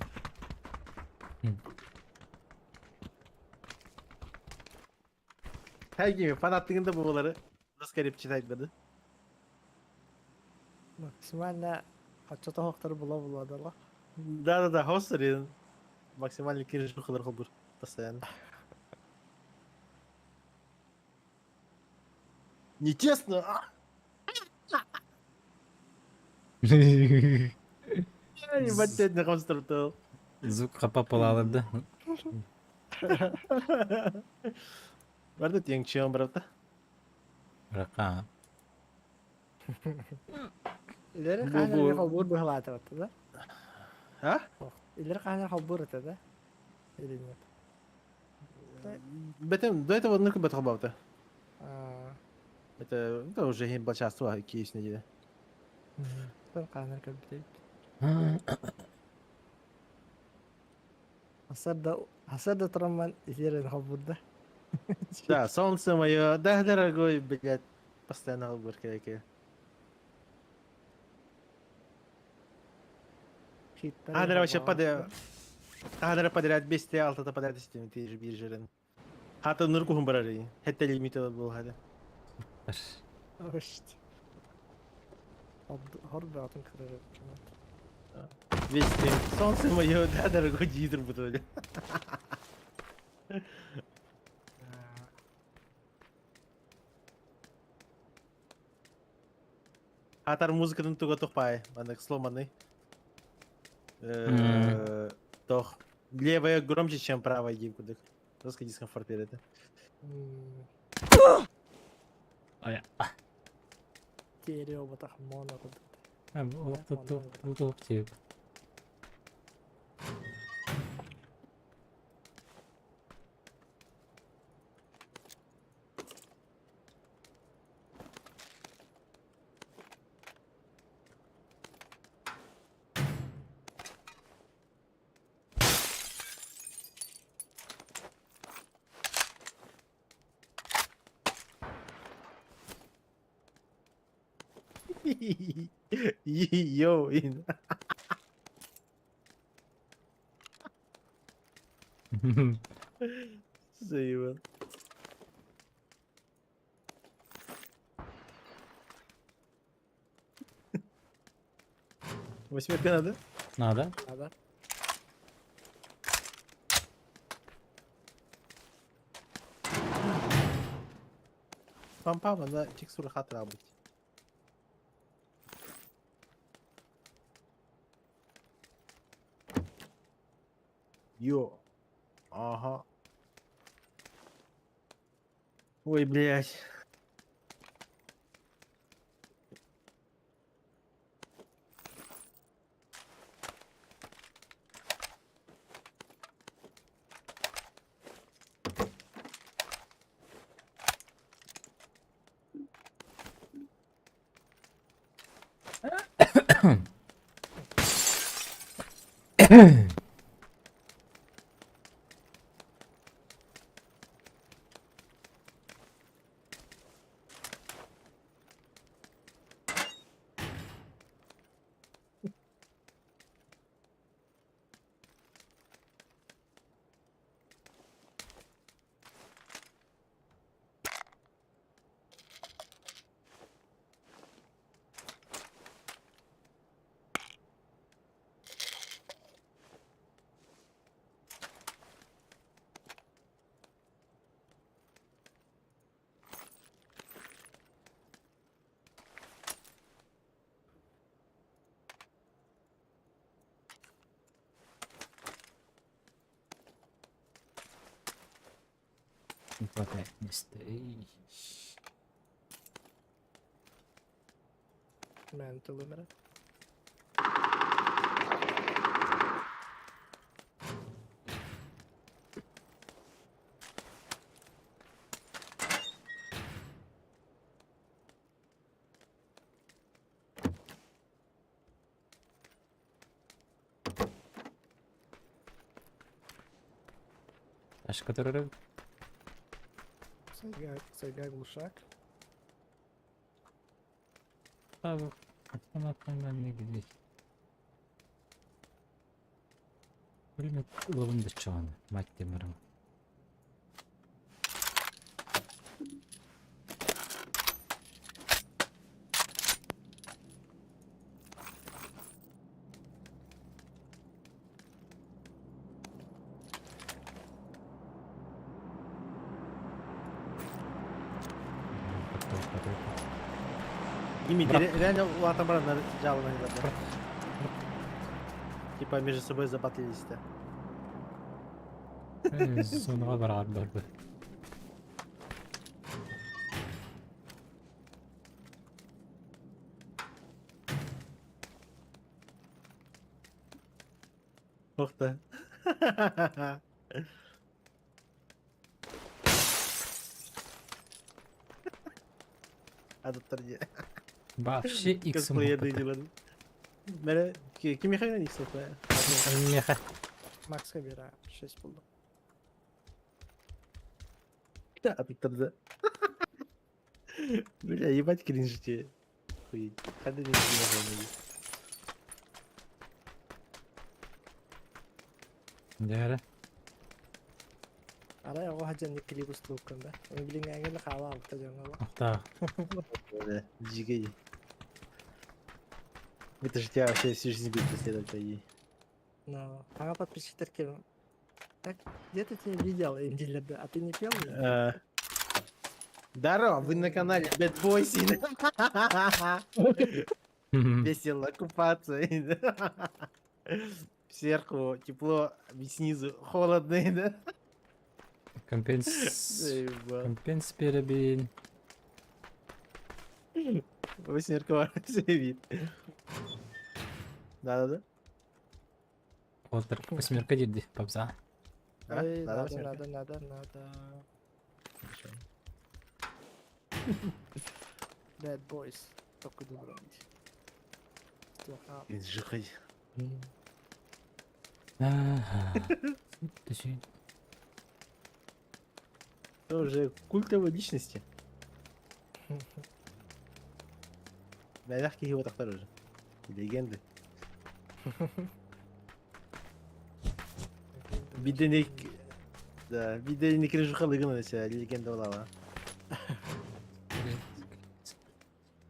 Хай Гими, фанаттыгын да буолары. Скорее читать бады. Максимально оччото хоктор була була Да-да-да, хостерин. Максимально кириш хылыр холбур. Постоянно. Нечестно! Ебать, на хостер Звук хапа палаларды. Барды тең чыгын барапта. Рака. Илери Бу- хаанар холбуур быһалаатыбатта да? А? Илери хаанар холбуур этэ да? Или нет? Бетем, до этого ну бет хобавта. А, Это уже хим бачаство кейс неделя. Тон хаанар көрбүтэ. Асарда асарда турамман илерин холбуурда. Да, солнце мое, да, дорогой, блядь, постоянно холбур кеке. А, да, вообще подряд. А, подряд бесте алтата подряд истем, ты же биржерин. Хата нуркухум барары. Хетте лимит был хада. Атыттар. Хор бөҕөтүн көрөр эбиккин. Весь день солнце мое, да, дорогой дидр буду. Атар музыкатын туга тухпай, маннык сломанный. Тох. Левая громче, чем правая кудык. Жесткий дискомфорт береді. Ай, Терео батах моно курдук. Бу тип. Йоу, ин. Заебал. Восьмерка надо? Надо. Надо. Пам-пам, она текстура хатра быть. Йо. Ага. Ой, блядь. Не хватает места. Эй. Мэн тылымера. Аш который Сайга, сайга глушак. Автомат не где. Пулемет ылабын да чоҕун, мать темирим. Димитри, реально улаатан баран жалобы да. Типа между собой забатлились-то. Сонуға барар барды. Ух ты. Адаптар не. Вообще иксом. Косплеерный дела. Мере, ким механин икс Меха. Макс Хабира, 6 булду. Да, адаптар да. Бля, ебать кринж тебе. Хуй. Ходи не могу. Дәрі. Арай оҕо сылдьан клип устубуккун да. Ону билиҥҥээҥҥэ да хаалаабыта дьоҥҥо. Ахтаах. Да, дьиикэй. Это же тебя вообще всю жизнь будет преследовать, по идее. Но саҥа подписчиктар ким Так, где-то тебя видел, Индилерде, а ты не пел? Здорово, вы на канале Bad Boys. Весело купаться. Сверху тепло, снизу холодно. Да? Компенс... Заебал. Компенс перебин. Восьмерка вид. Да-да-да. Уолтер восьмерка диирди папза. А? Ой, Надо надо, восьмерка? надо, надо, надо. Хорошо. Bad Boys. Только добро. Жихай. Тоже культовые личности. Мягкий его так тоже. Легенды. Биденик... Да, биденик кринжухалыгын өсө легенда болала.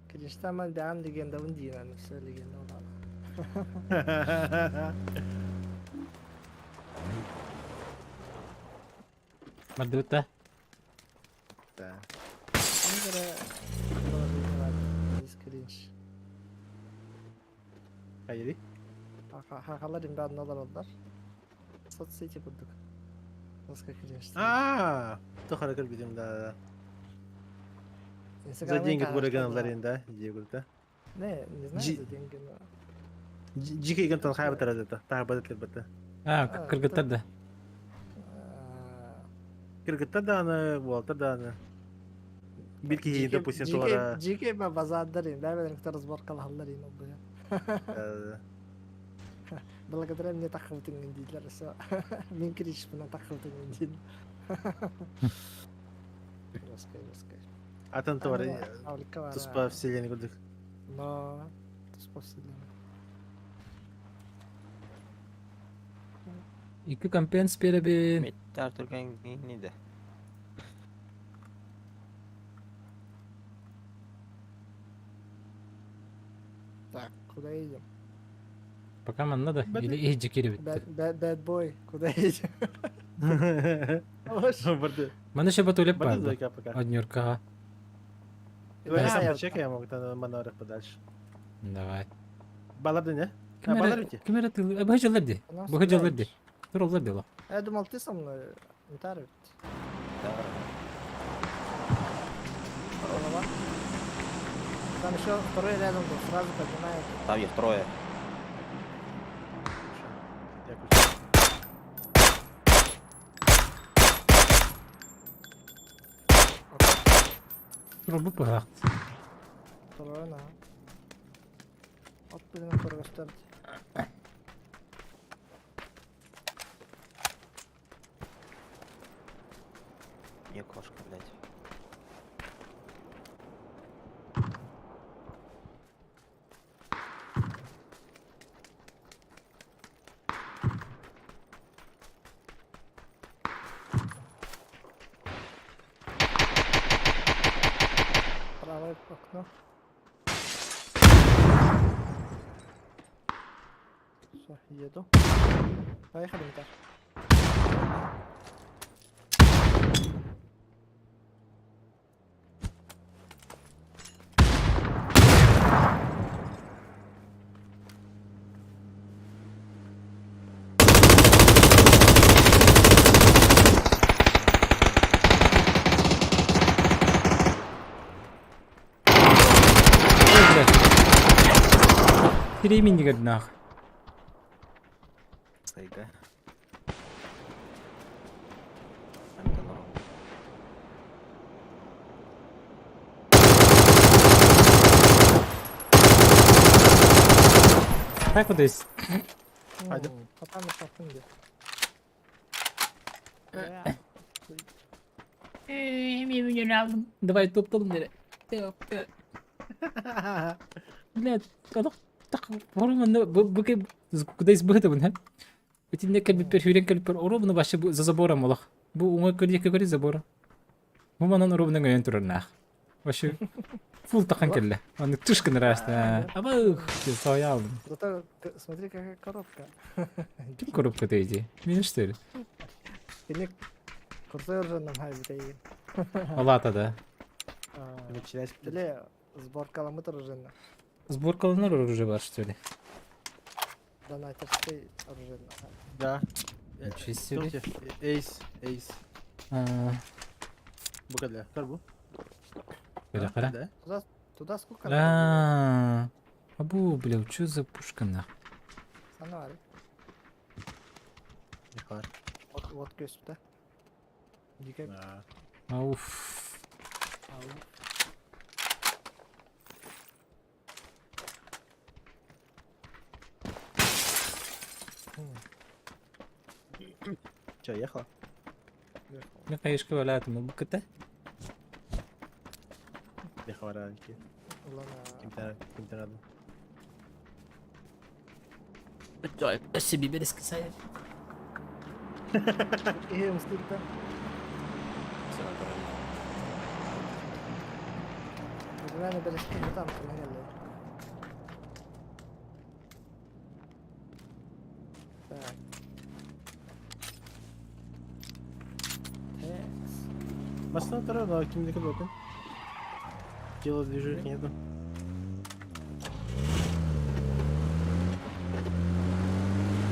Кринжтаман бэйэм легендабын диинэн өссө легенда буолаҕа. Бардыбыт да? Да. Здесь кринж. Хайри? Хахалар имбаадын олороллор. Соцсети курдук. Насколько кринж. А, тохара көрбүтүм да. За деньги көргөн да, дии да. Не, не знаю за деньги, но... Жике гантан хайбатар это, тахабатар бата. А, кыргыттар да. Кыргыттар дааны, уолтар дааны. Бир киһи, допустим, туора... Жике ма базааддар ин, бэйбэлэрин кытта разборкалаһаллар ин олбуйа. Благодаря мне таххыбытыҥ дииллэр, өссө мин кричпинэн таххыбытыҥ диин. Жесткай, жесткай. Атын туора туспа вселенной курдук. Но туспа вселенной. Икки компенс биэрэбин. Миттар түргэн да. Так, куда едем? Пока манна да, или иһдьи киирибит. Bad, bad, bad boy, куда едем? Маны еще батулеп Барды барды. двойка пока. Однюркаҕа. Давай сам почекай, я могу там манорах подальше. Давай. Баларды не? А, балар бити? Ким эрэ тыл... Быһа ди. Быһа ди. Туруллар ди Я думал, ты со мной, Митар ведь. Да. Голова. Там еще второй рядом был, сразу поднимает. Там их трое. Я включу. Турулбу быһаах. Второй, на. От блин, второй Не кошка, блядь. Правое окно. Все, еду. Поехали, Митар. Ой, бля. Тиреминнигэр нах. Сайга. Антонов. Так вот есть. Пойдем. Потом шахунди. Давай топталым дере. Блядь, так форма бу куда избыты бун, Итинне кэлбиппэр хүрэн кэлбиппэр оруобуна вообще за забором олох. Бу уҥа көрдиэккэ көрүй забора. Бу манан ровно өйөн турарнаах. Вообще фул тахан кэллэ. Аны тыш гынар Абых, сояалым. Зато смотри, какая коробка. Ким коробка ты Мин что ли? Кини курсой оружиянан хайбыт Алата да. Бile сборкаламыт оружиянна. Сборкаланар оружие бар что ли? Донатерский оружиянна. Да. Ничего себе. Эйс, эйс. Бу кэллэ. Көр бу. Кыра кыра. Да. Туда, туда сколько? А, Абу, бля, что за пушка нах? Санвар. Вот, вот көстө. Дикэ. Ауф. Че, ехала? Мен кайышка валятым, бу кыта. Ехала раньше. Ким-то надо. Себе береске сайын. Иһим стырта. Бүгүн береске там кылын Так. Текс. Машина вторая, но ким не блоку. Дело движухи нету.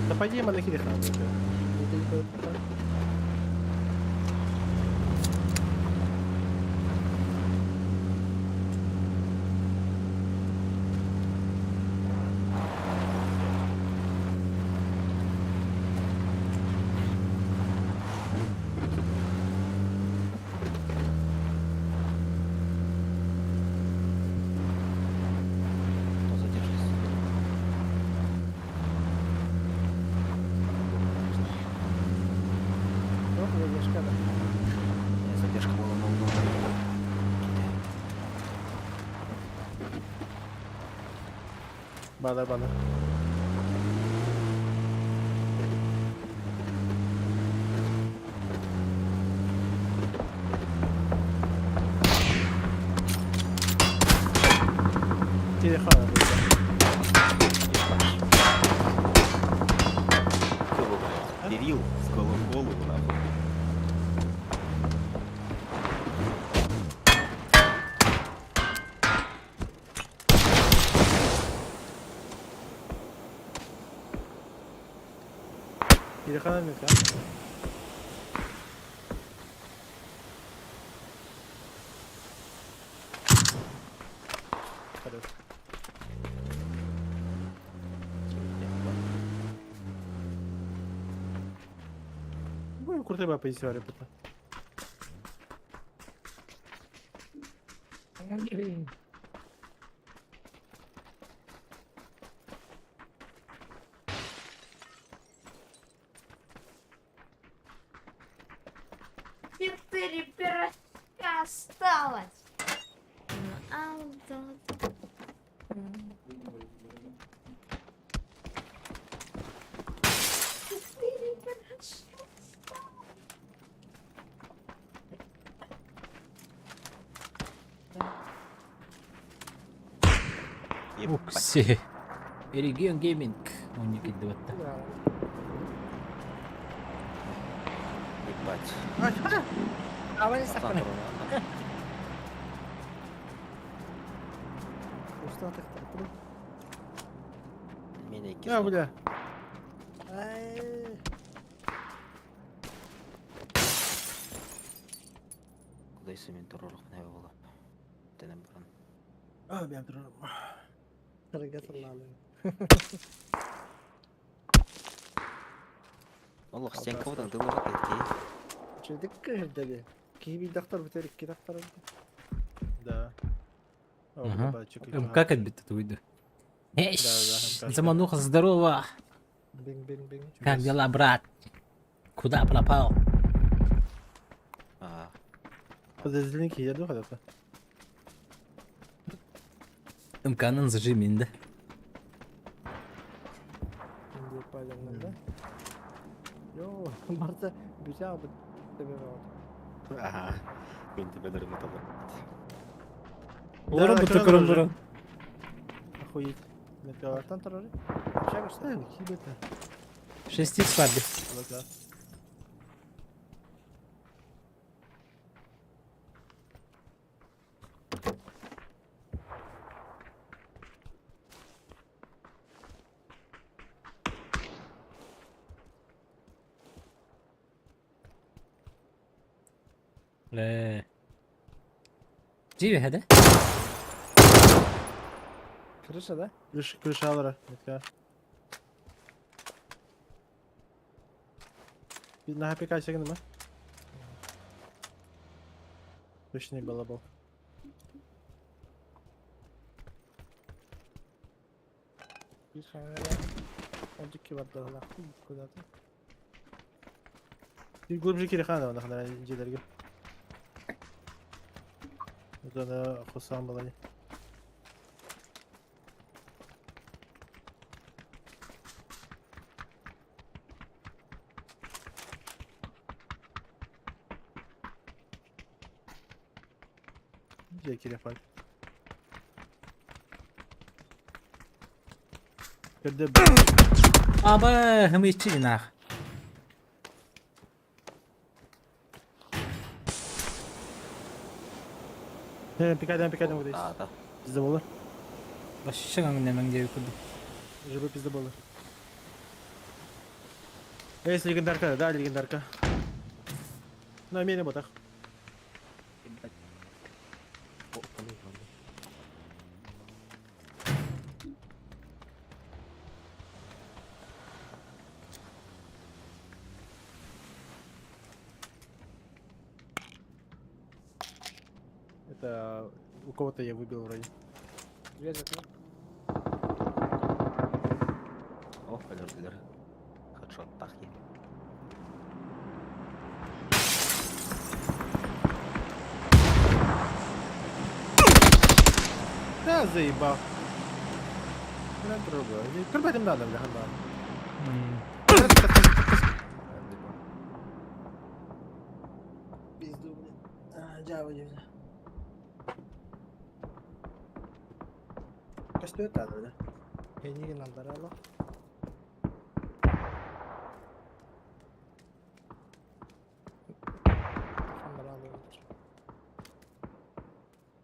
Да по идее мы на надо. Кто задержится? Ну, задержка, да. Не, задержка была на углу. Бада, бада. Телефон. Кирилл сколол голову нахуй. Телефон да? Хорош. Бу крутой ба позиция ребята. Четыре пирожка осталось. А, да. Четыре пирожка. Ебать. Укси. Регион Гейминг. Он не кидывает. Да. Ебать. А вы не Пацан, сахарный. ровно. Что так Меня А, киснул. бля. Ай. Куда если туророх не было? Тенем баран. А, бля, друг. Дорога Олох стенка вот дылы кетки. Чөйдік кірді. Киби доктор бітер, ки доктор. Да. О, Ага. бля, чё, Как отбит это выйду? Эй, Да, да, Замануха, здорово! Бинг, бинг, бинг. Как дела, брат? Куда пропал? А, Подразделение киерді когда-то. МК-ның зажиминді. Деп да? Йо, барса бүтә бит. Тебе вот. Ага. Мен тебе дарым металлар. Олорон Да, буту көрөн көрөн уже. баран. Охуеть. Металлар. Артан турары. Общага что ли? Да, хибета. 6x бар ди. Лока. Лэ. Жиби хәдә. Крыша, да? Крыша, крыша алара. Метка. На ХПК сегін ма? Точный балабол. Bir камера. Одики бар да куда-то. Bir глубже кирихана онда хана жерлерге. Зона хусан балани. Же кирихан. Көрдө Аба, хым ичи нах. Пикайдан пикайдан кудайсыз. А, да. Пизда болар. Башча гаңнемең дип күрдем. Живой пизда болар. Есть легендарка, да, легендарка. На мене ботах. О, аны, аны. Это у кого-то я выбил вроде. Дверь закрой. О, алер, алер. Хедшот тахи. Да, заебал. Бля, друга. Кырбатым надо, бля, ханба. Пизду, бля. А, Джава, бля. Что это надо, бля? Пенигин алдарало. Камералы olur.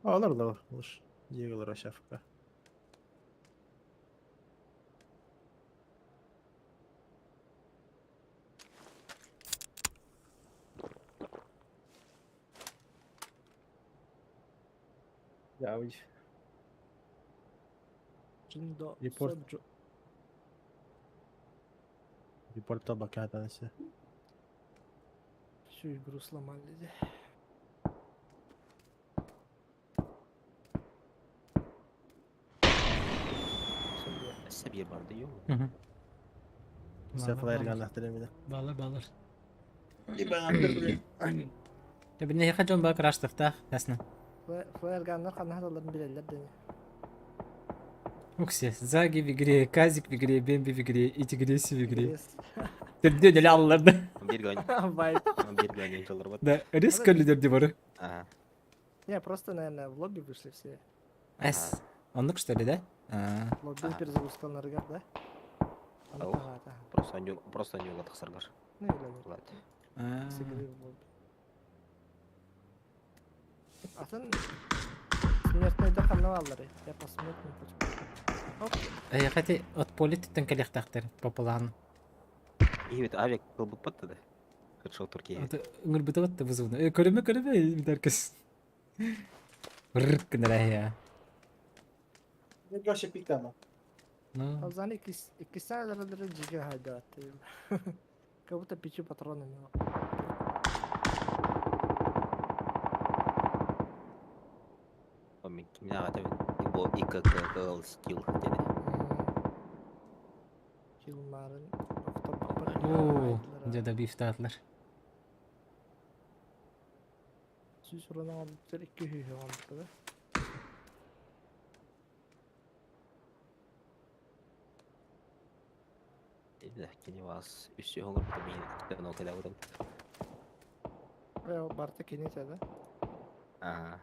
Алар да лучше. Дигалар шафка. Да, уйди. Джиндо Репорт. Соджо. Репорт табака на все. Всю игру сломали. Себир барды, ё. Все флаер ганахтыры меня. Балыр, балыр. Ебанахтыр, Я бин хә жон бак раштыфта, ясно. Флэрганнар ханна билелер дени. Уксе, Заги в игре, Казик в игре, Бемби в игре, и Тигриси в игре. Рез. Түрдө деле алларды. Бир Вайп. бир гань жылар бат. Да, риск лидер дибары. Ага. Не, просто, наверное, в лобби вышли все. Эс. Оннук что ли, да? А. Лобби Ага. перезапускал на регар, да? Ау. Ага, ага. Просто они просто они тахсаргар. Ну или нет. Ладно. А. С игры в лобби. Атын смертный да ханна аллары. Я по смертным хочу. Э, хотя от поли түттен келехтахтер пополан. И ведь авиа был бы патта да. Хедшот Туркия. Ыңыр бытты вызовны. Э, көрөмө көрөмө бидаркес. Рык кенерә. Вообще пикама. Ну, Алзан икисәләрдер җиге хайда. Как будто пятью патронами. Меня это его ИККЛ скилл деди. Килмарын. о, деда бифтатлар. Сүз урына алып ике хүйе алып да. Да, кини вас үсі оңыр бит мен но кайда утам. Барыта кини этэ да? Ага.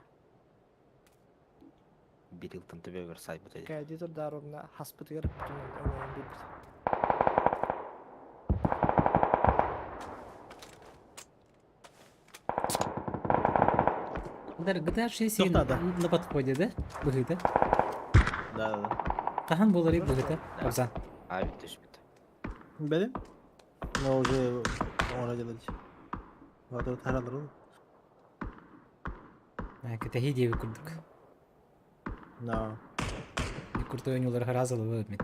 Бирилтон төбөбөр сайбыт этэ. Кээди турдааровна хаспытыгар бүтүн өҥөйөн биэрбит. Дар GTA 6 Тоқтады. на подходе, да? Быһыыта. Да, да, да. Хаһан буоларый быһыыта? Абзан. А, бүт түспүт. Били? Но уже оно делать. Вот таралар ол. Кэтэһии диэби курдук. Но. Куртой ойнуулар харазалы мин.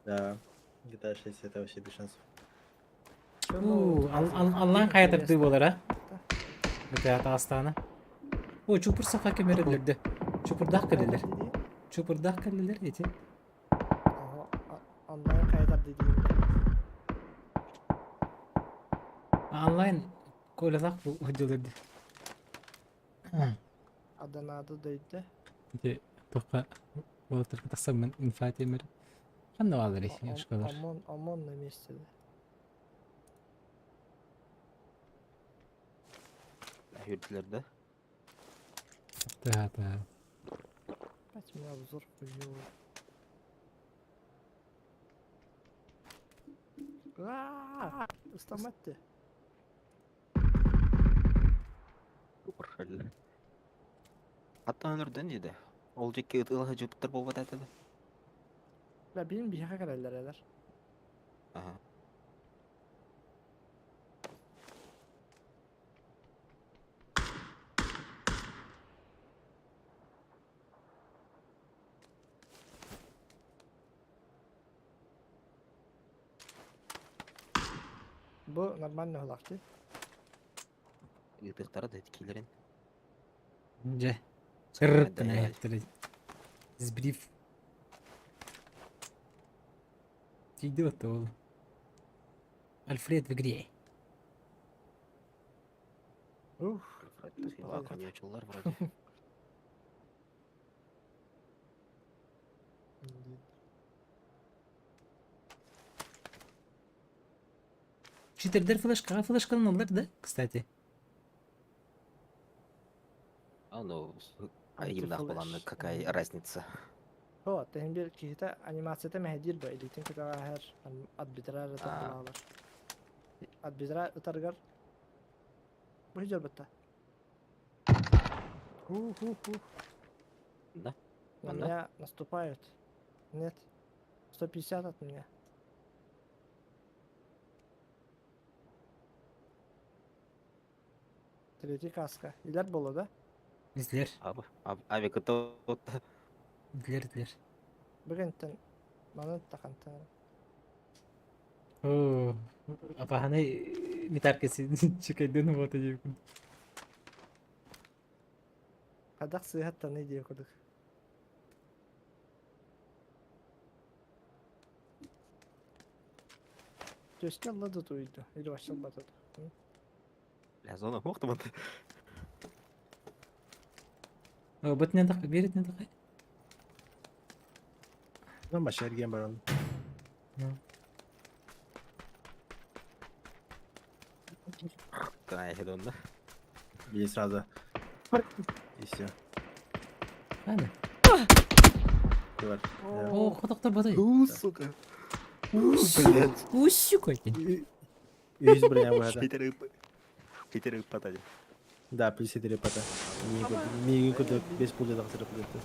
Да. GTA 6 это вообще без шансов. У, Аллаан хайатырдыы буолар, а? GTA таастаана. О, чупур саха кэмэрэллэрде. Чупурдаах кэлэлэр. Чупурдаах кэлэлэр эти. Онлайн хайатар дии. Онлайн Колялаах сылдьаллар Аданаады дөйдө. Ити туохха уолаттарга тахсаммын инфа тиэмэр ханна баалларый школар? ОМОН, ОМОН на месте. Үрдүлэр да? Да, да. Опять у меня обзор хуёвый. Аа, Ыстаматты. Урхалла. Хаттан өлөрдөн диде. Ол жеке ытыла жуптар болбат этэ да. Бля, билин биһиэхэ кэлэллэр элэр. Ага. Бу нормально ылахты. Ытыктара да килерин. Дьэ. Ырыттан Сбриф. Тиийдэ ол. Альфред в игре. Ух, Коньячулар вроде. Читердер флешкаға флешкаланаллар да, кстати. А ну, айымнах буланы какая разница? О, тэһин бир киһитэ анимацията мэһэдиир ба илиитин көтөҕөһөр адбитрар ытар Адбитрар ытаргар бу дьорбутта. Ху-ху-ху. Да? На Она? меня наступают. Нет. 150 от меня. Третий каска. Илер было, да? Излер, Абы, авик это вот. излер, излер. Бүгүнтэн маны тахантан. О, апаханы митаркesi чекайдын вот диэбиккин. Хадах сыһаттаны диэ курдук. Төскө алла да туйду. Или вообще батат. Бля, зона мохтуман. Бытнен так беретнен так. Ну, машерген баран. Кая хедонда. Или сразу. И все. Аны. Бар. О, хотоктор бадай. У, сука. Блядь. Усюка. Үс броня быһата. Четыре Четыре патади. Да, плюс 4 пата. Миигин курдук 5 пулда тахсырып кетти.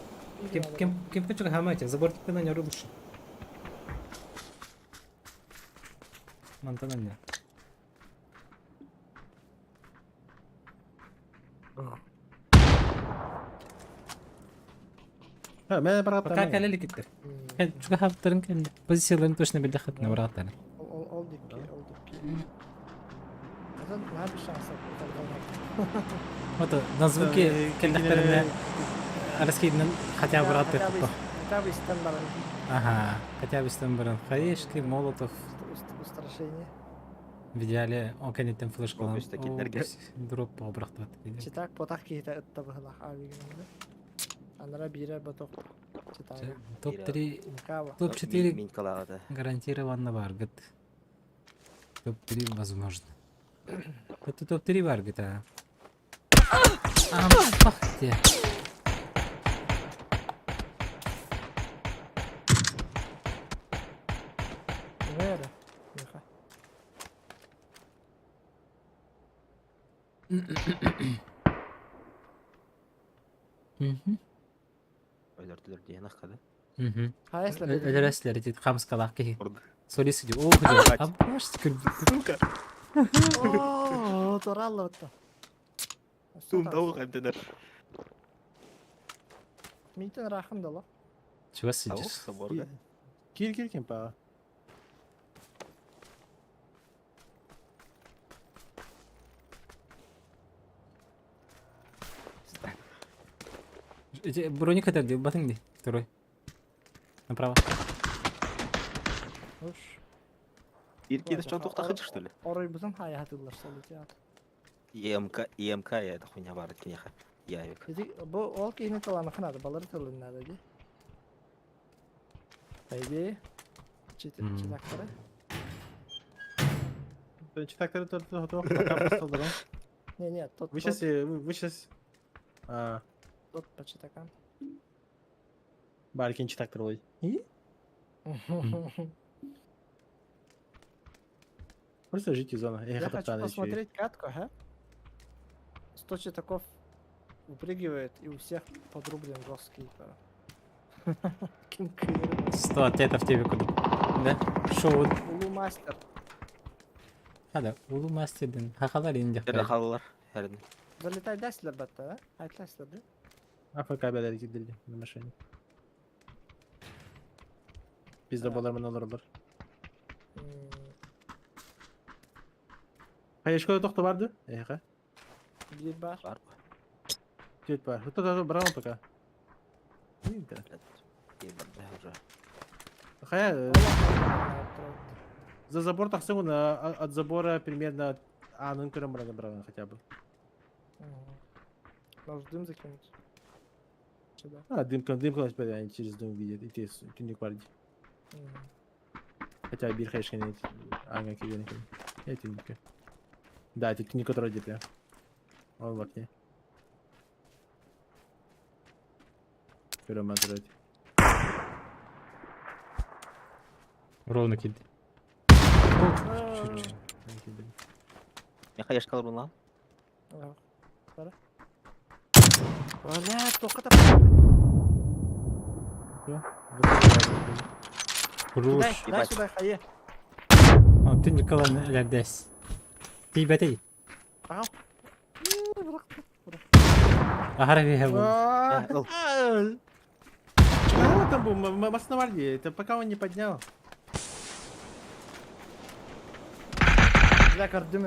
Кем кем кем хочу хамайте, забортикпен они лучше. Мантан не. Ха, мен барап Пока кэлэ киттер. Чуга хаптарын кэнде. Позицияларын точно билде хатна бараттар. Ол ол дикки, ол дикки. Атын наһаа bir шанс Вот на звуке кэллэхтэринэ араскиднен хотя бы баратты хатта. Хотя бы истэн баран Ага, хотя бы истэн баран. Хаешки, молотов. устрашение. В идеале он кэнниттэн флешкалан. Обыс такиндерге. Дроп обрахтат. Читак потах киһитэ ытта быһылах аабигинэн. Анара биирэр ботох. Читак. Топ-3, Кава. топ-4 Минькалаада. гарантированно баргыт. Топ-3 возможно. Это топ-3 бар GTA. Ампах те. Вера. Миха. Мгм. Өлөрдүлөр диэн аххада. Мгм. Хайа Өлөрөсүлэр ити хамскалаах киһи. Орду. Солист иди. О, блядь. Абаш Сука! О, тураллыбытта. Тумдаух эмтэнэр. Мийтен рахым дало. Чего сидишь? Соборга. Кир кир кемпа. Эти броник это где? Батын где? Второй. Направо. Уш. Иркин что тухтахыч что ли? Орой бутун хая хатылар солит. ЕМК, ЕМК это хуйня бар кинеха. Явик. Ити бу ол киһини таланыхын ады, балары тылын ди. По идее, читактары. Читактары готов, пока просто дорог. Не, не, тот Вы сейчас, вы сейчас... А, тот по читакам. Баркин читактар лой. Просто жить зона. Я хочу посмотреть катку, ага. 100 читаков упрыгивает, и у всех подрублен жесткий. 100 атлетов тебе куда? Да? Шоу. Улу мастер. Хада, улу мастерден. Хахалар инде. Эрде халалар. Эрден. Залетай дәслер батта, а? Айтласлар, да? АФК бәләр кидерде на машине. Пизда балар мен алырлар. Хаешка тохто барды? Эха. Bir бар. Бар. Тет бар. Это даже брал пока. Хая за забор тахсың от забора примерно анын көрөм браган браган хотя бы. Может дым закинуть? Сюда. А, дымка, дымка они через дым видят, и те түнник бар. Хотя бир хаешка не ага киген экен. Я түнникке. Да, это түнник который прям. Он в окне. Көрөм азыр. Ровно килди. Чуть-чуть. Я хаешка алыр Бара. Бля, только Руш. Дай сюда, хае. А, түнник калан элердес. Тибетей. Ага. Ахара бихе бул. Чего там был? Основали, это пока он не поднял. Бля, көрдүм.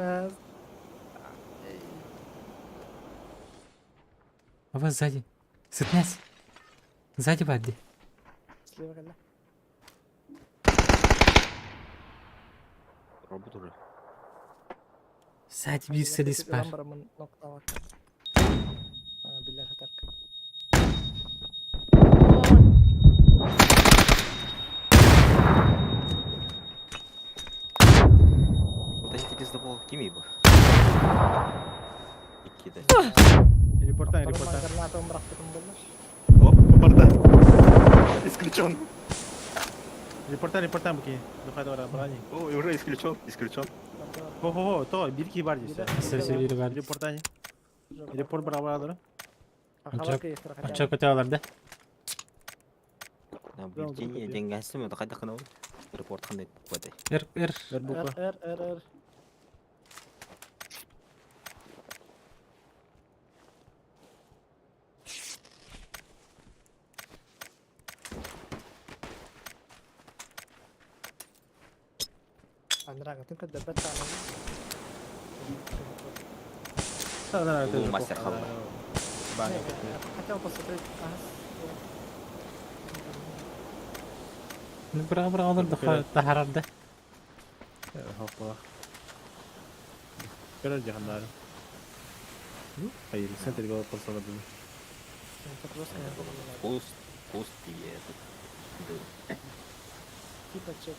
А вас сзади. Сытнес. Сзади барды. Слева кэллэ. Робот уже. Сзади бир солист бар. Биллер хатарк. Вот эти пиздобол кими был. Икки да. Репортан, репортан. Гранатом бырахтым боллар. Оп, бомбарда. Исключен. Репортан, репортан буки. Духай брани. О, уже исключен, исключен. Хо-хо-хо, то, бирки бар здесь. Все, бир бар. Репортане. Репорт брала, Анча көтө алар да. Наблюдение деньгасым, это кайда канал. Репорт хандай буквады. Р, Р. Р буква. Р, Р, Р. Андрага, ты когда бета Да, да, мастер хавал. Хотел посмотреть. Ну, бра бра алар да тахарар да. Хоппа. Көрөр жакындары. Hayır, центр голод просто был. Куст, куст и этот. Типа чек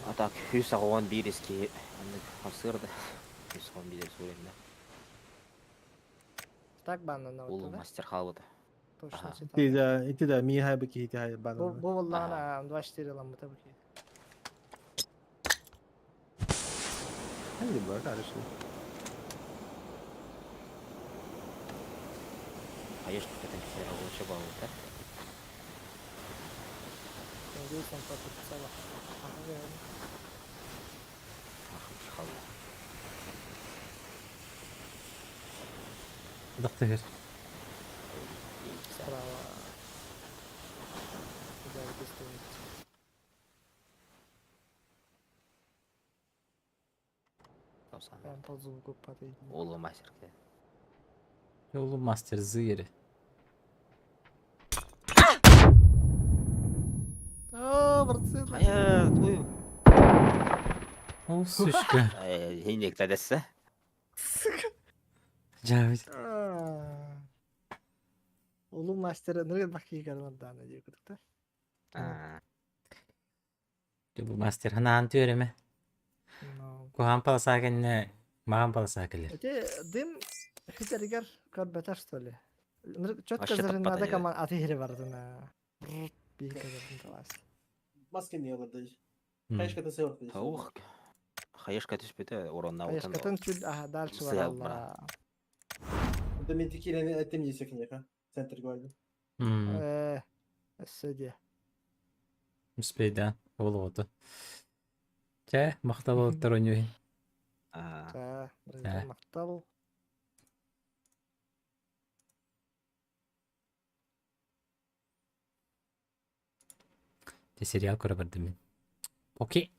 А так, хүс агуан бириски. Аны хасырда. 111 уровень. Так баннана Улуу вот, да? мастер хаалбыта. Точно Ага. читал. Ити да, ити да, миха бы кихити хай Бу банан. бу воллаана 24 ламмыта бу киһи. Хай бар, хорошо. Хаешка кэтэн киһи лучше буолбута. Надеюсь, он подписал. Ага, верно. Ах, хаалла. Дактыгыр. Справа. Куда вы стоите? Прям по звуку падает. Улуу мастер кэ. Улуу мастер зыыры. О, братцы. Хайа, туй. Ол сучка. Хинник тадессе. Сука. Жабит. Улуу мастер ныргын бакки карман дии курдук да. Бу мастер ханаан түөреме. Ну, Куһаан полоса кэннэ маҕан полоса кэлэр. Эти дым хитергер көрбөтөр что ли? Четко Вообще зарыннада таппата коман аты хире бардына. Биир талас. Маски не олордож. М. Хаешка ты сеор. Таух. Хаешка түспүтэ уронна утан. Хаешкатын чуть ага дальше Сыа баралла. Это мен текилени этим не секнеха. Центр города. М. Өссө Успейда. Ол оту. Чэ, махтал олуттар ойнуйун. Аа. Та, Э. мактал. Те сериал көрө бардым мин. Окей.